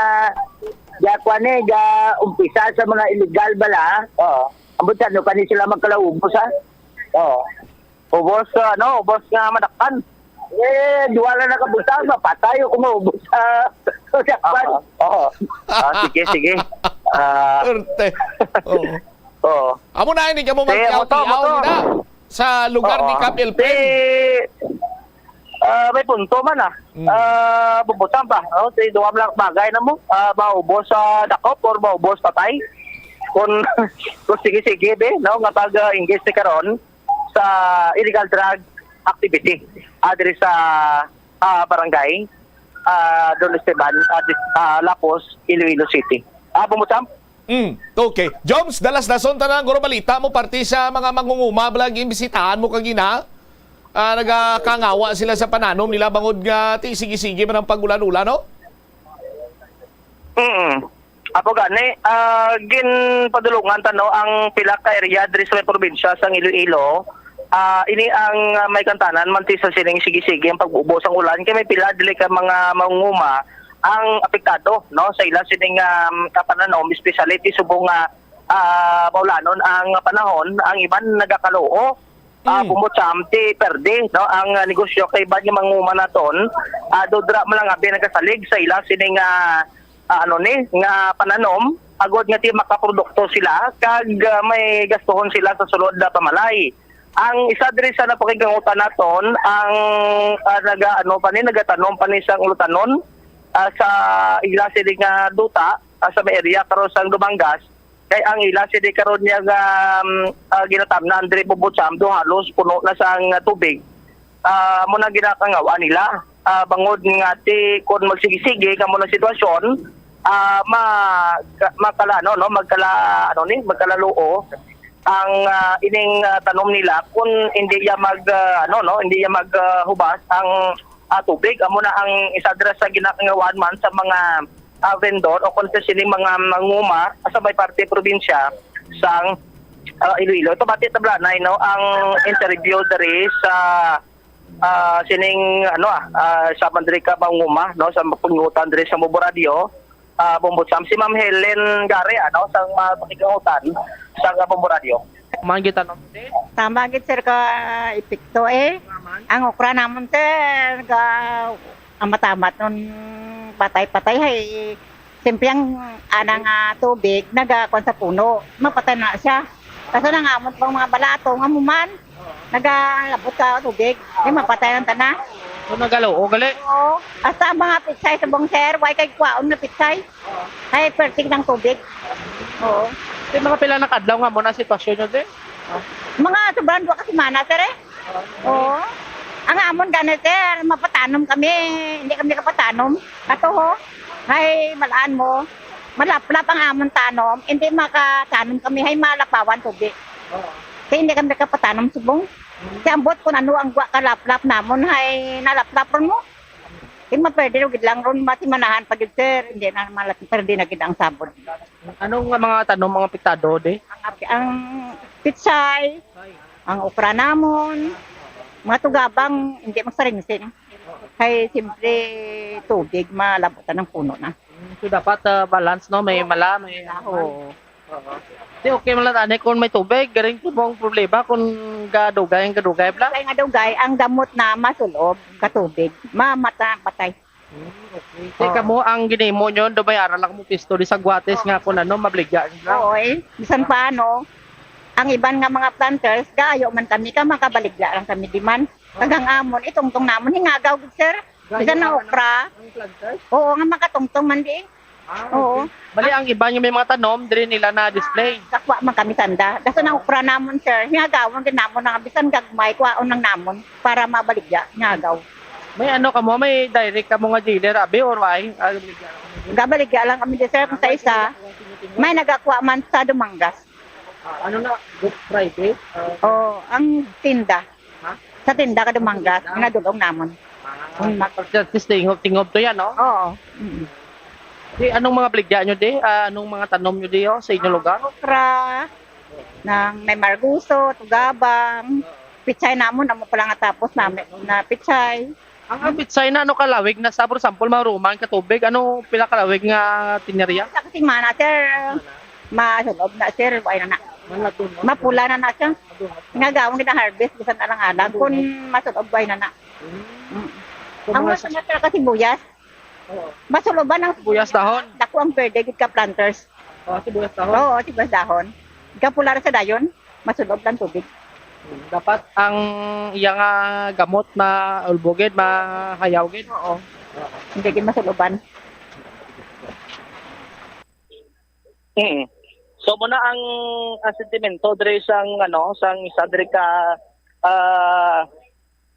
dyan, kuwan eh, ga umpisa sa mga illegal bala. Oo. Ambot sa ano pa ni sila magkalaubos, ha? Oo. Ubos, ah, ano, ubos nga madakpan. Eh, duha lang nakabutang, mapatay o kung maubos sa, sa dakpan. Oo, oo. Ah, sige, sige. Ah. Erte. Oo. Oo. Amo na ini, kamo Sige, magtiyaw-tiyaw moto, moto. na sa lugar ni Oo. Kap Elpin. Si, ah, may punto man, ah. Mm. Ah, bubutan pa. Oh, si duha lang bagay na mo. Ah, maubos sa dakop or maubos patay. Kung, kung sige-sige, be, no, nga pag, ah, engage ni karon, sa illegal drug activity, ah, diri sa, ah, barangay, ah, Don Esteban, ah, dis-, ah, Lapos, Iloilo City. Ah, Bumutsamp? Mm, okay. Joms, dalas-dason tanan, guro balita mo parte sa mga mangunguma, bala, gimbisitahan mo kagina? Ah, nagakangawa sila sa pananom nila bangod nga ti sige-sige man ang pag-ulan-ulan, no? Mm. Apo gani, ah, ginpadulungan ta, no, ang pila ka area diri sa may probinsya sang Iloilo. Ah, ini ang, ah, may kantanan man ti sa sining sige-sige ang pag-ubo sang ulan, kay may pila dili ka mga mangunguma ang apektado, no, sa ila sining, um, kapananom, especially ti subong nga, ah, maulanon ang panahon, ang iban nagakaluo. Ah, Mm. Bumbo Cham, ti perde, no, ang, ah, negosyo kay iban nga mangunguma naton, ah, dudra man lang abi nagasalig sa ila sining, ah, ah, ano ni, nga pananom, agod nga ti makaprodukto sila, kag, ah, may gastuhon sila sa sulod na pamalay. Ang isa diri sa napakigangutan naton, ang, ah, naga, ano pa ni, nagatanom pa ni sang ulutanon, ah, sa ila sini nga duta, ah, sa may area karon sang Dumangas, kay ang ila sini karon niya nga, um, ah, ginatamnan diri Bumbo Cham, do halos puno na sang tubig. Ah, amo na ginakangawa nila. Ah, bangod nga ti, kung magsige-sige kamo na sitwasyon, ah, ma-, ka-, makala-, ano, no, magkala-, ano ni, magkalaluo ang, ah, ining, ah, tanom nila kung hindi ya mag, ah, ano, no, hindi ya mag, ah, hubas ang, ah, tubig. Amo na ang isa dira sa ginakangawaan man sa mga, ah, vendor o kung sa sining mga manguma sa may parte probinsya sang, ah, Iloilo. Ito, bati tablanay, no, ang interview diri sa, ah, sining, ano, ah, ah, sa Mandrika Manguma, no, sa pagpangutan diri sa Mubo Radio, ah, Bumbo Cham, si Ma'am Helen Gare, ano, sa mga pakigangutan sa Bumbo Radio. Man gitanom, sir? Tama gid, sir, ka epekto, eh. Ang okra namon, sir, ga amat-amat nun patay-patay, hay, simple ang anang, ah, tubig, nagakuan sa puno, mapatay na siya. Kaso na nga, amon pang mga balato, nga muman, nagalabot ka tubig, di mapatay ang tanan. So, nagaluo, gali? Oo. Hasta ang mga pitsay sa bong, sir, way kay kwaon nga pitsay. Ay, perting ng tubig. Oo. Di mga pila na kadlaw nga mo na sitwasyon nyo, di? Mga sobrang dua ka semana, sir, eh. Oo. Ang amon gani, sir, mapatanom kami. Hindi kami kapatanom. Kato, ho, hay malaan mo, malaplap ang amon tanom. Hindi makatanom kami, hay malapawan tubig. Kaya hindi kami kapatanom subong. Kaya ambot kung ano ang gwa kalaplap namon, hay nalaplap ron mo. Hindi maperde, gid lang ron, masimanahan pa gid, sir. Hindi na malaperde na gid ang sabon. Anong mga tanom, mga apektado, di? Ang, ap- ang pitsay, ang okra namon, mga tugabang, hindi magsaringsing. Kay siyempre tubig, malabutan ang puno na. Mm, so dapat, ah, balance, no? May mala, may Oo. Oo. Di okay man lang, ani, kung may tubig, garing po ang problema kung gadugay ang gadugay, bla? Kay nga dugay, ang gamot na masulob, katubig, mamata, patay. Hmm, okay. Di Oo. Kamo, ang ginimo nyo, do may ara lang mo pisto di sa guates Oo. Nga kung ano, mabligya nila. Oo, eh. Bisan paano, ang iban nga mga planters, gaayo man kami, ka makabaligya lang kami di man. Oo. Kag ang amon, itungtong namon, hingagaw, gid, sir. Bisan na okra. Ang planters? Oo, nga makatungtong man di. Ah, Oo. Okay. Bali, ang iban nga may mga tanom, diri nila na-display. Kakuha man kami sanda. Dason ang okra namon, sir, hingagawon gid namon nga bisan gagmay, kuhaon lang namon para mabaligya, hingagaw. May ano kamo, may direct kamo nga dealer, abi, or why? Ah, Gabaligya lang kami di, sir, kung sa isa, may nagakuha man sa Dumangas. Ah, ano na, Good Friday? Ah, Oh, ang tinda. Ha? Sa tinda ka Dumangas, Tinda? Nga dulong namon. Ah, Mm. Pag sa tingog-tingog to yan, no? Oo. Mm. Di, anong mga baligya nyo di? Ah, anong mga tanom nyo di, oh, sa inyong lugar? Okra, nang may marguso, tugabang, pichay namon, amo pa lang nga tapos namin na pichay. Ang, ang pichay na, ano kalawig na, sa, for example, mahuruman ka tubig, ano, pila kalawig nga tinyariya? Sa kasimana, sir, masulob na, sir, ay na na. Mapula na na siya. Nga gawang gina-harvest, bisan alang-alang, kung masulob, ay na na. Mm. Ang mga sa mga ka sibuyas, Oo. Masuloban ang Sibuyas dahon? Dako ang pwede gid ka planters. Oh, sibuyas dahon? Oo, sibuyas dahon. Ikaw pula ra sa dayon, masulob lang tubig. Hmm, dapat ang iya nga gamot maulbo gid, mahayaw gid. Oo. Hindi gid masuloban. Mm. So, muna ang, ang sentimento diri sang, ano, sang isa diri ka, ah,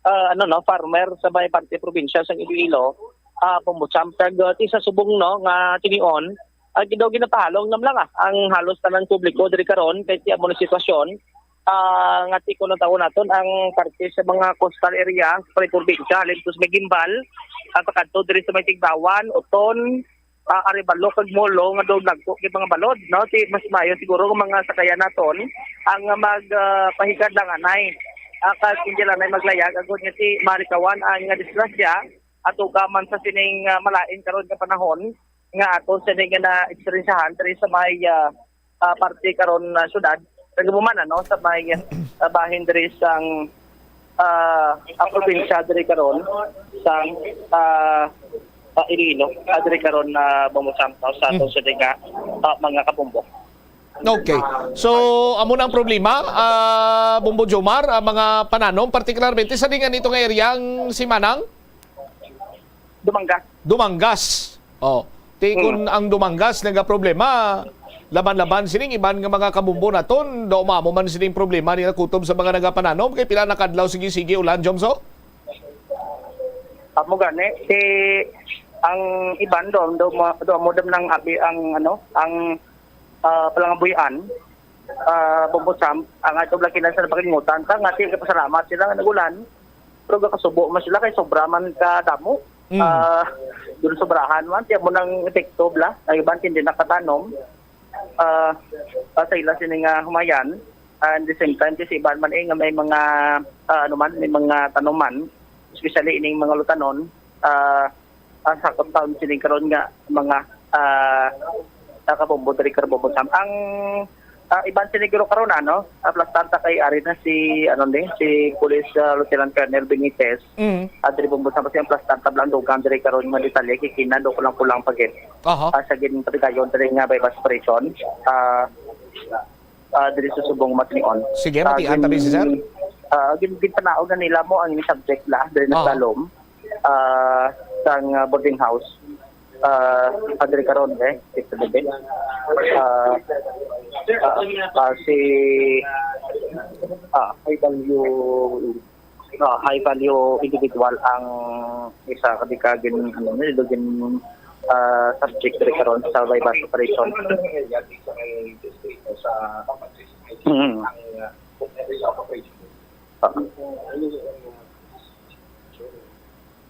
ah, ano, no, farmer sa may parte probinsya sang Iloilo, ah, Bombo Champ, kag, ah, ti sa subong, no, nga tinion, ah, ginaw ginapahalong nam lang, ah, ang halos tanang publiko diri karon kay ti amo ni sitwasyon, ah, nga ti kuno tawon naton ang parte sa mga coastal area sa may probinsya, halin to sa may Guimbal, ah, sa kadto diri sa may Tigbauan, Oton, ah, Arevalo kag Molo nga daw nagko kay mga balod, no? Ti mas maayo siguro kung mga sakayan naton ang mag, ah, pahigad lang anay. Ah, kag hindi lang anay maglayag agud nga ti marikawan ang, ah, disgrasya at ugaman sa sining, ah, malain karon nga panahon nga aton sini nga na-eksperyensyahan diri sa may, ah, ah, parte karon na syudad, nagumuman, ano, sa may, ah, bahin diri sang, ah, ang probinsya diri karon sang, ah, ah, Iloilo, ah, diri karon na bumusamtaw sa ato Mm. sa nga, ah, mga kabombo. Okay. So, amo na ang problema, ah, Bombo Jomar, ang mga pananom, partikularmente sa dingan nito nga area ang Simanang? Dumangas. Dumangas. Oh, ti kun ang Dumangas nagaproblema, laban-laban sining iban nga mga kabombo naton, daw mamo man sining problema nila kutob sa mga nagapananom kay pila na kadlaw sige-sige ulan, Jomso? Amo gani, si ang iban do, do, mo- do mo dam nang abi ang ano, ang, ah, palangabuyan, ah, Bombo Champ, ang ato lang kinasa na pakingutan ta nga ti pasalamat sila nga nagulan. Pero gakasubo man sila kay sobra man ka damo. Mm. Ah, dun sobrahan man, tiyan mo nang epekto bla, ang iban hindi nakatanom. Ah, ah, sa ila sini nga humayan, ah, and the same time, kasi iban man eh, nga may mga, ah, ano man, may mga tanuman, especially ining mga lutanon, ah, ang sakop taon sini karon nga mga, ah, nakabombo diri karabombo sam. Ang, ah, iban sini guro karon, ano, ah, plus tanta kay ari na si, ano ni, si Police, ah, Lieutenant Colonel Benitez. Mm. Ah, diri bombo sam kasi ang plus tanta blang dugang diri karon nga detalye kay kinan do kulang-kulang pa gid. Aha. Ah, sa gin patigayon diri nga by operation. Ah, ah, diri sa subong matinion. Sige, Ah, matian ta, gin-, Mister Sir. Ah, gin-, ginpanaog na nila mo ang subject la diri na Oo. sa lom, ah, sang, ah, boarding house. Ah, ah, diri karon, eh, ito, eh. Ah, ah, ah, si, ah, I W, Ah, high value individual ang isa ka di ka gin-, ano, nila gin-, ah, subject diri karon sa buy-bust operation. Mm. Ah.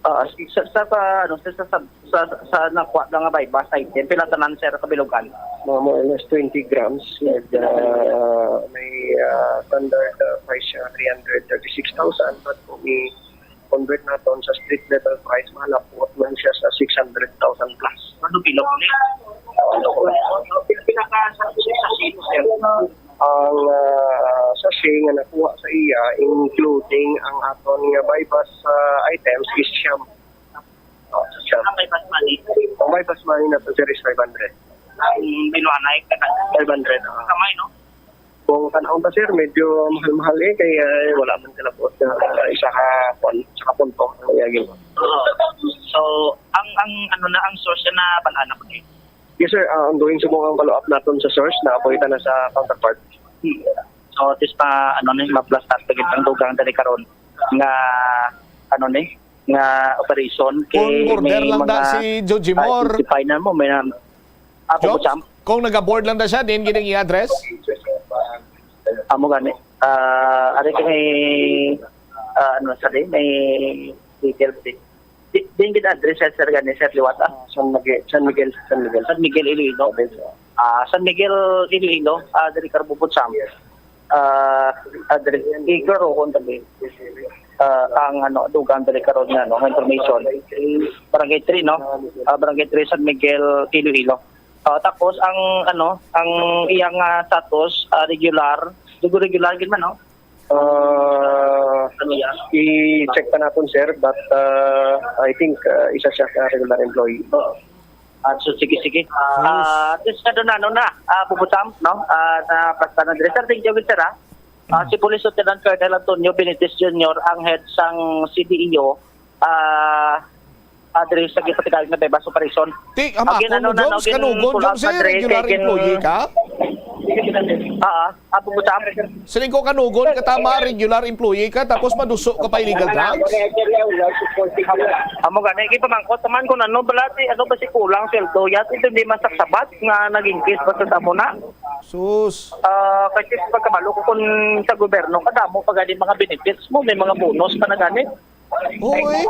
Ah, sa, sa, sa, ano, sa, sa, sa, sa, sa nakuha na nga buy-bust item, pila tanan, sir, kabilugan? Mga more or less twenty grams. And, uh, may, uh, standard, uh, price siya, three hundred thirty-six thousand. But kung i-convert naton sa street level price, malapot man siya sa six hundred thousand plus. Ano bilog ni? Pinaka sa, sa sino, sir? Ang, ah, sachet nga nakuha sa iya, including ang aton nga buy-bust, ah, items, is siyam. Oh, siyam. Ang buy-bust money? Ang buy-bust money naton, sir, is five hundred. Ang binuanay, five hundred, ah. Kamay, no? Kung tan-awon pa, sir, medyo mahal-mahal, eh, kay, ah, wala man kalabot na, ah, isa ka pon-, isa ka punto ang iyagin. Oo. So, ang, ang, ano na, ang source na bal-an na po, eh? Yes, sir. Ah, ongoing subong ang follow-up naton sa source. Naapoy ta na sa counterpart. Hmm. So, at least pa, ano ni, maplastar pa gid ang dugang dali karon nga, ano ni, nga operation. Kung kay border may lang da mga, si Jojimor. Ah, final mo, may na, ah, Jobs, pagkutsam. Kung naga-board lang da siya, din gid ang i-address? Amo gani. Ah, ari kay, ah, ano sa di, may detail di. Di, di gid address sa, sir, gani, sir, liwat, ah. Ah, San Miguel, San Miguel, San Miguel. San Miguel, Iloilo. Yes, sir. Ah, San Miguel, Iloilo, ah, diri karbo po sa, ah, address. Iklaro ko tabi. Ah, ang, ano, dugang diri karon nga, no, nga information. Barangay three, no? Ah, Barangay three, San Miguel, Iloilo. Ah, tapos ang, ano, ang iyang, ah, status, ah, regular, dugo regular gid man, no? Ah, i-check pa naton, sir, but, ah, I think, ah, isa siya ka regular employee. Oo. Ah, so, sige, sige. Ah, at least, ano na, ano na, ah, Bubutam, no? Ah, na, basta na diri. Sir, thank you, sir, ah. Ah, si Police Lieutenant Colonel Antonio Benitez Junior, ang head sang C D E O, ah, ah, diri sa gipatigayon nga buy-bust operation. Ti, hamaton mo, Joms, kanugon, Joms, eh, regular employee ka? Ah, ah, Bubutam. Siling ko, kanugon ka, tama, regular employee ka, tapos maduso ka pa illegal drugs? Amo gani, gipamangkot naman kung ano bala, ti, ano ba si kulang sweldo, yat, ito di masaksabat nga naging case basta sa amo na. Sus. Ah, kasi pagkabalo ko kung sa gobyerno, kadamo pa gani mga benefits mo, may mga bonus pa na gani. Oo, eh.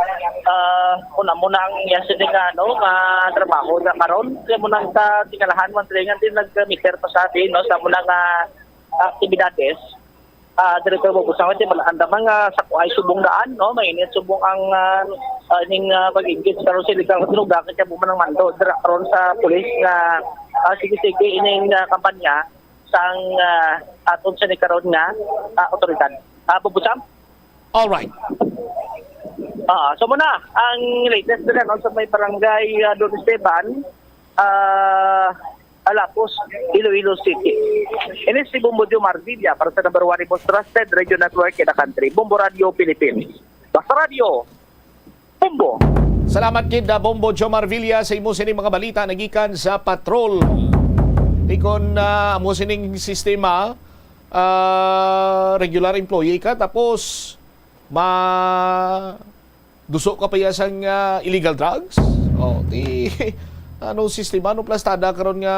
Ah, una mo na ang iya sini nga, ano, nga trabaho na karon. Kaya mo nang sa tingalahan, man, nga din nag-meter pa sa atin, no, sa mo na nga aktibidades. Ah, diri pa mo busang, ti, mal-, andam nga sa kuhay subong daan, no, mainit subong ang, ah, ah, ining, ah, pag-engage karon sa illegal nga droga, kaya mo man ang mando, dira karon sa pulis nga, ah, sige, sige, ining, ah, kampanya sang, ah, aton sa ni karon nga, ah, otoridad. Ah, Bubusang? All right. Ah, so muna, ang latest dira, no, sa may barangay, ah, Don Esteban, ah, Alapos, Iloilo City. Ini si Bombo Jomar Villa para sa number one, most trusted radio network in the country, Bombo Radio Philippines. Basta Radio, Bombo. Salamat kid, ah, Bombo Jomar Villa, sa imo sining mga balita nagikan sa patrol. Di kon, ah, amo sining sistema, ah, regular employee ka, tapos ma-, duso ka pa iya sang, ah, illegal drugs? Oh, ti, ano sistema, ano plastada karon nga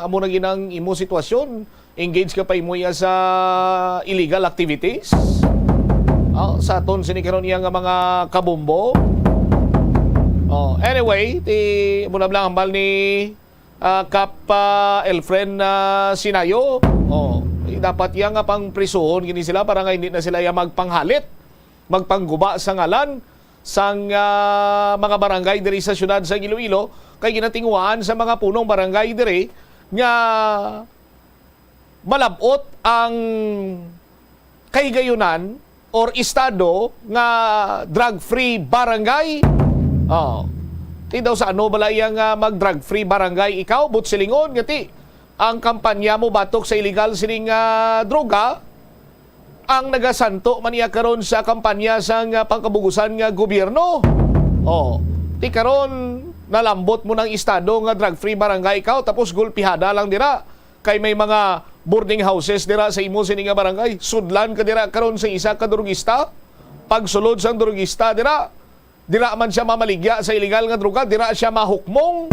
amo na ginang imo sitwasyon? Engage ka pa imo iya sa illegal activities? Oh, sa aton sini karon iya nga mga kabombo? Oh, anyway, ti, amo na lang hambal ni ah, Kap, ah, Elfren, ah, Sinayo. Oh, eh, dapat iya nga pang prisuhon gini sila para nga hindi na sila iya magpanghalit, magpangguba sa ngalan sang, ah, mga barangay diri sa siyudad sa Iloilo, kay ginatinguhaan sa mga punong barangay diri nga malab-ot ang kahigayunan or estado nga drug-free barangay. Oh. Ti daw sa ano bala iya nga mag-drug-free barangay ikaw, but silingon nga ti ang kampanya mo batok sa illegal sining, ah, droga, ang nagasanto man niya karon sa kampanya sang, ah, pangkabugusan nga gobyerno. Oh, ti karon nalambot mo ng estado nga drug-free barangay ikaw, tapos gulpihada lang dira. Kay may mga boarding houses dira sa imo sini nga barangay. Sudlan ka dira karon sa isa ka drugista. pagsulod sang drugista dira, dira man siya mamaligya sa iligal nga droga, dira siya mahukmong.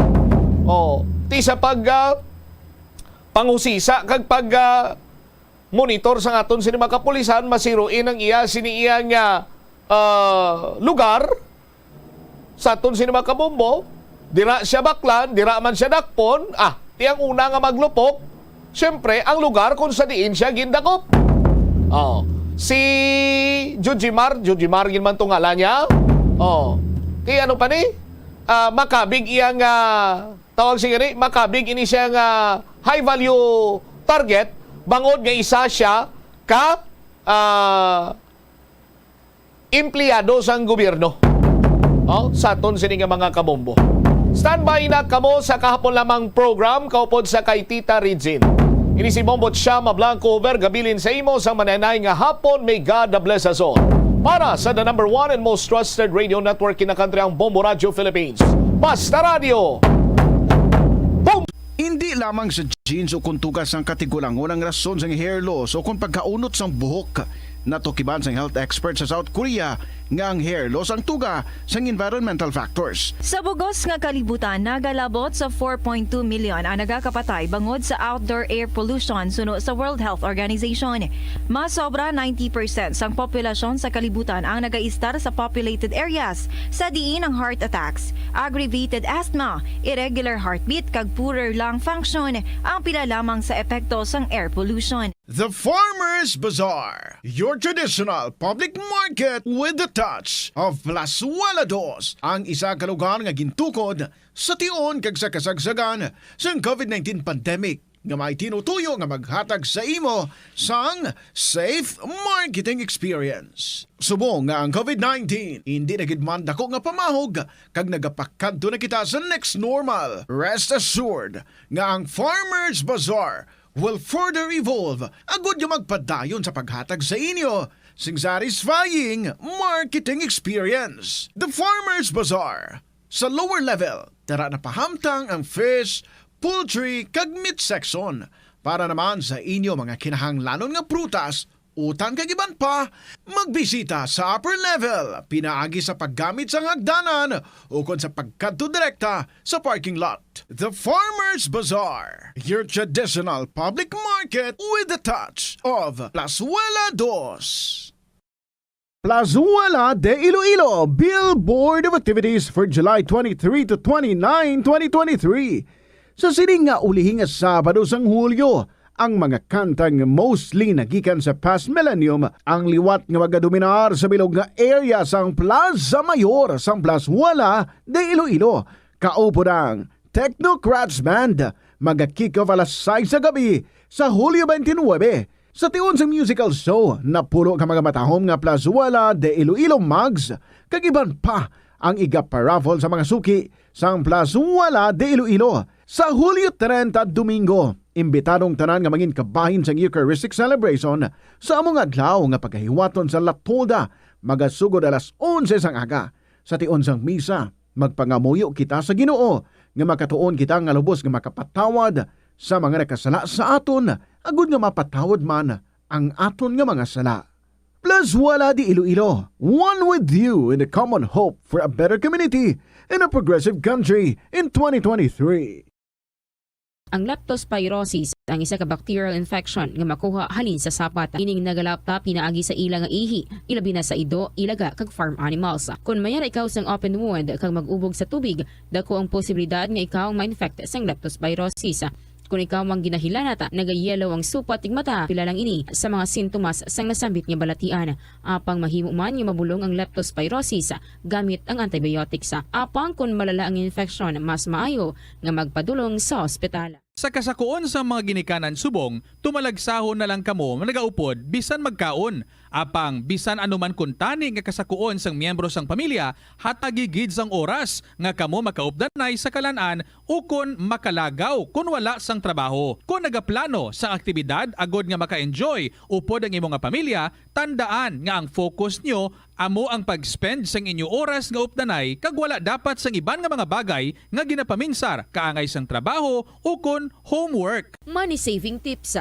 Oh, ti sa pag, ah, panghusisa kag pag, ah, monitor sang aton sini mga kapulisan, masiruin ang iya sini iya nga, ah, lugar. Sa aton sini mga kabombo, dira siya baklan, dira man siya dakpon. Ah, ti ang una nga maglupok, siyempre, ang lugar kung sa diin siya gindakop. Oh, si Jujimar, Jujimar gid man tong ngalan niya. Oh, ti ano pa ni? Ah, makabig iya nga, tawag siya gani, makabig ini siya nga high value target, bangod nga isa siya ka, ah, empleyado sang gobyerno. Oh, sa aton sini nga mga kabombo. Standby na kamo sa kahapon lamang program kaupod sa kay Tita Regine. Ini si Bombo Chama Blanco Vergabilin sa imo sa mananay nga hapon. May God bless us all. Para sa the number one and most trusted radio network in the country, ang Bombo Radio Philippines. Basta Radio. Boom! Hindi lamang sa genes o kung tugas ang katigulangon ang rason sang hair loss o kung pagkaunot sang buhok. Natukiban sang health expert sa South Korea nga ang hair loss ang tuga sang environmental factors. Sa bugos nga kalibutan, nagalabot sa four point two million ang nagakapatay bangod sa outdoor air pollution suno sa World Health Organization. Mas sobra ninety percent sang populasyon sa kalibutan ang nagaistar sa populated areas, sa diin ang heart attacks, aggravated asthma, irregular heartbeat, kag poorer lung function ang pila lamang sa epekto sang air pollution. The Farmers Bazaar, your traditional public market with the touch of Plazuela Dos, ang isa ka lugar nga gintukod sa tion kag sa kasagsagan sang covid nineteen pandemic, nga may tinutuyo nga maghatag sa imo sang safe marketing experience. Subong nga ang covid nineteen hindi na gid man dako nga pamahog kag nagapakadto na kita sa next normal, rest assured nga ang Farmers Bazaar will further evolve agud nga magpadayon sa paghatag sa inyo sing satisfying marketing experience. The Farmers Bazaar, sa lower level, dira na pahamtang ang fish, poultry, kag meat section. Para naman sa inyo mga kinahanglanon nga prutas, utan kag iban pa, magbisita sa upper level pinaagi sa paggamit sang hagdanan ukon sa pagkadto direkta sa parking lot. The Farmers Bazaar, your traditional public market with the touch of Plazuela Dos. Plazuela de Iloilo, Billboard of Activities for July twenty-three to twenty-nine, twenty twenty-three. Sa sining nga ulihi nga Sabado sang Hulyo, ang mga kantang mostly nagikan sa past millennium ang liwat nga magadominar sa bilog nga area sang Plaza Mayor sang Plazuela de Iloilo. Kaupod ang Technocrats Band, maga-kick off alas sais sa gabi sa Hulyo twenty-nine. Sa tion sang musical show, napulo ka mga matahom nga Plazuela de Iloilo mugs kag iban pa ang igaparaffle sa mga suki sang Plazuela de Iloilo. Sa Hulyo treinta, Domingo, imbitadong tanan nga mangin kabahin sang Eucharistic celebration sa amo nga adlaw nga pagahiwaton sa La Tolda, magasugod alas onse sang aga. Sa tion sang misa, magpangamuyo kita sa Ginoo nga makatuon kita nga lubos nga makapatawad sa mga nakasala sa aton, agud nga mapatawad man ang aton nga mga sala. Plazuela de Iloilo, one with you in the common hope for a better community and a progressive country in twenty twenty-three. Ang leptospirosis ang isa ka bacterial infection nga makuha halin sa sapat. Ining nagalapta pinaagi sa ila nga ihi, ilabi na sa ido, ilaga, kag farm animals. Kon mayara ikaw sang open wound kag mag-ubog sa tubig, dako ang posibilidad nga ikaw ma-infect sang leptospirosis. Kon ikaw ang ginahilanat, nagayellow ang supat ning mata, pila lang ini sa mga sintomas sang nasambit nga balatian. Apang mahimo man nga mabulong ang leptospirosis gamit ang antibiotics. Apang kon malala ang infeksyon, mas maayo nga magpadulong sa ospital. Sa kasakuon sang mga ginikanan subong, tumalagsahon na lang kamo nagaupod bisan magkaon. Apang bisan ano man kuntani nga kasakuon sang miyembro sang pamilya, hatagi gid sang oras nga kamo makaupdanay sa kalan-an ukon makalagaw kon wala sang trabaho. Kon nagaplano sang aktibidad agod nga maka-enjoy upod ang imo nga pamilya, tandaan nga ang focus nyo amo ang pag-spend sang inyo oras nga updanay kag wala dapat sang iban nga mga bagay nga ginapaminsar kaangay sang trabaho ukon homework. Money saving tips.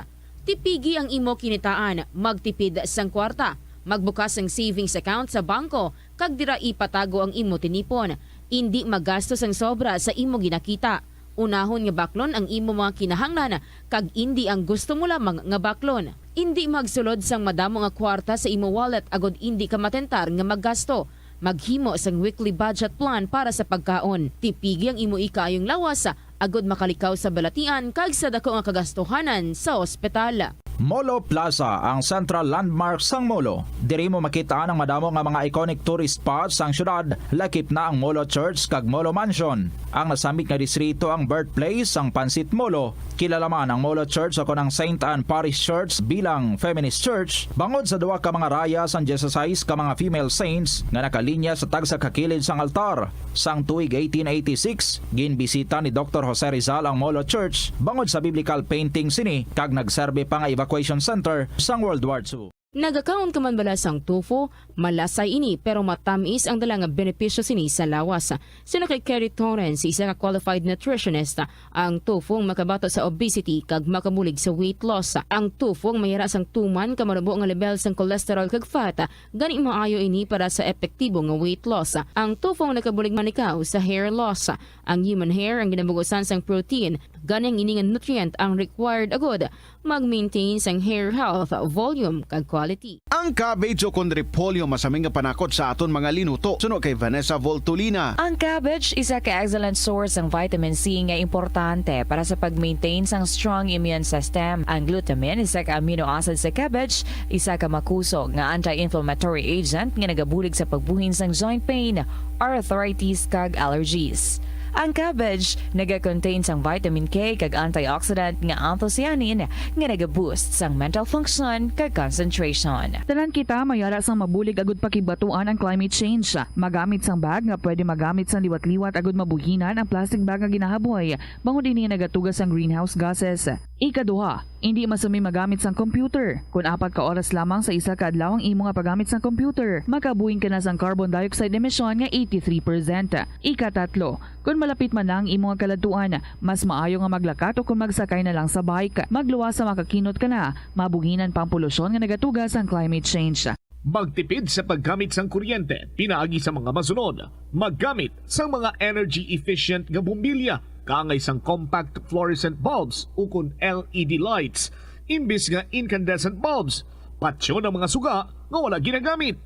Tipigi ang imo kinitaan, magtipid sang kwarta. Magbukas sang savings account sa bangko kag dira ipatago ang imo tinipon. Indi magastos ang sobra sa imo ginakita. Unahon nga baklon ang imo mga kinahanglan kag indi ang gusto mo lamang nga baklon. Indi magsulod sang madamo nga kwarta sa imo wallet agod indi ka matentar nga maggasto. Maghimo sang weekly budget plan para sa pagkaon. Tipigi ang imo ikaayong lawas agod makalikaw sa balatian kag sa dako nga kagastuhanan sa ospital. Molo Plaza, ang central landmark sang Molo. Diri mo makit-an ang madamo nga mga iconic tourist spots sang syudad, lakip na ang Molo Church kag Molo Mansion. Ang nasambit nga distrito ang birthplace sang Pansit Molo. Kilala man ang Molo Church o kon ang Saint Anne Parish Church bilang feminist church bangod sa duha ka mga raya sang dieciséis ka mga female saints nga nakalinya sa tagsa ka kilid sang altar. Sang tuig eighteen eighty-six, ginbisita ni Doktor Jose Rizal ang Molo Church bangod sa biblical painting sini kag nagserbi pa nga evacuation center sang World War Two. Nagakaon ka man bala sang tofu? Malasay ini, pero matamis ang dala nga benepisyo sini sa lawas. Suno kay Kerry Torrens, isa ka qualified nutritionist, ang tofu ang makabato sa obesity kag makabulig sa weight loss. Ang tofu ang mayara sang tuman ka manubo nga level sang cholesterol kag fat, gani maayo ini para sa epektibo nga weight loss. Ang tofu ang nakabulig manikaw sa hair loss. Ang human hair ang ginabugusan sang protein, gani ang ini nga nutrient ang required agud mag-maintain sang hair health, volume, kag quality. Ang cabbage o kon repolyo masami nga panakot sa aton mga linuto, suno kay Vanessa Voltolina. Ang cabbage isa ka excellent source sang vitamin C nga importante para sa pag-maintain sang strong immune system. Ang glutamine, isa ka amino acid sa cabbage, isa ka makusog nga anti-inflammatory agent nga nagabulig sa pagbuhin sang joint pain, arthritis, kag allergies. Ang cabbage naga-contain sang vitamin K kag antioxidant nga anthocyanin nga naga-boost sang mental function kag concentration. Tanan kita mayara sang mabulig agud pakigbatuan ang climate change. Magamit sang bag nga pwede magamit sang liwat-liwat agud mabuhinan ang plastic bag nga ginahaboy, bangod ini nagatuga sang greenhouse gases. Ikaduha, indi masumi magamit sang computer. Kon apat ka oras lamang sa isa ka adlaw ang imo nga paggamit sang computer, makabuhin ka na sang carbon dioxide emission nga eighty-three percent. Ikatatlo, kon malapit man na ang imo nga kaladtuan, mas maayo nga maglakat o kon magsakay na lang sa bike. Magluwas sa makakinot ka na, mabuhinan pa ang polusyon nga nagatuga sang climate change. Magtipid sa paggamit sang kuryente pinaagi sa mga masunod: maggamit sang mga energy-efficient nga bombilya kaangay sang compact fluorescent bulbs ukon L E D lights imbis nga incandescent bulbs. Patyon ang mga suga nga wala ginagamit.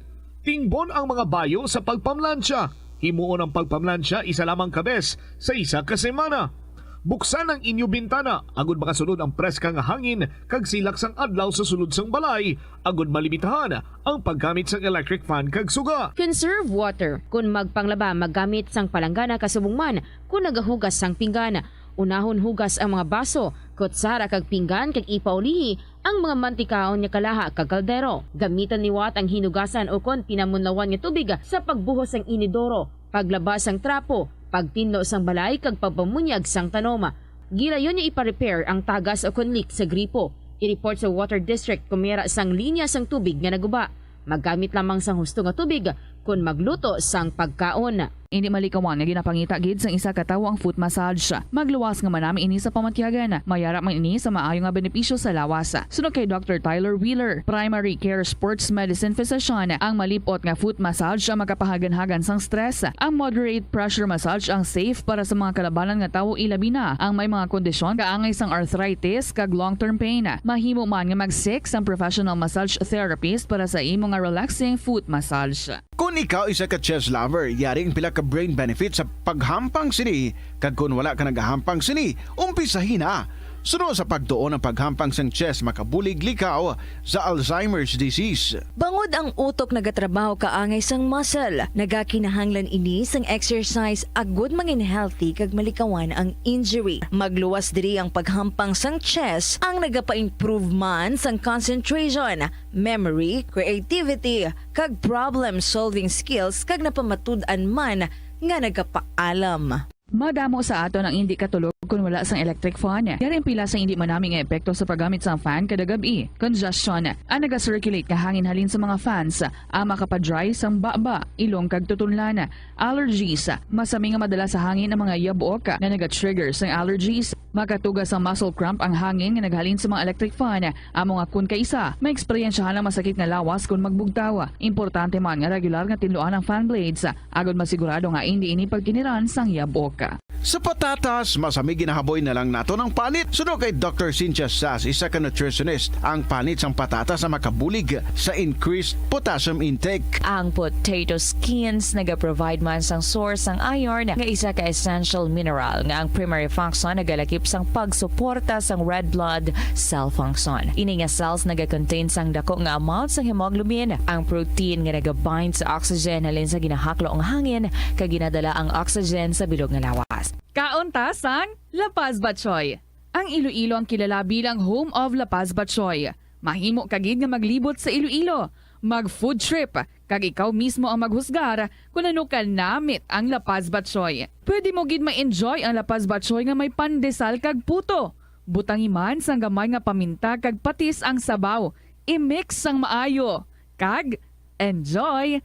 Tingbon ang mga bayo sa pagpamlansya. Himuon ang pagpamlansya isa lamang ka bes sa isa ka semana. Buksan ang inyo bintana agud makasulod ang preska nga hangin kag silak sang adlaw sa sulod sang balay, agud malimitahan ang paggamit sang electric fan kag suga. Conserve water. Kon magpanglaba, maggamit sang palanggana kasubong man kon nagahugas sang pinggan. Unahon hugas ang mga baso, kutsara kag pinggan kag ipaulihi ang mga mantikaon nga kalaha kag kaldero. Gamitan liwat ang hinugasan ukon pinamunlawan nga tubig sa pagbuhos sang inidoro, paglaba sang trapo, pagtinlo sang balay kag pagpamunyag sang tanom. Gilayon nga ipa-repair ang tagas ukon leak sa gripo. I-report sa water district kon may ara sang linya sang tubig nga naguba. Maggamit lamang sang husto nga tubig kon magluto sang pagkaon. Indi malikawan nga ginapangita gid sang isa ka tawo ang foot massage. Magluwas nga manami ini sa pamatyagan. Mayara man ini sa maayo nga benepisyo sa lawas. Suno kay Doctor Tyler Wheeler, primary care sports medicine physician, ang malip-ot nga foot massage ang makapahaganhagan sang stress. Ang moderate pressure massage ang safe para sa mga kalabanan nga tawo, ilabi na ang may mga kondisyon kaangay sang arthritis kag long-term pain. Mahimo man nga mag-seek sang professional massage therapist para sa imo nga relaxing foot massage. Kon ikaw isa ka chess lover, yari ang pila ka brain benefits sa paghampang sini, kag kon wala ka nagahampang sini, umpisahi na. Suno sa pagtuon ang paghampang sang chess makabulig likaw sa Alzheimer's disease. Bangod ang utok nagatrabaho kaangay sang muscle, nagakinahanglan ini sang exercise agud mangin healthy kag malikawan ang injury. Magluwas diri ang paghampang sang chess, ang nagapa-improve man sang concentration, memory, creativity, kag problem-solving skills, kag napamatud-an man nga nagapaalam. Madamo sa aton ang indi katulog kon wala sang electric fan. Yari ang pila sa indi manami nga epekto sa paggamit sang fan kada gab-i. Congestion, ang naga-circulate nga hangin halin sa mga fans, ang makapa-dry sang baba, ilong kag tutunlan. Allergies, masami nga madala sa hangin ang mga yabuok nga naga-trigger sang allergies. Makatuga sa muscle cramp ang hangin nga naghalin sa mga electric fan. Amo nga kun kaisa, maeksperiensyahan ang masakit nga lawas kon magbugtaw. Importante man nga regular nga tinluan ang fan blades, agod masigurado nga indi ini pagkiniran sang yabok. Sa patatas, mas hami ginahaboy na lang naton ang panit. Suno kay Doctor Cynthia Sass, isa ka nutritionist, ang panit sang patatas ang makabulig sa increased potassium intake. Ang potato skins nagaprovide man sang source sang iron, nga isa ka essential mineral nga ang primary function nagalakip sang pagsuporta sang red blood cell function. Ini nga cells nagakontain sang dako nga amount sang hemoglobin, ang protein nga nagabind sa oxygen halin sa ginahaklo nga hangin kag ginadala ang oxygen sa bilog nga lawas. Kaon ta sang La Paz Batchoy. Ang Iloilo ang kilala bilang home of La Paz Batchoy. Mahimo ka gid nga maglibot sa Iloilo, mag-food trip, kag ikaw mismo ang maghusgar kon ano ka namit ang La Paz Batchoy. Pwede mo gid ma-enjoy ang La Paz Batchoy nga may pandesal kag puto. Butangi man sang gamay nga paminta kag patis ang sabaw. I-mix sang maayo. Kag enjoy!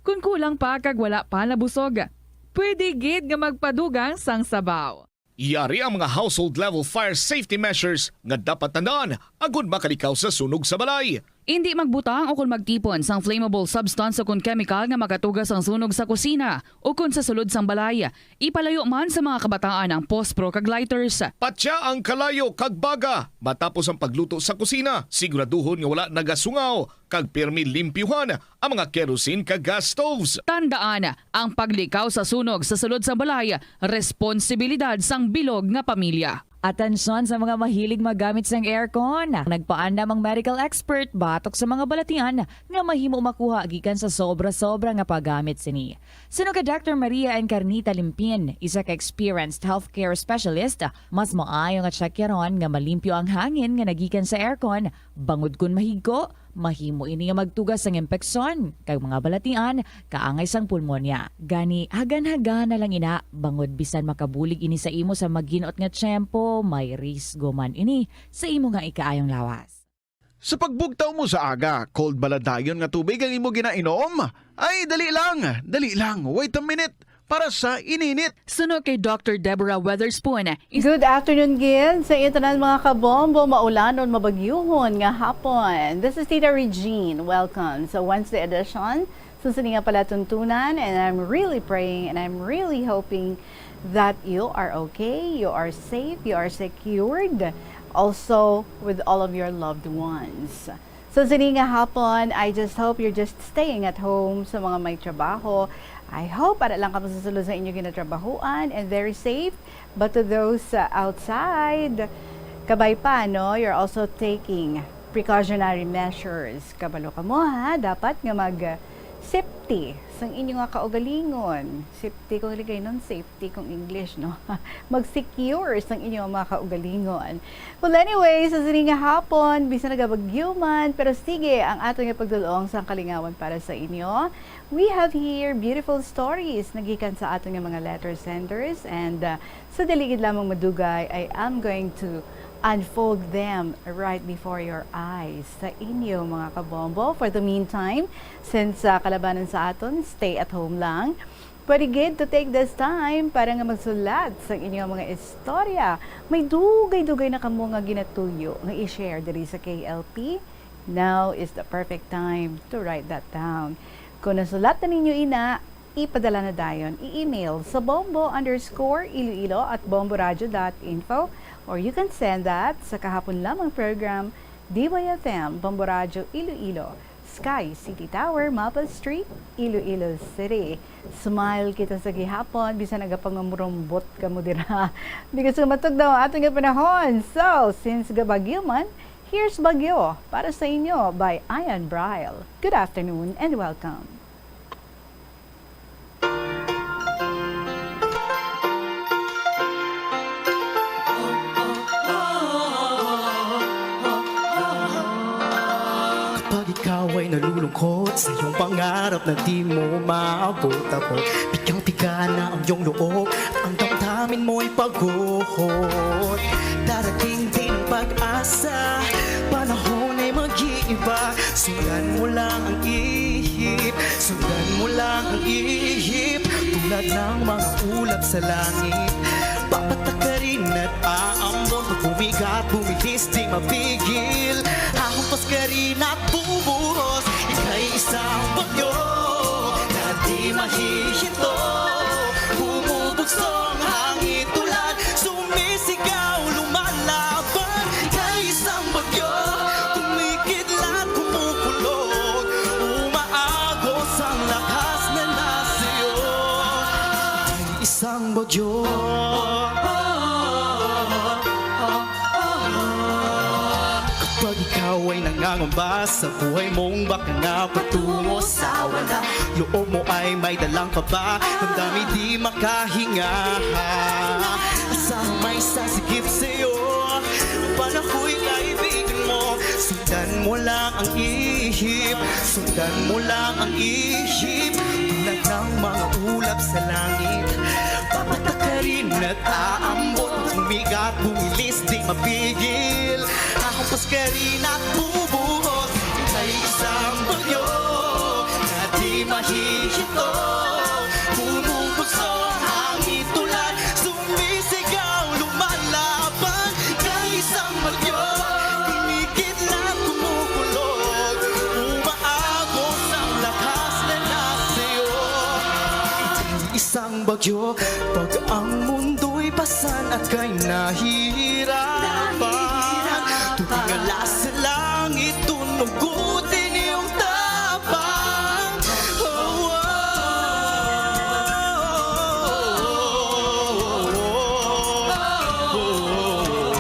Kon kulang pa kag wala pa nabusog, pwede gid nga magpadugang sang sabaw. Yari ang mga household level fire safety measures nga dapat tandaan agud makalikaw sa sunog sa balay. Indi magbutang o kon magtipon sang flammable substance o kon chemical nga makatuga sang sunog sa kusina o kon sa sulod sang balay. Ipalayo man sa mga kabataan ang pospro kag lighters. Patya ang kalayo kag baga matapos ang pagluto sa kusina. Siguraduhon nga wala nagasungaw kag pirmi limpyuhan ang mga kerosene kag gas stoves. Tandaan, ang paglikaw sa sunog sa sulod sang balay, responsibilidad sang bilog nga pamilya. Atensyon sa mga mahilig maggamit sang aircon. Nagpaandam ang medical expert batok sa mga balatian nga mahimo makuha gikan sa sobra-sobra nga paggamit sini. Suno kay Doctor Maria Encarnita Limpin, isa ka experienced healthcare specialist, mas maayo nga tsakyaron nga malimpyo ang hangin nga nagikan sa aircon, bangod kon mahigko, mahimo ini nga magtuga sang impeksyon kag mga balatian kaangay sang pulmonya. Gani, hagan-hagan na lang ina, bangod bisan makabulig ini sa imo sa magin-ot nga tiyempo, may risgo man ini sa imo nga ikaayong lawas. Sa pagbugtaw mo sa aga, cold bala dayon nga tubig ang imo ginainom? Ay, dali lang, dali lang, wait a minute, para sa ininit. Suno kay Doctor Deborah Weatherspoon, is- Good afternoon gid sa inyo tanan, mga kabombo, maulanon, mabagyuhon nga hapon. This is Tita Regine. Welcome sa Wednesday edition sa sini nga palatuntunan, and I'm really praying and I'm really hoping that you are okay, you are safe, you are secured, also with all of your loved ones. So, sini nga hapon, I just hope you're just staying at home. Sa mga may trabaho, I hope ara lang kamo sa sulod sa inyo ginatrabahuan and very safe. But to those, uh, outside, kabay pa, no? You're also taking precautionary measures. Kabalo kamo, ha? Dapat nga mag, uh, safety sang inyo nga kaugalingon. Safety kung Ilocano, safety kung English, no? Mag-secure sang inyo mga kaugalingon. Well, anyway, sa sini nga hapon, bisan nagabagyo man, pero sige ang aton nga pagdul-ong sang kalingawan para sa inyo. We have here beautiful stories nagikan sa aton nga mga letter senders, and, uh, sa dili gid lamang madugay, I am going to unfold them right before your eyes sa inyo, mga kabombo. For the meantime, since, uh, kalabanan sa aton, stay at home lang. Pwede gid to take this time para nga magsulat sa inyong mga istorya. May dugay-dugay na kamo nga ginatuyo nga i-share diri sa K L P. Now is the perfect time to write that down. Kung nasulat na ninyo ina, ipadala na dayon. I-email sa bombo underscore iloilo at bomboradio dot info, or you can send that sa kahapon lamang program, D Y F M, Bombo Radyo Iloilo, Sky City Tower, Maples Street, Iloilo City. Smile kita sa gihapon, bisan nagapangamurumbot kamo dira. Because matugnaw ang aton nga panahon. So, since gabagyo man, here's Bagyo para sa inyo by Ian Bryle. Good afternoon and welcome. Kapag ikaw ay nalulungkot sa iyong pangarap na di mo maabot-abot, pigang-piga na ang iyong loob at ang damdamin mo'y pagod. Darating din ang pag-asa, panahon ay mag-iiba. Sundan mo lang ang ihip, sundan mo lang ang ihip, tulad ng mga ulap sa langit. Papatakarin at aambon, pag bumigat, bumilis, di mapigil. Hahampas ka rin at bubuhos, ika'y isang bagyo na di mahihinto. Bumubugso ang hangin, tulad, sumisigaw, lumalaban. Ika'y isang bagyo, kumikidlat, kumukulog, umaagos ang lakas na nasa iyo. Isang bagyo. Kapag ikaw ay nangangamba sa buhay mong baka na patungo sa wala, loob mo ay may dalang kaba, damdamin di makahinga. Asahan may sasigip sa'yo, palakoy kaibigan mo. Sundan mo lang ang ihip, sundan mo lang ang ihip. Tulad ng mga ulap sa langit, papatakarin at aambon. Bumigat, bumilis, di mapigil. Hahampas ka rin at bubuhos. Ika'y isang bagyo na di mahihinto. Bumubugso ang hangin, tulad, sumisigaw, lumalaban. Ika'y isang bagyo, kumikidlat, kumukulog, umaagos ang lakas na nasa iyo. Isang bagyo, pag ang mundo'y pasan at kay nahihirapan, tuwing ala sa langit, tunugutin iyong tapang. Oh, oh, oh, oh, oh.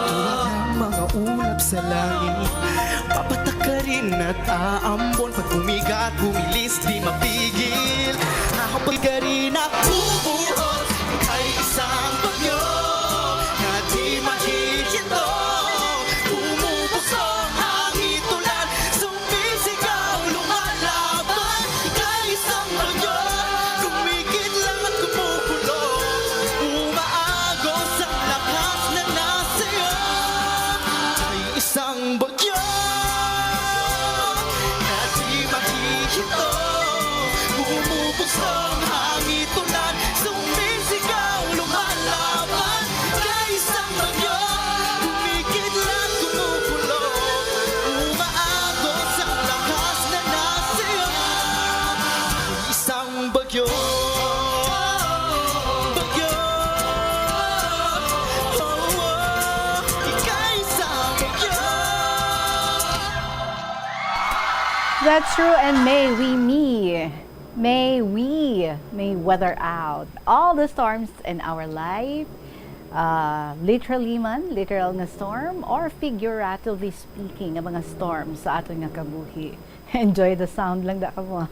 Tulad ng mga ulap sa langit, papatakarin at aambon. Pag bumigat, bumilis, di mapigil. Hahampas ka rin at bubuhos. Ika'y isang bagyo na di mahihinto. Bumubugso ang hangin, tulad, sumisigaw, lumalaban. Ika'y isang bagyo, kumikidlat, kumukulog, umaagos ang lakas na nasa iyo. Ika'y isang bagyo na di mahihinto. Bumubugso ang hangin, tulad, sumisigaw, lumalaban. Ika'y isang bagyo, kumikidlat, kumukulog, umaagos ang lakas na nasa iyo. Isang bagyo, bagyo, oh, oh, ika'y isang bagyo. That's true, and may we me, may we, may weather out all the storms in our life. Ah, literally man, literal nga storm, or figuratively speaking, nga mga storm sa aton nga kabuhi. Enjoy the sound lang da kamo.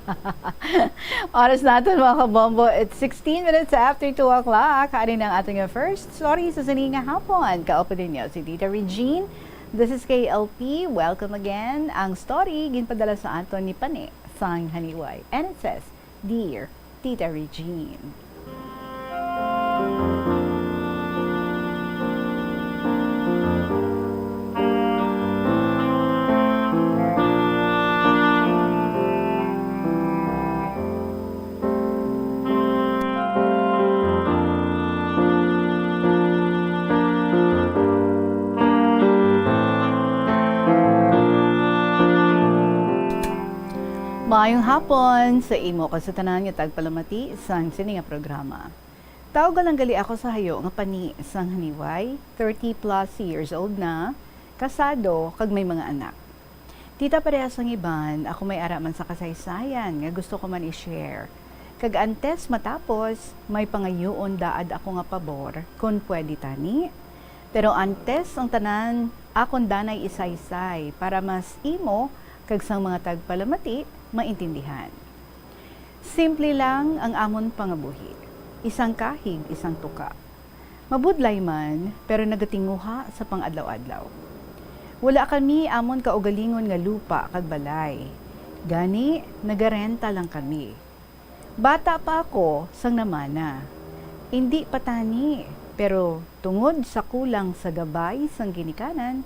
Oras naton, mga kabombo, it's sixteen minutes after two o'clock. Ari na ang aton nga first story sa sini nga hapon. Kaupo ninyo si Tita Regine. This is K L P. Welcome again. Ang story ginpadala sa aton ni Pani sang Haniway, and it says, "Dear Tita Regine." Maayong hapon sa imo kag sa tanan nga tagpalamati sang sini nga programa. Tawga lang gali ako sa hayo nga Pani sang Haniway, thirty plus years old na, kasado kag may mga anak. Tita, parehas sang iban, ako may ara man sa kasaysayan nga gusto ko man i-share. Kag antes matapos, may pangayuon daad ako nga pabor, kon pwede tani. Pero antes ang tanan, akon danay isaysay para mas imo kag sang mga tagpalamati maintindihan. Simple lang ang amon pangabuhi, isang kahig, isang tuka. Mabudlay man, pero nagatinguha sa pang-adlaw-adlaw. Wala kami amon kaugalingon nga lupa kag balay. Gani, nagarenta lang kami. Bata pa ako sang namana. Indi pa tani, pero tungod sa kulang sa gabay sang ginikanan,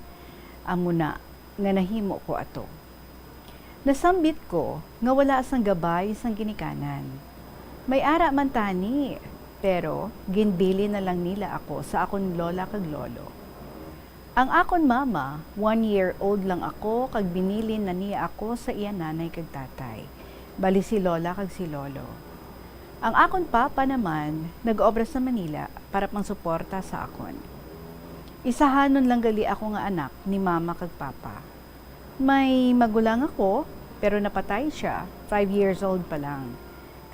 amo na nga nahimo ko ato. Nasambit ko nga wala sang gabay sang ginikanan. May ara man tani, Pero ginbilin na lang nila ako sa akon lola kag lolo. Ang akon mama, one year old lang ako kag binilin na niya ako sa iya nanay kag tatay, bali si lola kag si lolo. Ang akon papa naman nag-obra sa Manila para pangsuporta sa akon. Isahanon lang gali ako nga anak ni mama kag papa. May magulang ako, pero napatay sia, five years old pa lang.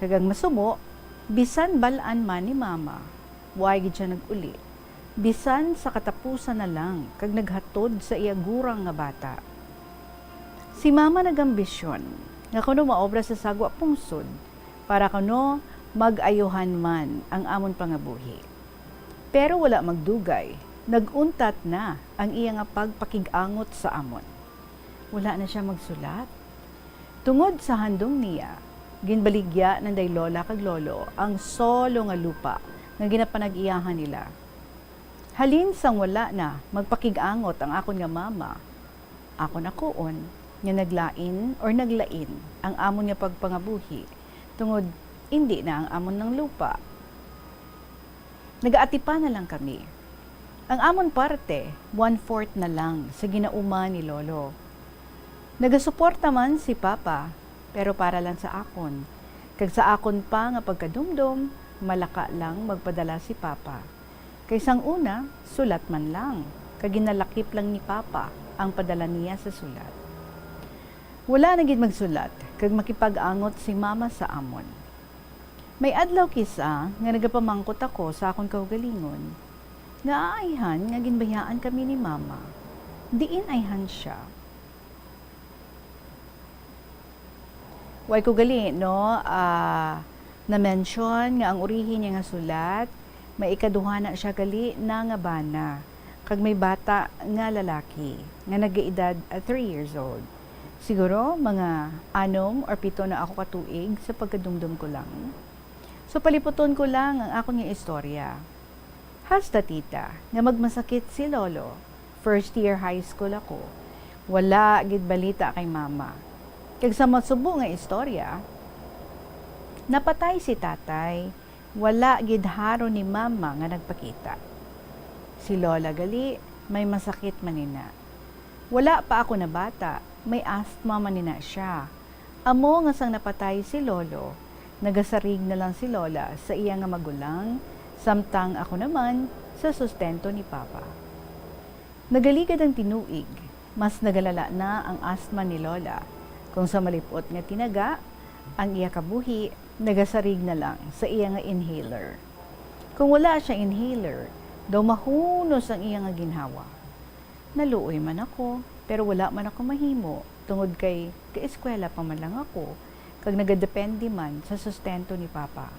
Kag ang masubo, bisan bal-an man ni mama, wala gid sia nag-uli. Bisan sa katapusan na lang kag naghatod sa iya gurang nga bata. Si mama nagambisyon nga kuno maobra sa sagwa pungsod para kuno mag-ayuhan man ang amon pangabuhi. Pero wala magdugay, nag-untat na ang iya nga pagpakig-angot sa amon. Wala na sia magsulat. Tungod sa handom niya, ginbaligya nanday lola kag lolo ang solo nga lupa nga ginapanag-iyahan nila. Halin sang wala na magpakig-angot ang akon nga mama, akon akuon nga naglain or naglain ang amon nga pagpangabuhi tungod indi na ang amon nang lupa. Nagaatipan na lang kami. Ang amon parte, one-fourth na lang sa ginauma ni Lolo. Nagasuporta man si Papa, pero para lang sa akon. Kag sa akon pa nga pagkadumdom, malaka lang magpadala si Papa. Kay sang una, sulat man lang, kag ginalakip lang ni Papa ang padala niya sa sulat. Wala na gid magsulat, kag makipag-angot si Mama sa amon. May adlaw kisa nga nagapamangkot ako sa akon kaugalingon, nga aayhan nga ginbayaan kami ni Mama. Diin ayhan sia? Way ko gali, no, ah, na-mention nga ang urihi niya nga sulat, may ikaduha na sia gali na nga bana, kag may bata nga lalaki nga nagaedad, ah, three years old. Siguro mga anom or pito na ako ka tuig sa pagkadumdom ko lang. So, paliputon ko lang ang akon nga istorya. Hasta, tita, nga magmasakit si Lolo, first year high school ako, wala gid balita kay Mama. Kag sa masubo nga istorya, napatay si Tatay, wala gid haro ni Mama nga nagpakita. Si Lola gali, may masakit man nina. Wala pa ako nabata, may asthma man nina sia. Amo nga sang napatay si Lolo, nagasarig na lang si Lola sa iya nga magulang, samtang ako naman sa sustento ni Papa. Nagaligad ang tinuig, mas nagalala na ang asthma ni Lola. Kung sa malip-ot nga tinaga, ang iya kabuhi nagasarig na lang sa iya nga inhaler. Kung wala siya inhaler, daw mahunos ang iya nga ginhawa. Naluoy man ako, pero wala man ako mahimo tungod kay gaeskwela pa man lang ako kag nagadepende man sa sustento ni Papa.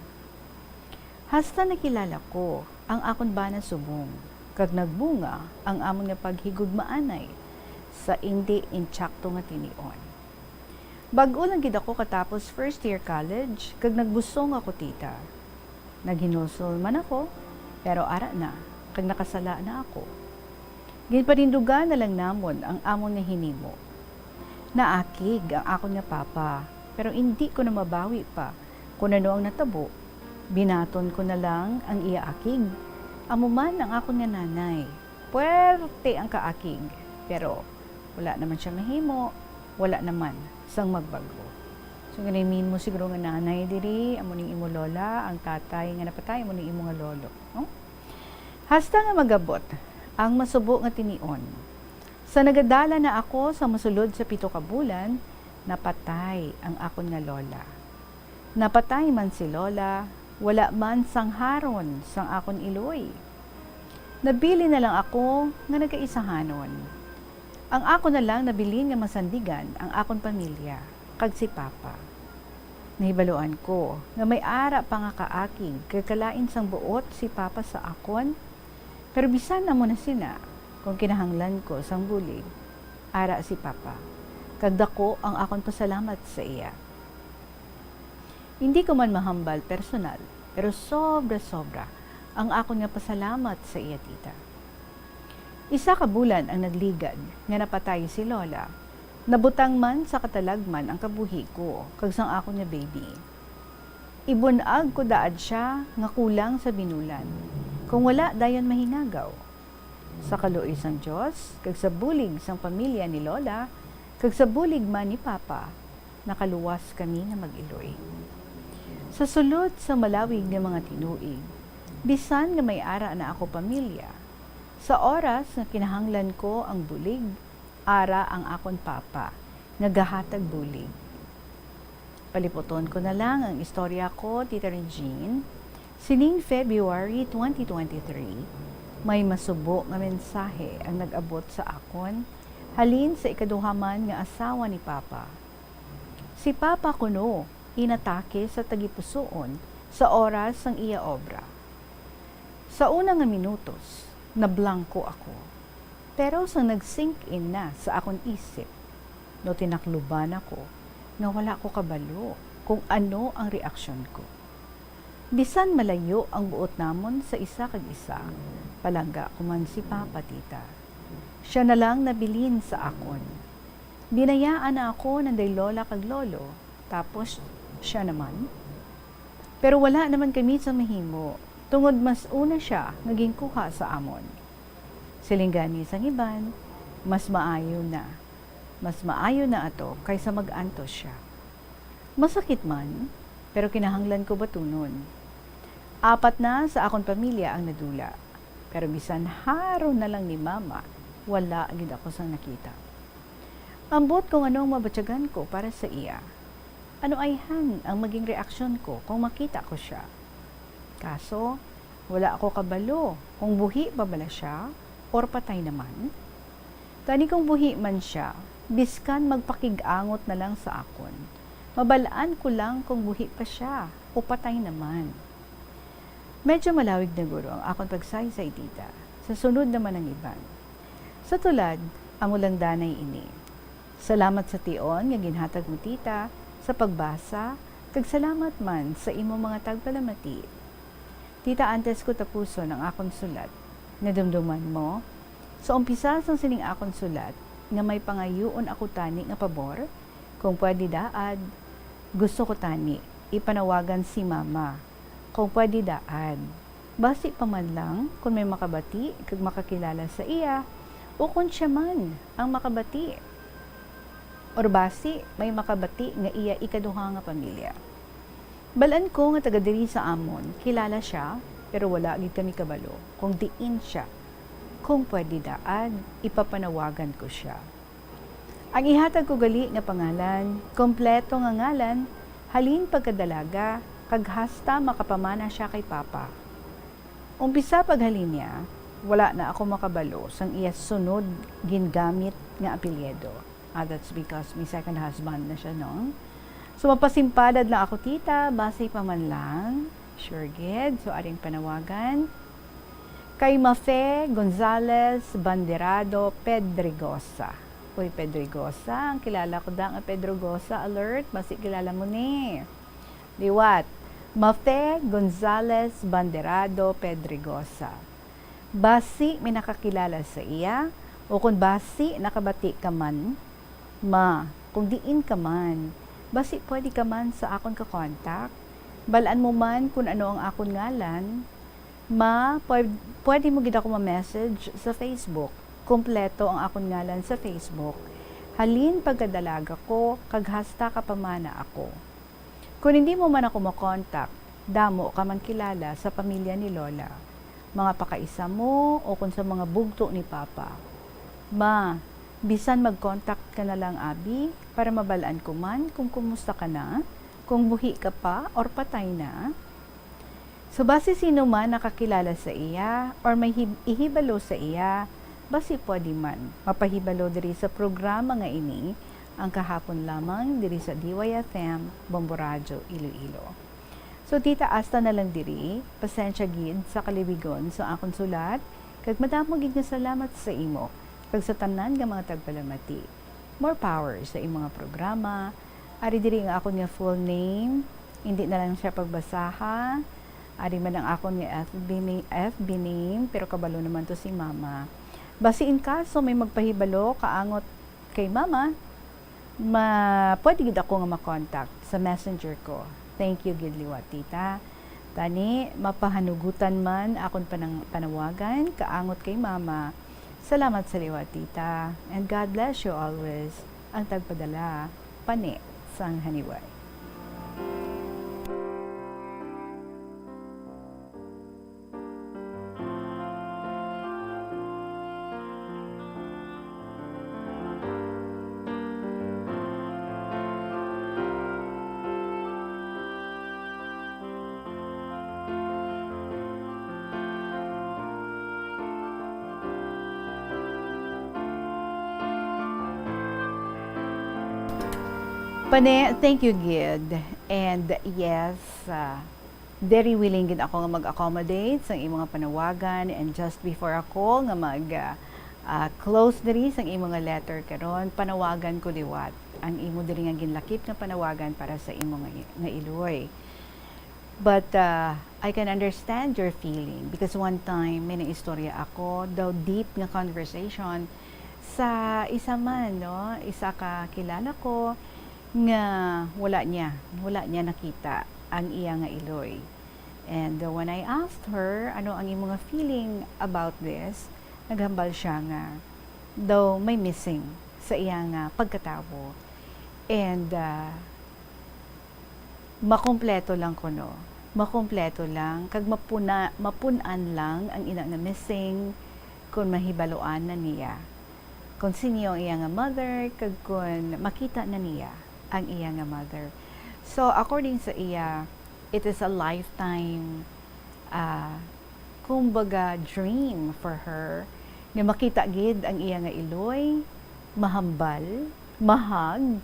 Hasta nakilala ko ang akon bana subong, kag nagbunga ang amon nga paghigugmaanay sa indi intsakto nga tinion. Bag-o lang gid ako katapos first year college, kag nagbusong ako, tita. Naghinulsol man ako, pero ara na, kag nakasala na ako. Ginpanindugan na lang namon ang amon nga hinimo. Naakig ang akon nga papa, pero indi ko na mabawi pa kon ano ang natabo. Binaton ko na lang ang iya akig. Amo man ang akon nga nanay. Puwerte ang kaakig, pero wala naman siya mahimo, wala naman sang magbag-o. So, gani, mean mo siguro nga nanay diri, amo ning imo lola, ang tatay nga napatay, amo ning imo nga lolo, no? Hasta nga magabot ang masubo nga tinion. Sa nagadala na ako sa masulod sa pito ka bulan, napatay ang akon nga lola. Napatay man si Lola, wala man sang haron sang akon iloy. Nabilin na lang ako nga nagkaisahanon. Ang ako na lang nabilin nga masandigan ang akon pamilya, kag si Papa. Nahibaluan ko nga may ara pa nga kaakig kag kalain sang buot si Papa sa akon, pero bisan amo na sina, kung kinahanglan ko sang bulig, ara si Papa, kag dako ang akon pasalamat sa iya. Indi ko man mahambal personal, pero sobra-sobra ang akon nga pasalamat sa iya, tita. Isa ka bulan ang nagligad nga napatay si Lola. Nabutang man sa katalagman ang kabuhi ko kag sang akon nga baby. Ibun-ag ko daad sia nga kulang sa binulan, kung wala dayon mahingagaw. Sa kaluoy sang Dios, kag sa bulig sang pamilya ni Lola, kag sa bulig man ni Papa, nakaluwas kami nga mag-iloy. Sa sulod sa malawig nga mga tinuig, bisan nga may ara na ako pamilya, sa oras nga kinahanglan ko ang bulig, ara ang akon papa nga gahatag bulig. Paliputon ko na lang ang istorya ko, Tita Regine. Sining February twenty twenty-three, may masubo nga mensahe ang nag-abot sa akon halin sa ikaduha man nga asawa ni Papa. Si Papa kuno inatake sa tagipusoon sa oras sang iya obra. Sa una nga minutos, nablangko ako. Pero sang nag-sink in na sa akon isip, no, tinakluban ako nga wala ko kabalo kung ano ang reaksyon ko. Bisan malayo ang buot namon sa isa kag isa, palangga ko man si Papa, Tita. Siya na lang nabilin sa akon. Binayaan na ako nanday Lola kag Lolo, tapos siya naman. Pero wala naman kami sa mahimo, tungod mas una siya nga ginkuha sa amon. Siling gani sang iban, mas maayo na. Mas maayo na ato kaysa mag-antos siya. Masakit man, pero kinahanglan ko batunon. Apat na sa akon pamilya ang nadula, pero bisan haron na lang ni Mama, wala gid ako sang nakita. Ambot kung ano ang mabatyagan ko para sa iya. Ano ayhan ang maging reaksyon ko kung makita ko sia? Kaso, wala ako kabalo kung buhi pa bala sia or patay naman. Tani kung buhi man sia, biskan magpakig-angot na lang sa akon, mabal-an ko lang kung buhi pa sia o patay naman. Medyo malawig na guro ang akon pagsaysay, Tita. Sa sunod naman ang iban. Sa tulad, amo lang danay ini. Salamat sa tion nga ginhatag mo, Tita, sa pagbasa, kag salamat man sa imo mga tagpalamati. Tita, antes ko tapuson ang akon sulat, nadumduman mo, sa umpisa sang sining akon sulat, nga may pangayuon ako tani nga pabor, kung pwede daad, gusto ko tani ipanawagan si Mama, kung pwede daad. Basi pa man lang kon may makabati kag makakilala sa iya, o kon sia man ang makabati. Or basi may makabati nga iya ikaduha nga pamilya. Bal-an ko nga taga diri sa amon, kilala sia, pero wala gid kami kabalo kung diin sia. Kung pwede daad, ipapanawagan ko sia. Ang ihatag ko gali nga pangalan, kompleto nga ngalan, halin pagkadalaga, kag hasta makapamana sia kay Papa. Umpisa paghalin niya, wala na ako makabalo sang iya sunod gingamit nga apelyido. Ah, that's because may second husband na siya, no? So, mapasimpalad lang ako, Tita, basi pa man lang. Sure gid. So, aring panawagan. Kay Mafe Gonzalez Banderado Pedregosa. Uy, Pedregosa, ang kilala ko da nga Pedregosa, alert, basi kilala mo ni. Liwat, Mafe Gonzalez Banderado Pedregosa. Basi may nakakilala sa iya, o kon basi nakabati ka man, Ma, kung diin ka man, basi pwede ka man sa akon ka-contact. Bal-an mo man kun ano ang akon ngalan. Ma, pwed-, pwede mo gid ako ma-message sa Facebook. Kompleto ang akon ngalan sa Facebook. Halin pagkadalaga ko, kag hasta kapamana ako. Kon hindi mo man ako ma-contact, damo ka man kilala sa pamilya ni Lola, mga pakaisa mo o kon sa mga bugto ni Papa. Ma, bisan mag-contact ka na lang, abi, para mabal-an ko man kung kumusta ka na, kung buhi ka pa or patay na. So, basi sino man nakakilala sa iya or may hib-, ihibalo sa iya, basi pwede man mapahibalo diri sa programa nga ini, ang kahapon lamang diri sa D Y F M, Bombo Radyo, Iloilo. So, Tita, hasta na lang diri. Pasensya gid sa kaliwigon sa akon sulat, kag madamo gid nga salamat sa imo, kag sa tanan nga mga tagpalamati. More power sa imong mga programa. Ari diri ang akon nga full name, hindi na lang siya pagbasaha. Ari man ang akon nga F B na-, F B name, pero kabalo naman to si Mama. Basi in kaso may magpahibalo kaangot kay Mama, ma-, pwede gid ako nga ma-contact sa messenger ko. Thank you gid liwat, tita. Tani, mapahanugutan man akon panang-, panawagan, kaangot kay mama. Salamat sa liwat, tita. And God bless you always. Ang tagpadala, Pani sang Haniway. Pane, thank you gid. And yes, ah, very willing gid ako nga mag-accommodate sa imong mga panawagan. And just before ako nga mag, ah, ah, close diri sa imong nga letter karon, panawagan ko liwat ang imo diri nga ginlakip nga panawagan para sa imo nga, nga iloy. But, ah, I can understand your feeling because one time may naistorya ako, daw deep nga conversation sa isa man, no? Isa ka kilala ko nga wala niya, wala niya nakita ang iya nga iloy. And, uh, when I asked her, "Ano ang imo nga feeling about this?" Naghambal siya nga daw may missing sa iya nga pagkatawo. And, uh, makumpleto lang kuno. Makumpleto lang, kag mapuna-, mapun-an lang ang ina nga missing kung mahibaluan na niya kung sino ang iya nga mother, kag kung makita na niya ang iya nga mother. So, according sa iya, it is a lifetime, ah, kumbaga, dream for her nga makita gid ang iya nga iloy, mahambal, mahag,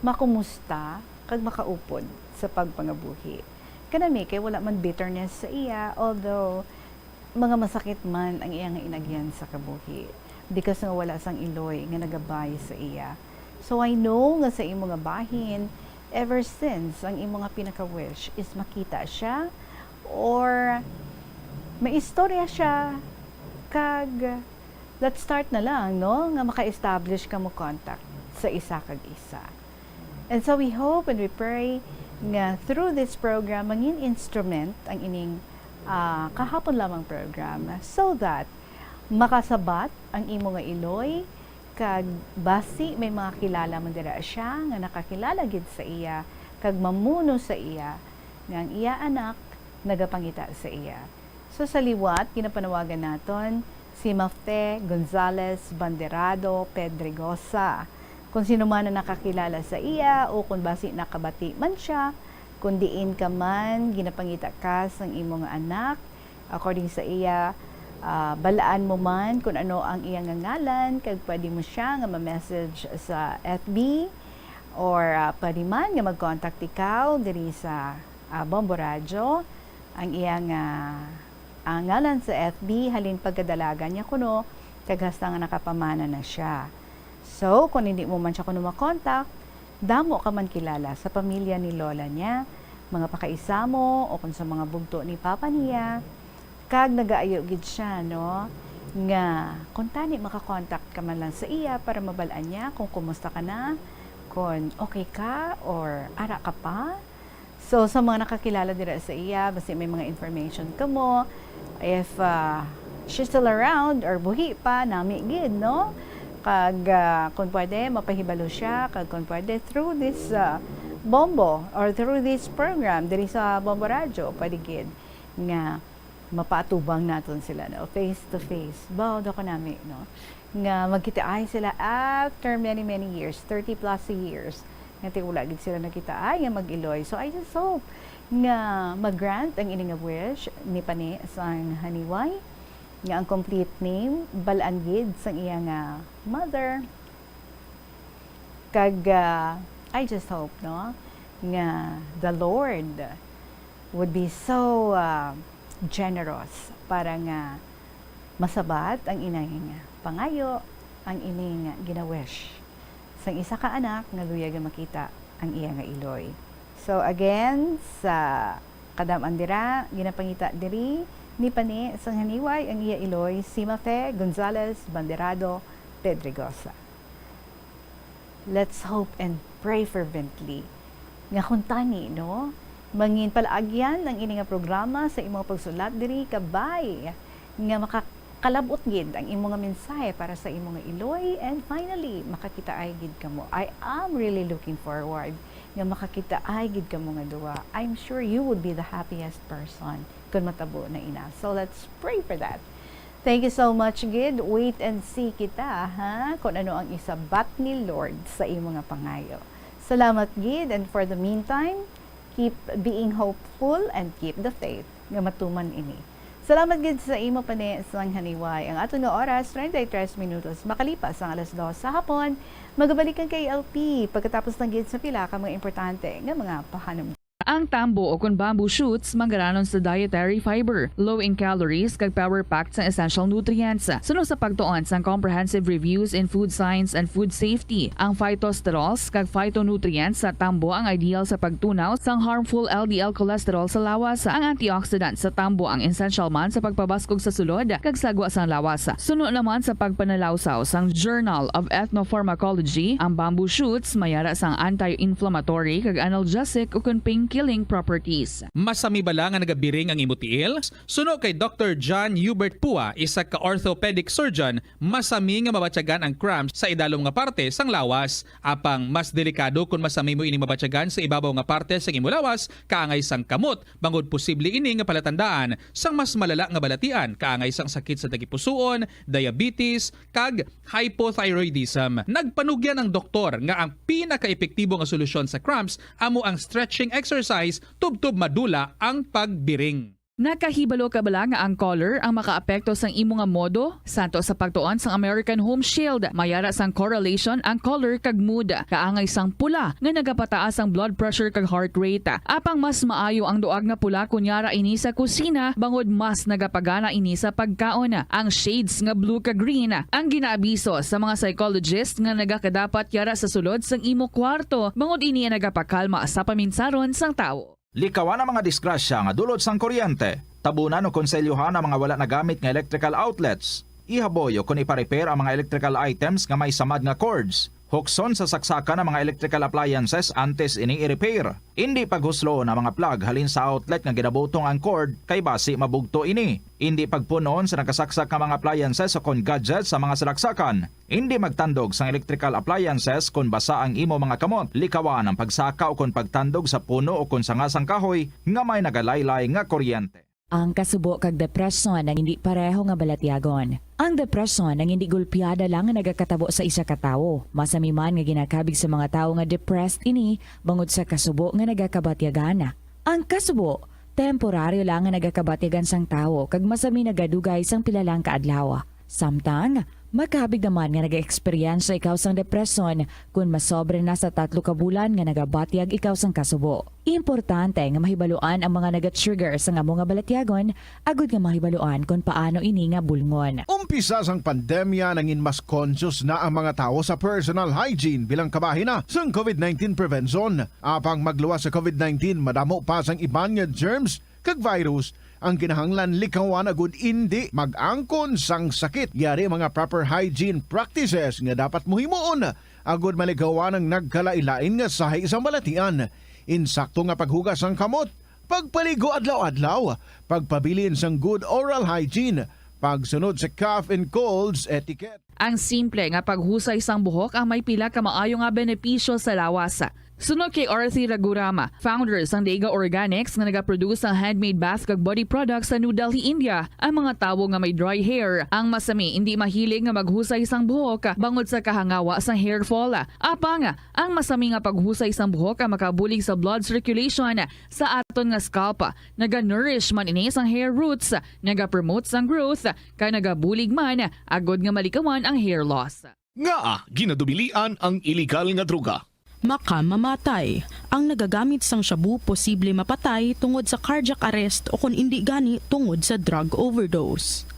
makumusta, kag makaupod sa pagpangabuhi. Kanami kay wala man bitterness sa iya, although mga masakit man ang iya nga inagyan sa kabuhi, because nga wala sang iloy nga nagabay sa iya. So I know nga sa imo nga bahin, ever since ang imo nga pinaka-wish is makita siya or maistorya siya, kag let's start na lang, no, nga maka-establish ka mo contact sa isa kag isa. And so we hope and we pray nga through this program, mangin instrument ang ining, ah, kahapon lamang program so that makasabat ang imo nga iloy, kag basi may mga kilala man dira siya nga nakakilala gid sa iya, kag mamuno sa iya nga ang iya anak nagapangita sa iya. So, sa liwat, ginapanawagan naton si Mafte Gonzalez Banderado Pedregosa. Kung sino man ang nakakilala sa iya o kung basi nakabati man siya, kung diin ka man ginapangita ka sang imo nga anak, according sa iya, ah, balaan mo man kung ano ang iya nga ngalan, kag pwede mo siya nga ma-message sa F B, or, ah, pwede man nga mag-contact ikaw diri sa, ah, Bombo Radyo. Ang iya nga, ah, ngalan sa F B, halin pagkadalagan niya kuno, kag hasta nga nakapamana na siya. So, kung hindi mo man siya kuno makontak, damo ka man kilala sa pamilya ni lola niya, mga pakaisa mo, o kung sa mga bugto ni papa niya, kag nagaayo gid siya, no, nga kung tani makakontak ka man lang sa iya para mabal-an niya kung kumusta ka na, kung okay ka, or ara ka pa. So, sa mga nakakilala dira sa iya, basi may mga information kamo, if, ah, she's still around or buhi pa, nami gid, no? Kag, ah, kung pwede, mapahibalo siya, kag kung pwede, through this, ah, Bombo or through this program diri sa Bombo Radyo, pwede gid nga mapaatubang naton sila, no? Face to face. Baw, daw ko nami, no? Nga magkitaay sila after many, many years, thirty plus years, nga ti wala gid sila nagkitaay nga mag-iloy. So, I just hope nga mag-grant ang ini nga wish ni Pani sang Haniway, nga ang complete name, bal-an gid sang iya nga mother. Kag, ah, I just hope, no, nga the Lord would be so, ah, generous para nga masabat ang ining pangayo, ang ining gina-wish sang isa ka anak nga luyag nga makita ang iya nga iloy. So again, sa kadam-an dira, ginapangita diri ni Pani sang Haniway ang iya iloy, si Mafe Gonzalez Banderado Pedregosa. Let's hope and pray fervently nga kuntani, no, Mangin palaagyan ang ini nga programa sa imo pagsulat diri, kabay nga makakalab-ot gid ang imo nga mensahe para sa imo nga iloy, and finally makakitaay gid kamo. I am really looking forward nga makakitaay gid kamo nga duwa. I'm sure you would be the happiest person kung matabo na ina. So let's pray for that. Thank you so much gid. Wait and see kita, ha, kung ano ang isabat ni Lord sa imo nga pangayo. Salamat gid, and for the meantime, keep being hopeful and keep the faith nga matuman ini. Salamat gid sa imo pa ni sang haniway. Ang aton nga oras, treinta y tres minutos makalipas ang alas dos sa hapon. Magabalik ang K L P pagkatapos lang gid sa pila ka mga importante nga mga pahanum. Ang tambo o kon bamboo shoots manggaranon sa dietary fiber, low in calories, kag power-packed sang essential nutrients. Suno sa pagtuon sang Comprehensive Reviews in Food Science and Food Safety, ang phytosterols kag phytonutrients sa tambo ang ideal sa pagtunaw sang harmful L D L cholesterol sa lawas. Ang antioxidant sa tambo ang essential man sa pagpabaskog sa sulod kag sagwa sang lawas. Suno naman sa pagpanalawsaw sang Journal of Ethnopharmacology, ang bamboo shoots may ara sang anti-inflammatory kag analgesic ukon pain-killing properties. Masami bala nga nagabiring ang imo tiil? Suno kay Doktor John Hubert Pua, isa ka orthopedic surgeon, masami nga mabatyagan ang cramps sa idalom nga parte sang lawas. Apang mas delikado kon masami mo ini mabatyagan sa ibabaw nga parte sang imo lawas, kaangay sang kamot, bangod posible ini nga palatandaan sang mas malala nga balatian, kaangay sang sakit sa tagipusoon, diabetes, kag hypothyroidism. Nagpanugyan ang doktor nga ang pinakaepektibo nga solusyon sa cramps amo ang stretching exercise tubtob madula ang pagbiring. Nakahibalo ka bala nga ang color ang makaapekto sang imo nga modo? Santo sa pagtuon sang American Home Shield, may ara sang correlation ang color kag mood. Kaangay sang pula nga nagapataas ang blood pressure kag heart rate. Apang mas maayo ang duag nga pula kon yara ini sa kusina, bangod mas nagapagana ini sa pagkaon. Ang shades nga blue kag green ang ginaabiso sa mga psychologist nga nagakadapat yara sa sulod sang imo kwarto, bangod ini ang nagapakalma sa paminsaron sang tawo. Likawan ang mga disgrasya nga dulot sang kuryente. Tabunan o konselyohan ang mga wala nagamit nga electrical outlets. Ihaboy o kon ipa-repair ang mga electrical items nga may samad nga cords. Hukson sa saksakan ang mga electrical appliances antes ini i-repair. Indi paghusloon ang mga plug halin sa outlet nga ginabutong ang cord, kay basi mabugto ini. Indi pagpun-on sa nakasaksak nga mga appliances o kon gadgets sa mga salaksakan. Indi magtandog sang electrical appliances kon basa ang imo mga kamot. Likawan ang pagsaka o kon pagtandog sa puno o kon sanga sang kahoy nga may nagalaylay nga kuryente. Ang kasubo kag depresyon ang indi pareho nga balatyagon. Ang depresyon ang indi gulpiada lang nga nagakatabo sa isa ka tawo. Masami man nga ginakabig sa mga tawo nga depressed ini bangod sa kasubo nga nagakabatyagan. Ang kasubo, temporaryo lang nga nagakabatyagan sang tawo kag masami nagadugay sang pila lang ka adlaw. Samtang, makabig naman nga nag-eksperyensya ikaw sang depresyon kon masobra na sa tatlo ka bulan nga nagabatyag ikaw sang kasubo. Importante nga mahibaluan ang mga naga-trigger sang amo nga balatyagon agud nga mahibaluan kon paano ini nga bulngon. Umpisa sang pandemya, nangin mas conscious na ang mga tawo sa personal hygiene bilang kabahin na sang COVID nineteen prevention. Apang magluwas sa COVID nineteen, madamo pa sang iban nga germs kag virus ang kinahanglan likawan agud indi mag-angkon sang sakit. Yari mga proper hygiene practices nga dapat mo himuon agud malikawan ang nagkalain-lain nga sahi sang balatian. Insakto nga paghugas sang kamot, pagpaligo adlaw-adlaw, pagpabilin sang good oral hygiene, pagsunod sa cough and colds etiquette. Ang simple nga paghusay sang buhok ang may pila ka maayo nga benepisyo sa lawas. Suno kay Arthi Ragurama, founder sang Dega Organics nga nagaproduce sang handmade bath kag body products sa New Delhi, India, ang mga tawo nga may dry hair ang masami indi mahilig nga maghusay sang buhok bangod sa kahangawa sang hair fall. Apang, ang masami nga paghusay sang buhok ang makabulig sa blood circulation sa aton nga scalp. Naga-nourish man ini sang hair roots, nagapromote sang growth, kag nagabulig man agud nga malikawan ang hair loss. Ngaa ginadubilian ang iligal nga droga? Makamamatay. Ang nagagamit sang shabu posible mapatay tungod sa cardiac arrest o kon indi gani tungod sa drug overdose.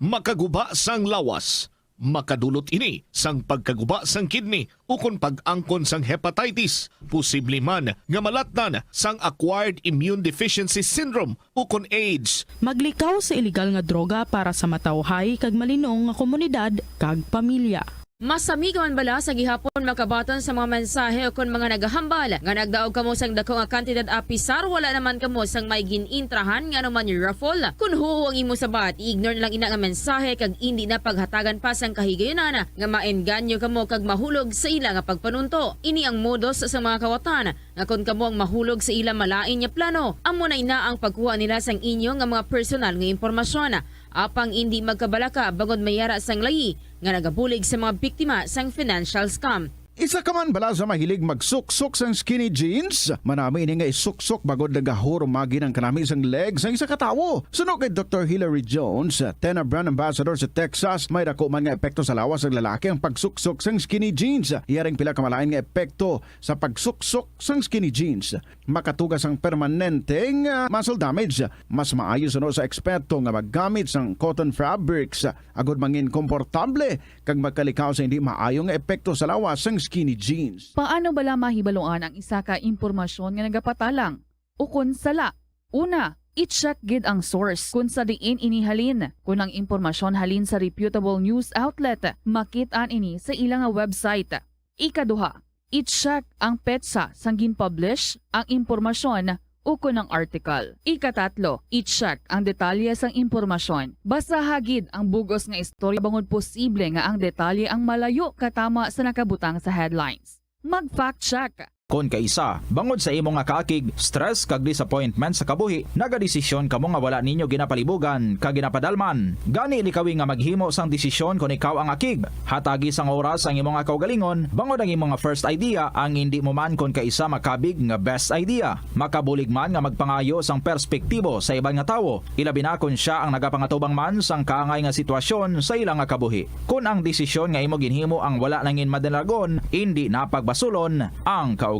Makaguba sang lawas. Makadulot ini sang pagkaguba sang kidney ukon pag-angkon sang hepatitis. Posible man nga malatnan sang acquired immune deficiency syndrome ukon AIDS. Maglikaw sa iligal nga droga para sa matawhay kag malinong nga komunidad kag pamilya. Masami ka man bala sa gihapon makabaton sa mga mensahe o kon mga nagahambal nga nagdaog kamo sang dako nga kantidad, apisar wala naman kamo sang may gin-intrahan nga anuman raffle? Kon huo ang imo sabat, i-ignore na lang ina nga mensahe kag indi na paghatagan pa sang kahigayunan nga maengganyo kamo kag mahulog sa ila nga pagpanunto. Ini ang modus sa mga kawatan nga kon kamo ang mahulog sa ila malain nga plano, amo na ina ang pagkuha nila sang inyo nga mga personal nga impormasyon. Apang indi magkabalaka bangod may ara sang layi nga nagabulig sa mga biktima sang financial scam. Isa ka man bala sa mahilig magsuksok sang skinny jeans? Manami ini nga isuksok bangod nagahurumagi ang kanami sang leg sang isa ka tawo. Suno kay Doktor Hilary Jones, Tena brand ambassador sa Texas, may dako man nga epekto sa lawas sang lalaki ang pagsuksok sang skinny jeans. Iya ring pila ka malain nga epekto sa pagsuksok sang skinny jeans. Makatuga sang permanente nga muscle damage. Mas maayo suno sa eksperto nga maggamit sang cotton fabrics agod mangin komportable kag magkalikaw sa hindi maayo nga epekto sa lawas sang skinny jeans. Paano bala mahibaluan ang isa ka impormasyon nga nagapatalang ukon sala? Una, i-check gid ang source kon sa diin ini halin. Kon ang impormasyon halin sa reputable news outlet, makit-an ini sa ila nga website. Ikaduha, i-check ang petsa sang gin-publish ang impormasyon ukon ang article. Ikatatlo, i-check ang detalye sang impormasyon. Basaha gid ang bug-os nga istorya bangod posible nga ang detalye ang malayo katama sa nakabutang sa headlines. Mag-fact check. Kon kaisa, bangod sa imo nga kaakig, stress kag disappointment sa kabuhi, nagadesisyon kamo nga wala ninyo ginapalibugan kag ginapadalman. Gani, likawi nga maghimo sang desisyon kon ikaw ang akig. Hatagi sang oras ang imo nga kaugalingon, bangod ang imo nga first idea ang indi mo man kon kaisa makabig nga best idea. Makabulig man nga magpangayo sang perspektibo sa iban nga tawo, ilabi na kon sia ang nagapangatubang man sang kaangay nga sitwasyon sa ila nga kabuhi. Kon ang desisyon nga imo ginhimo ang wala nangin madalagon, indi na pagbasulon ang kaugalingon.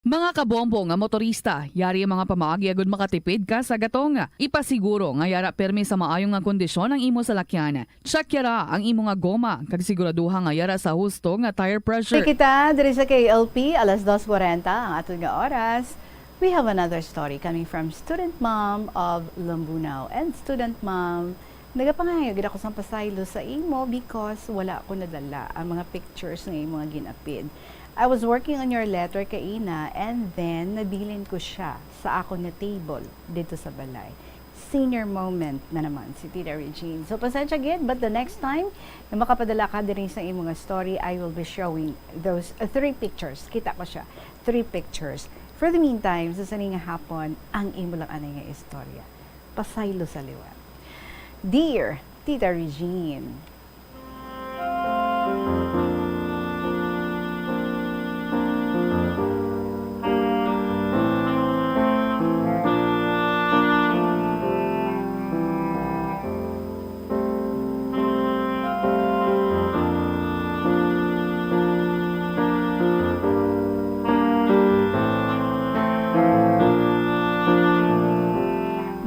Mga kabombo nga motorista, yari ang mga pamaagi agud makatipid ka sa gatong. Ipasiguro nga yara pirmi sa maayo nga kondisyon ang imo salakyan. Check yara ang imo nga goma, kag siguraduha nga yara sa husto nga tire pressure. Kita diri sa K L P, alas dos kuwarenta ang aton nga oras. We have another story coming from student mom of Lambunao. And student mom, nagapangayo gid ako sang pasaylo sa imo because wala ko nadala ang mga pictures nga imo nga gin-apid. I was working on your letter kaina, and then nabilin ko sia sa akon nga table didto sa balay. Senior moment na naman si Tita Regine. So, pasensya gid, but the next time nga makapadala ka diri sa imo nga story, I will be showing those, uh, three pictures. Kita ko sia, three pictures. For the meantime, sa sini nga hapon, ang imo lang anay nga istorya. Pasaylo sa liwat. Dear Tita Regine,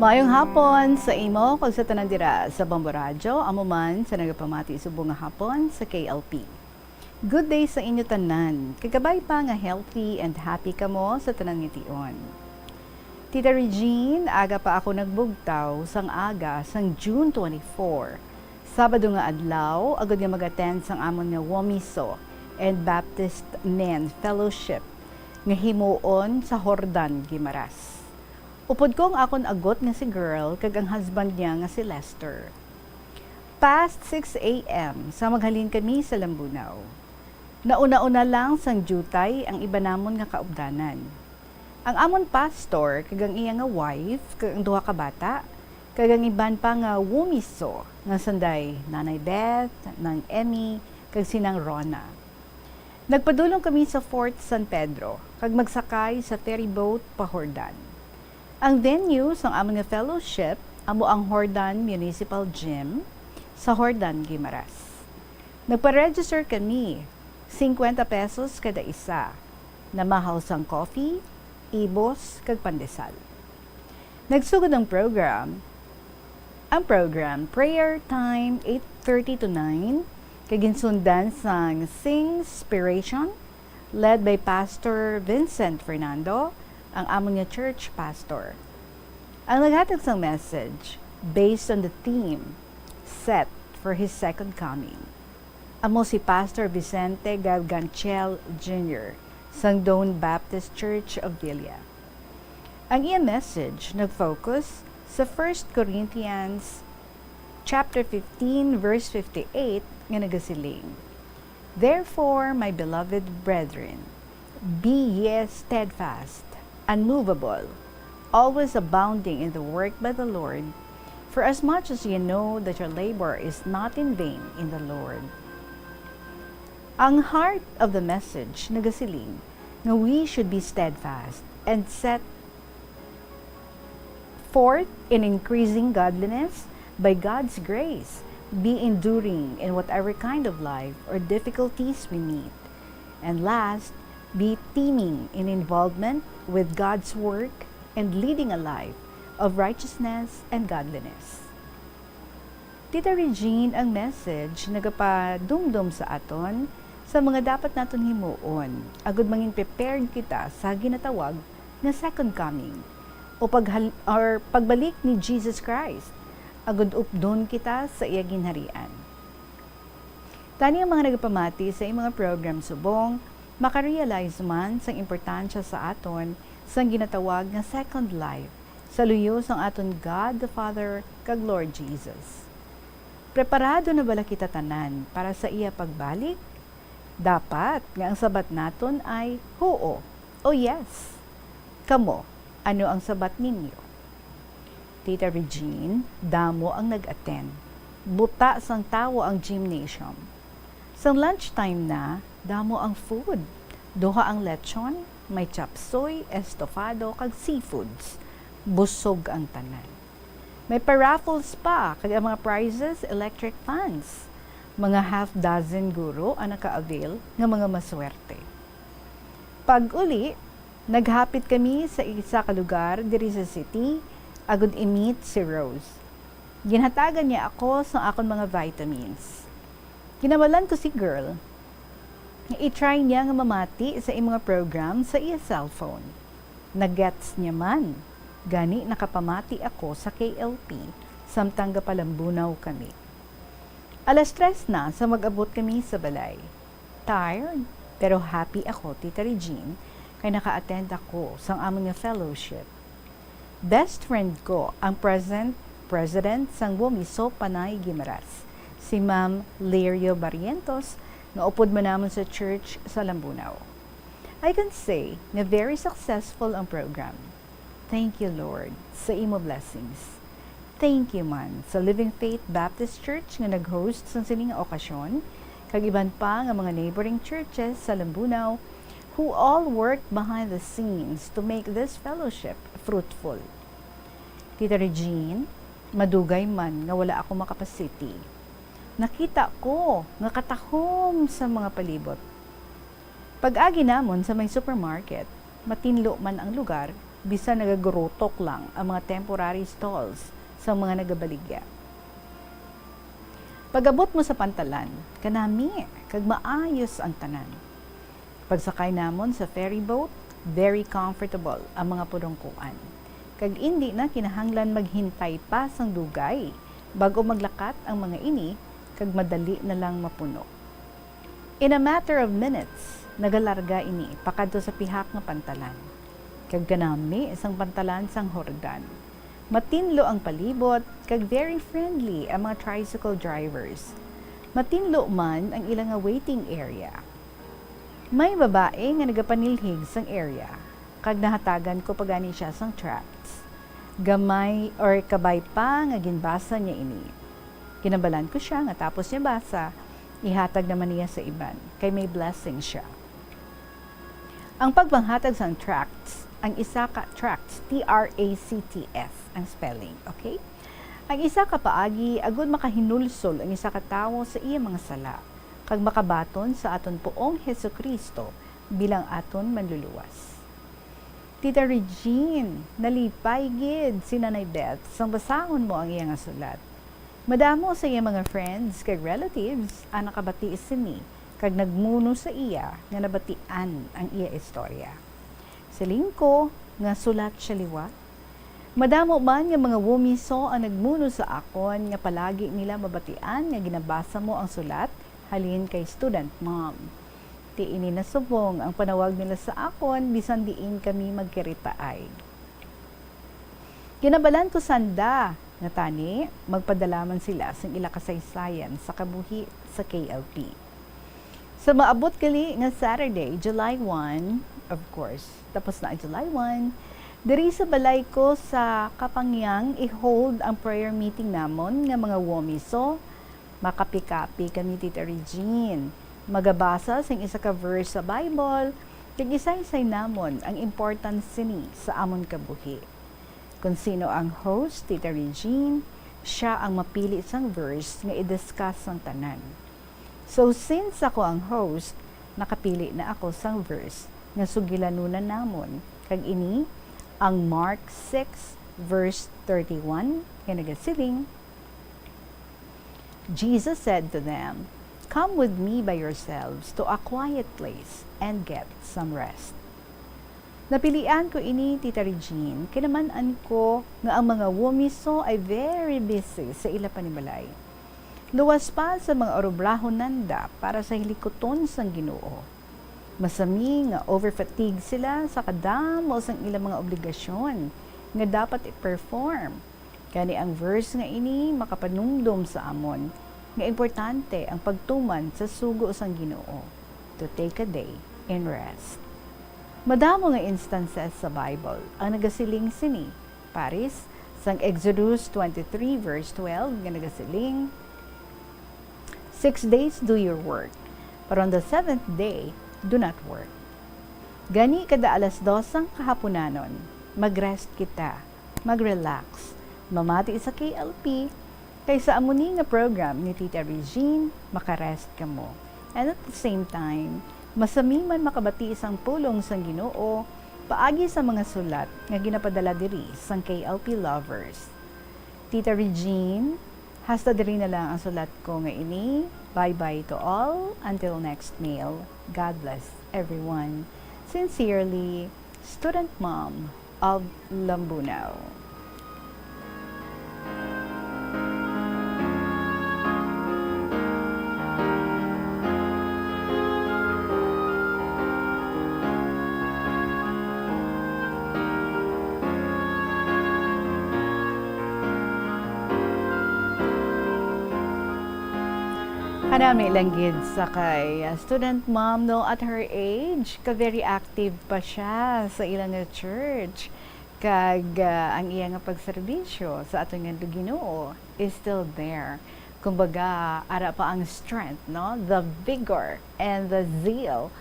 Maayong hapon sa imo kag sa tanan dira sa Bombo Radyo, amo man sa nagapamati subong nga hapon sa K L P. Good day sa inyo tanan. Kag kabay pa nga healthy and happy kamo sa tanan nga tion. Tita Regine, aga pa ako nagbugtaw sang aga sang June twenty-four, Sabado nga adlaw, agud nga mag-attend sang amon nga Womiso and Baptist Men Fellowship nga himuon sa Jordan, Guimaras. Upod ko ang akon agot nga si Girl kag ang husband niya nga si Lester. Past six a m sa maghalin kami sa Lambunao. Nauna-una lang sang diutay ang iban namon nga kaupdanan. Ang amon pastor kag ang iya nga wife kag ang duha ka bata, kag ang iban pa nga Womiso nga sanday Nanay Beth, Nang Emmy, kag si Nang Rona. Nagpadulong kami sa Fort San Pedro kag magsakay sa ferry boat pa Jordan. Ang venue sang amon nga fellowship amo ang Jordan Municipal Gym sa Jordan, Guimaras. Nagpa-register kami, singkwenta pesos kada isa. Namahaw sang coffee, ibos, kag pandesal. Nagsugod ang program, ang program, prayer time, eight thirty to nine, kag ginsundan sang Singspiration, led by Pastor Vincent Fernando, ang amon nga church pastor. Ang naghatag sang message, based on the theme, set for His Second Coming. Amo si Pastor Vicente Garganchel Junior sang Dawn Baptist Church of Dilian. Ang iya message nag-focus sa First Corinthians chapter fifteen, verse fifty-eight, nga nagasiling, "Therefore, my beloved brethren, be ye steadfast, unmovable, always abounding in the work by the Lord, for as much as ye know that your labor is not in vain in the Lord." Ang heart of the message nagasiling nga we should be steadfast and set forth in increasing godliness by God's grace, be enduring in whatever kind of life or difficulties we meet, and last, be teeming in involvement with God's work and leading a life of righteousness and godliness. Tita Regine, ang message nagapadumdom sa aton sa mga dapat naton himuon agud mangin prepared kita sa ginatawag nga second coming o paghal-, or pagbalik ni Jesus Christ, agud updon kita sa iya ginharian. Tani ang mga nagapamati sa iyang mga program subong makarealize man sang importansya sa aton sang ginatawag nga second life sa luyo sang aton God the Father kag Lord Jesus. Preparado na bala kita tanan para sa iya pagbalik? Dapat nga ang sabat naton ay huo o yes. Kamo, ano ang sabat ninyo? Tita Regine, damo ang nag-attend. Buta sang tawo ang gymnasium. Sang lunchtime na, damo ang food. Duha ang lechon, may chop suey, estofado, kag seafoods. Busog ang tanan. May pa-raffles pa, kag ang mga prizes, electric fans. Mga half dozen guro ang naka-avail nga mga maswerte. Pag-uli, naghapit kami sa isa ka lugar diri sa city, agud i-meet si Rose. Ginhatagan niya ako sang akon mga vitamins. Kinamalan ko si girl nga i-try niya nga mamati sa imo nga program sa iya cellphone. Nagets niya man, gani nakapamati ako sa K L P samtang gapalambunaw kami. Alas tres na sa mag-abot kami sa balay. Tired, pero happy ako, Tita Regine, kay naka-attend ako sang amon nga fellowship. Best friend ko ang present president sang Womiso Panay Guimaras, si Ma'am Lirio Barrientos, nga upod man namon sa church sa Lambunao. I can say nga very successful ang program. Thank you, Lord, sa imo blessings. Thank you man sa Living Faith Baptist Church nga nag-host sang sini nga okasyon, kag iban pa nga mga neighboring churches sa Lambunao who all work behind the scenes to make this fellowship fruitful. Tita Regine, madugay man nga wala ako makapa-city, nakita ko nga katahom sa mga palibot. Pag-agi namon sa may supermarket, matinlo man ang lugar, bisan nagagurutok lang ang mga temporary stalls sang mga nagabaligya. Pag-abot mo sa pantalan, kanami kag maayos ang tanan. Pagsakay namon sa ferry boat, very comfortable ang mga pulongkoan. Kag indi na kinahanglan maghintay pa sang dugay bag-o maglakat ang mga ini, kag madali na lang mapuno. In a matter of minutes, nagalarga ini pakadto sa pihak nga pantalan, kag kanami sang pantalan sang Jordan. Matinlo ang palibot, kag very friendly ang mga tricycle drivers. Matinlo man ang ila nga waiting area. May babae nga nagapanilhig sang area, kag nahatagan ko pa gani sia sang tracts. Gamay or kabay pa nga ginbasa niya ini. Kinambalan ko sia nga tapos niya basa, ihatag naman niya sa iban, kay may blessing sia. Ang pagpanghatag sang tracts, ang isa ka tracts, T R A C T S ang spelling, okay? Ang isa ka paagi agud makahinulsol ang isa ka tawo sa iya mga sala, kag makabaton sa aton Poong Jesu-Cristo bilang aton Manluluwas. Tita Regine, nalipay gid si Nanay Beth sang basahon mo ang iya nga sulat. Madamo sa iya mga friends kag relatives ang nakabati sini kag nagmuno sa iya nga nabatian ang iya istorya. Siling ko nga sulat sia liwat. Madamo man nga mga Womiso ang nagmuno sa akon nga palagi nila mabatian nga ginabasa mo ang sulat halin kay student mom. Ti ini na subong ang panawag nila sa akon bisan diin kami magkiritaay. Ginabalan ko sanda nga tani magpadala man sila sing ila kasaysayan sa kabuhi sa K L P. Sa maabot gali nga Saturday, July one, of course, tapos na ang July one, diri sa balay ko sa Kapangyang i-hold ang prayer meeting namon nga mga Womiso. Makapi-kapi kami, Tita Regine. Magabasa sing isa ka verse sa Bible, kag isaysay namon ang importance sini sa amon kabuhi. Kon sino ang host, Tita Regine, sia ang mapili sang verse nga i-discuss sang tanan. So, since ako ang host, nakapili na ako sang verse nga sugilanon namon, kag ini ang Mark six verse thirty-one nga nagasiling, Jesus said to them, "Come with me by yourselves to a quiet place and get some rest." Napilian ko ini, Tita Regine, kay naman-an ko nga ang mga Womiso ay very busy sa ila panimalay. Luwas pa sa mga urobrahon nanda para sa hilikuton sang Ginoo. Masami nga overfatigue sila sa kadamo sang ilang mga obligasyon nga dapat i-perform. Gani ang verse nga ini makapanumdom sa amon nga importante ang pagtuman sa sugo sang Ginoo, to take a day in rest. Madamo nga instances sa Bible ang nagasiling sini, paris sang Exodus twenty-three verse twelve nga nagasiling, "Six days do your work, but on the seventh day do not work." Gani, kada alas dos sang kahapunanon, mag-rest kita, mag-relax, mamati sa K L P, kay sa amo ni nga program ni Tita Regine, makarest kamo. And at the same time, masami man makabati sang pulong sang Ginoo paagi sa mga sulat nga ginapadala diri sang K L P lovers. Tita Regine, hasta diri na lang ang sulat ko nga ini. Bye-bye to all. Until next mail, God bless everyone. Sincerely, Student Mom of Lambunao. Kanami lang gid sa kay, uh, student mom, no, at her age, ka very active pa siya sa ila nga church. Kag, uh, ang iya nga pagserbisyo sa aton nga Ginoo is still there. Kumbaga, ara pa ang strength, no? The vigor and the zeal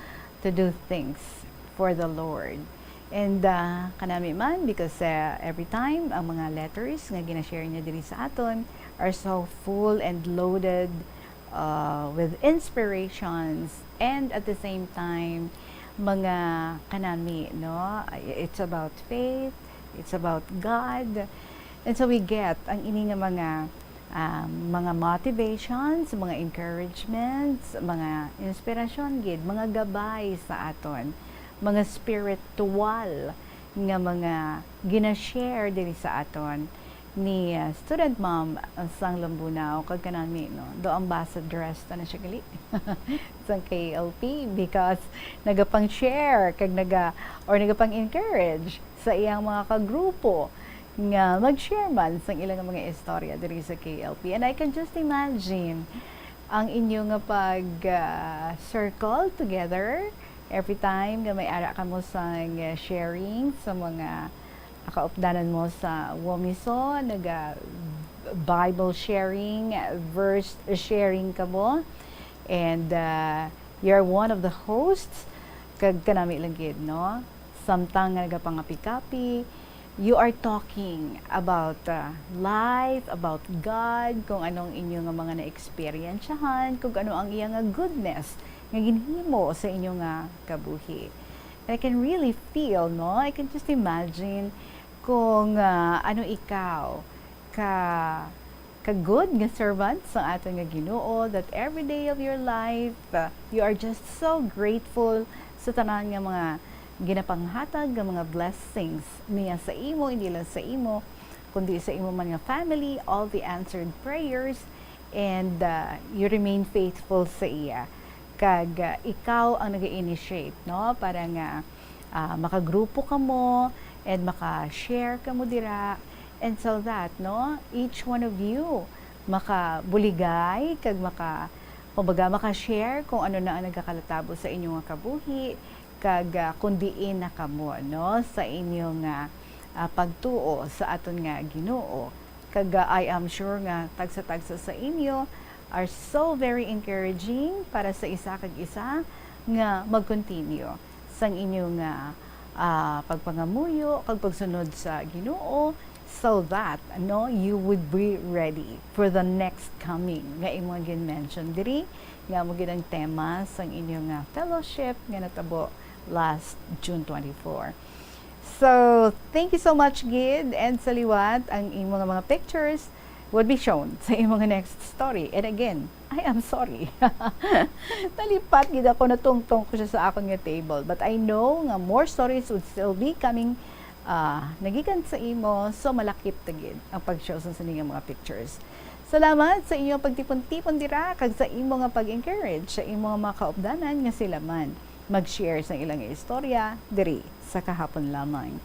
to do things for the Lord. And, uh, kanami man, because, uh, every time ang mga letters nga gina-share niya diri sa aton are so full and loaded, uh, with inspirations, and at the same time, mga kanami, no? It's about faith, it's about God. And so we get ang ini nga mga, um, mga motivations, mga encouragements, mga inspirasyon gid, mga gabay sa aton, mga spiritual nga mga gina-share diri sa aton ni, uh, student mom, uh, sang Lambunao, kag kanami, no, do ambassadress ta na siya gali sang K L P, because nagapang-share kag naga-, or nagapang-encourage sa iyang mga kagrupo nga mag-share man sang ilang mga istorya diri sa K L P. And I can just imagine ang inyo nga pag, ah, circle together every time nga may ara kamo sang, ah, sharing sa mga kaupdanan mo sa Womiso, naga Bible sharing, verse sharing kamo. And, ah, you're one of the hosts. Kag kanami lang gid, no? Samtang nga nagapangapi-kapi, you are talking about, uh, life, about God, kung ano ang inyo nga mga naeksperyensyahan, kung ano ang iya nga goodness nga ginhimo sa inyo nga kabuhi. And I can really feel, no? I can just imagine kung, uh, ano ikaw ka ka good nga servant sang aton nga Ginoo, that every day of your life, uh, you are just so grateful sa tanan nga mga ginapanghatag nga mga blessings niya sa imo, hindi lang sa imo, kundi sa imo man nga family, all the answered prayers, And, ah, you remain faithful sa iya. Kag, ah, ikaw ang nag-initiate, no? Para nga, ah, makagrupo kamo and maka-share kamo dira. And so that, no, each one of you makabuligay kag maka-, kumbaga, maka-share kung ano na ang nagakalatabo sa inyo nga kabuhi, kag, ah, kung diin na kamo, no, sa inyo nga, ah, pagtuo sa aton nga Ginoo. Kag, ah, I am sure nga tagsa-tagsa sa inyo are so very encouraging para sa isa kag isa nga mag-continue sang inyo nga, ah, pagpangamuyo kag pagsunod sa Ginoo, so that, no, you would be ready for the next coming nga imo gin-mention diri, nga amo gid ang tema sang inyo nga fellowship nga natabo last June twenty-four. So, thank you so much gid, and sa liwat ang imo nga mga pictures would be shown sa imo nga next story. And again, I am sorry. Nalipat gid ako, natungtong ko siya sa akon nga table. But I know nga more stories would still be coming, ah, nagikan sa imo. So, malakip ta gid ang pag-show sa sini nga mga pictures. Salamat sa inyong pagtipon-tipon dira kag sa imo nga pag-encourage sa imo nga mga kaupdanan nga sila man mag-share sa ilang istorya diri sa kahapon lamang.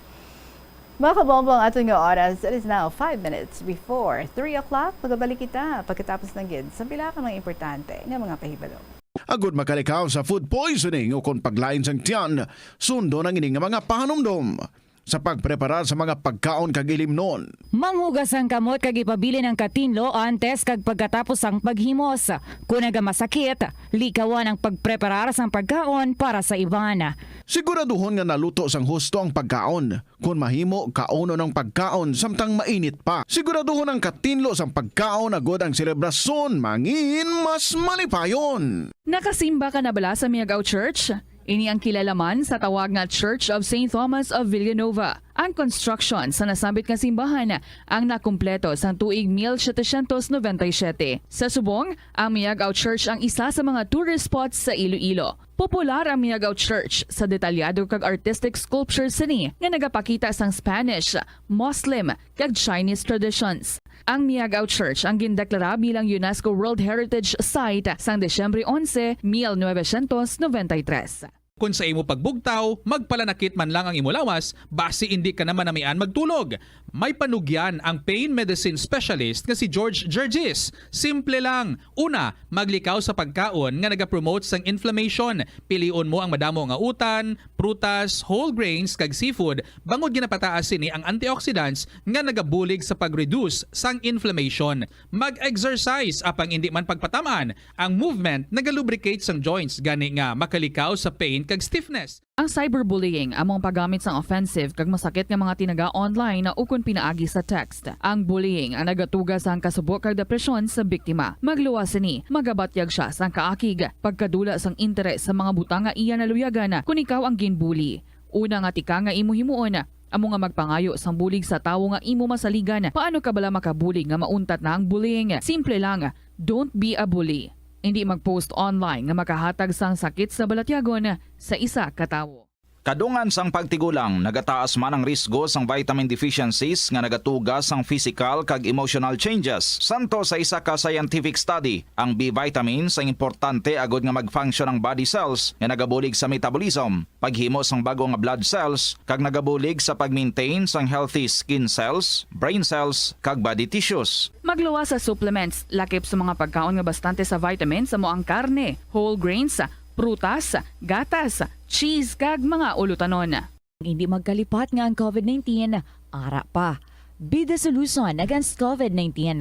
Mga kabombo, ang aton nga oras, it is now five minutes before three o'clock. Magabalik kita pagkatapos na gid sa pila ka mga importante nga mga pahibalo. Agud makalikaw sa food poisoning o kon paglain sang tiyan, sundon ang ini nga mga pahanumdom. Sa pagpreparar sa mga pagkaon kag ilimnon. Manghugas ang kamot kag ipabilin ang katinlo antes kag pagkatapos sang paghimos. Kon nagamasakit, likawan ang pagpreparar sang pagkaon para sa iban. Siguraduhon nga naluto sang husto ang pagkaon. Kon mahimo, kaunon ang pagkaon samtang mainit pa. Siguraduhon ang katinlo sang pagkaon agud ang selebrasyon mangin mas malipayon. Nakasimba ka na bala sa Miagao Church? Ini ang kilala man sa tawag nga Church of Saint Thomas of Villanova. Ang construction sa nasambit nga simbahan ang nakumpleto sang tuig mil setecientos noventa y siete. Sa subong, ang Miagao Church ang isa sa mga tourist spots sa Iloilo. Popular ang Miagao Church sa detalyado kag artistic sculptures sini nga nagapakita sang Spanish, Muslim, kag Chinese traditions. Ang Miagao Church ang gindeklara bilang UNESCO World Heritage Site sang Disyembre onse, mil novecientos noventa y tres. Kon sa imo pagbugtaw, magpalanakit man lang ang imo lawas, basi indi ka na manamian magtulog. May panugyan ang pain medicine specialist nga si George Gergis. Simple lang. Una, maglikaw sa pagkaon nga nagapromote sang inflammation. Pilion mo ang madamo nga utan, prutas, whole grains, kag seafood, bangod ginapataas sini ang antioxidants nga nagabulig sa pag-reduce sang inflammation. Mag-exercise, apang indi man pagpataman. Ang movement nagalubricate sang joints, gani nga makalikaw sa pain kag stiffness. Ang cyberbullying amo ang paggamit sang offensive kag masakit nga mga tinaga online ukon pinaagi sa text. Ang bullying ang nagatuga sang kasubo kag depresyon sa biktima. Magluwas sini, magabatyag sia sang kaakig, pagkadula sang interes sa mga butang nga iya naluyagan kon ikaw ang ginbully. Una nga tikang nga imo himuon, amo nga magpangayo sang bulig sa tawo nga imo masaligan. Paano ka bala makabulig nga mauntat na ang bullying? Simple lang, don't be a bully. Indi mag-post online nga makahatag sang sakit sa balatyagon sa isa ka tawo. Kadungan sang pagtigulang, nagataas man ang risgo sang vitamin deficiencies nga nagatuga sang physical kag emotional changes. Santo sa isa ka scientific study, ang B vitamins ang importante agud nga mag-function ang body cells nga nagabulig sa metabolism, paghimo sang bag-o nga blood cells, kag nagabulig sa pag-maintain sang healthy skin cells, brain cells, kag body tissues. Magluwas sa supplements, lakip sa mga pagkaon nga bastante sa vitamins, amo ang karne, whole grains, prutas, gatas, cheese, kag mga ulutanon. Hindi magkalipat nga ang COVID nineteen ara pa. Be the solution against COVID nineteen.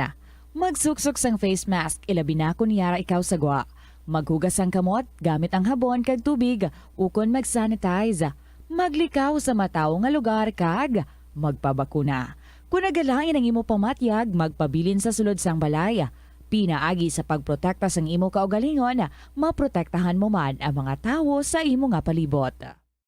Magsuksok sang face mask, ilabi na kon yara ikaw sa gwa. Maghugas sang kamot gamit ang habon kag tubig ukon mag-sanitize. Maglikaw sa matawo nga lugar kag magpabakuna. Kon nagalain ang imo pamatyag, magpabilin sa sulod sang balay. Pinaagi sa pagprotekta sang imo kaugalingon, maprotektahan mo man ang mga tawo sa imo nga palibot.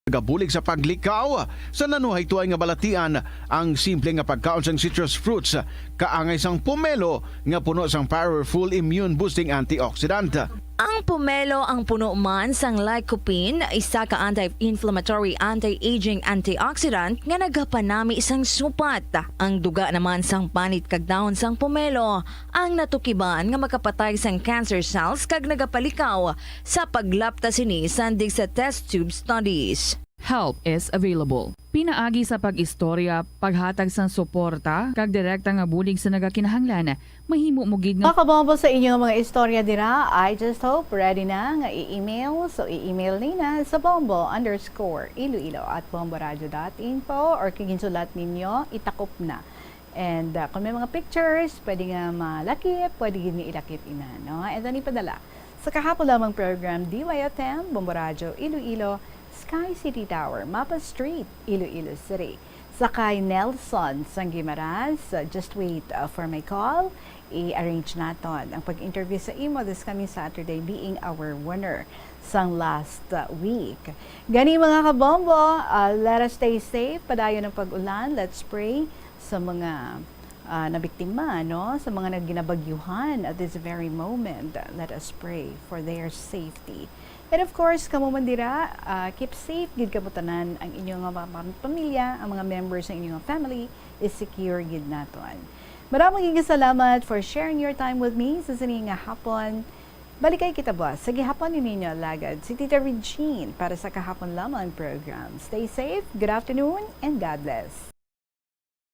Nagabulig sa paglikaw sa nanuhaytoay nga balatian ang simple nga pagkaon sang citrus fruits, kaangay sang pomelo nga puno sang powerful immune-boosting antioxidant. Ang pomelo ang puno man sang lycopene, isa ka anti-inflammatory, anti-aging antioxidant nga nagapanami sang supat. Ang duga naman sang panit kag dahon sang pomelo ang natukiban nga makapatay sang cancer cells kag nagapalikaw sa paglapta sini sandig sa test tube studies. Help is available. Pinaagi sa pag-istorya, paghatag sang suporta, kag direkta nga bulig sa nagakinahanglan, mahimo mo gid nga Mga kabombo, sa inyong mga istorya dira, I just hope ready na nga i-email. So, i-email nina sa bombo underscore iloilo at bomboradio dot info, or kung ginsulat ninyo, itakop na. And uh, kung may mga pictures, pwede nga malakip, pwede gid nga ilakip ina, no? And then ipadala sa kahapon lamang program, D Y F M, Bombo Radio, Iloilo, Sky City Tower, Mapa Street, Iloilo City. Sa kay Nelson sang Guimaras, uh, just wait uh, for my call. I-arrange naton ang pag-interview sa imo this coming Saturday, being our winner sang last uh, week. Gani, mga kabombo, uh, let us stay safe. Padayon ang pag-ulan. Let's pray sa mga uh, nabiktima, no? Sa mga naginabagyuhan at this very moment. Let us pray for their safety. And of course, kamo man dira, uh, keep safe gid kamo tanan, ang inyong mga pam- pamilya, ang mga members sa inyong family is secure gid naton. Maraming gid salamat for sharing your time with me sa sini nga hapon. Balikay kita buwas sa gihapon ni ninyo alagad, si Tita Regine, para sa kahapon lamang program. Stay safe, good afternoon, and God bless.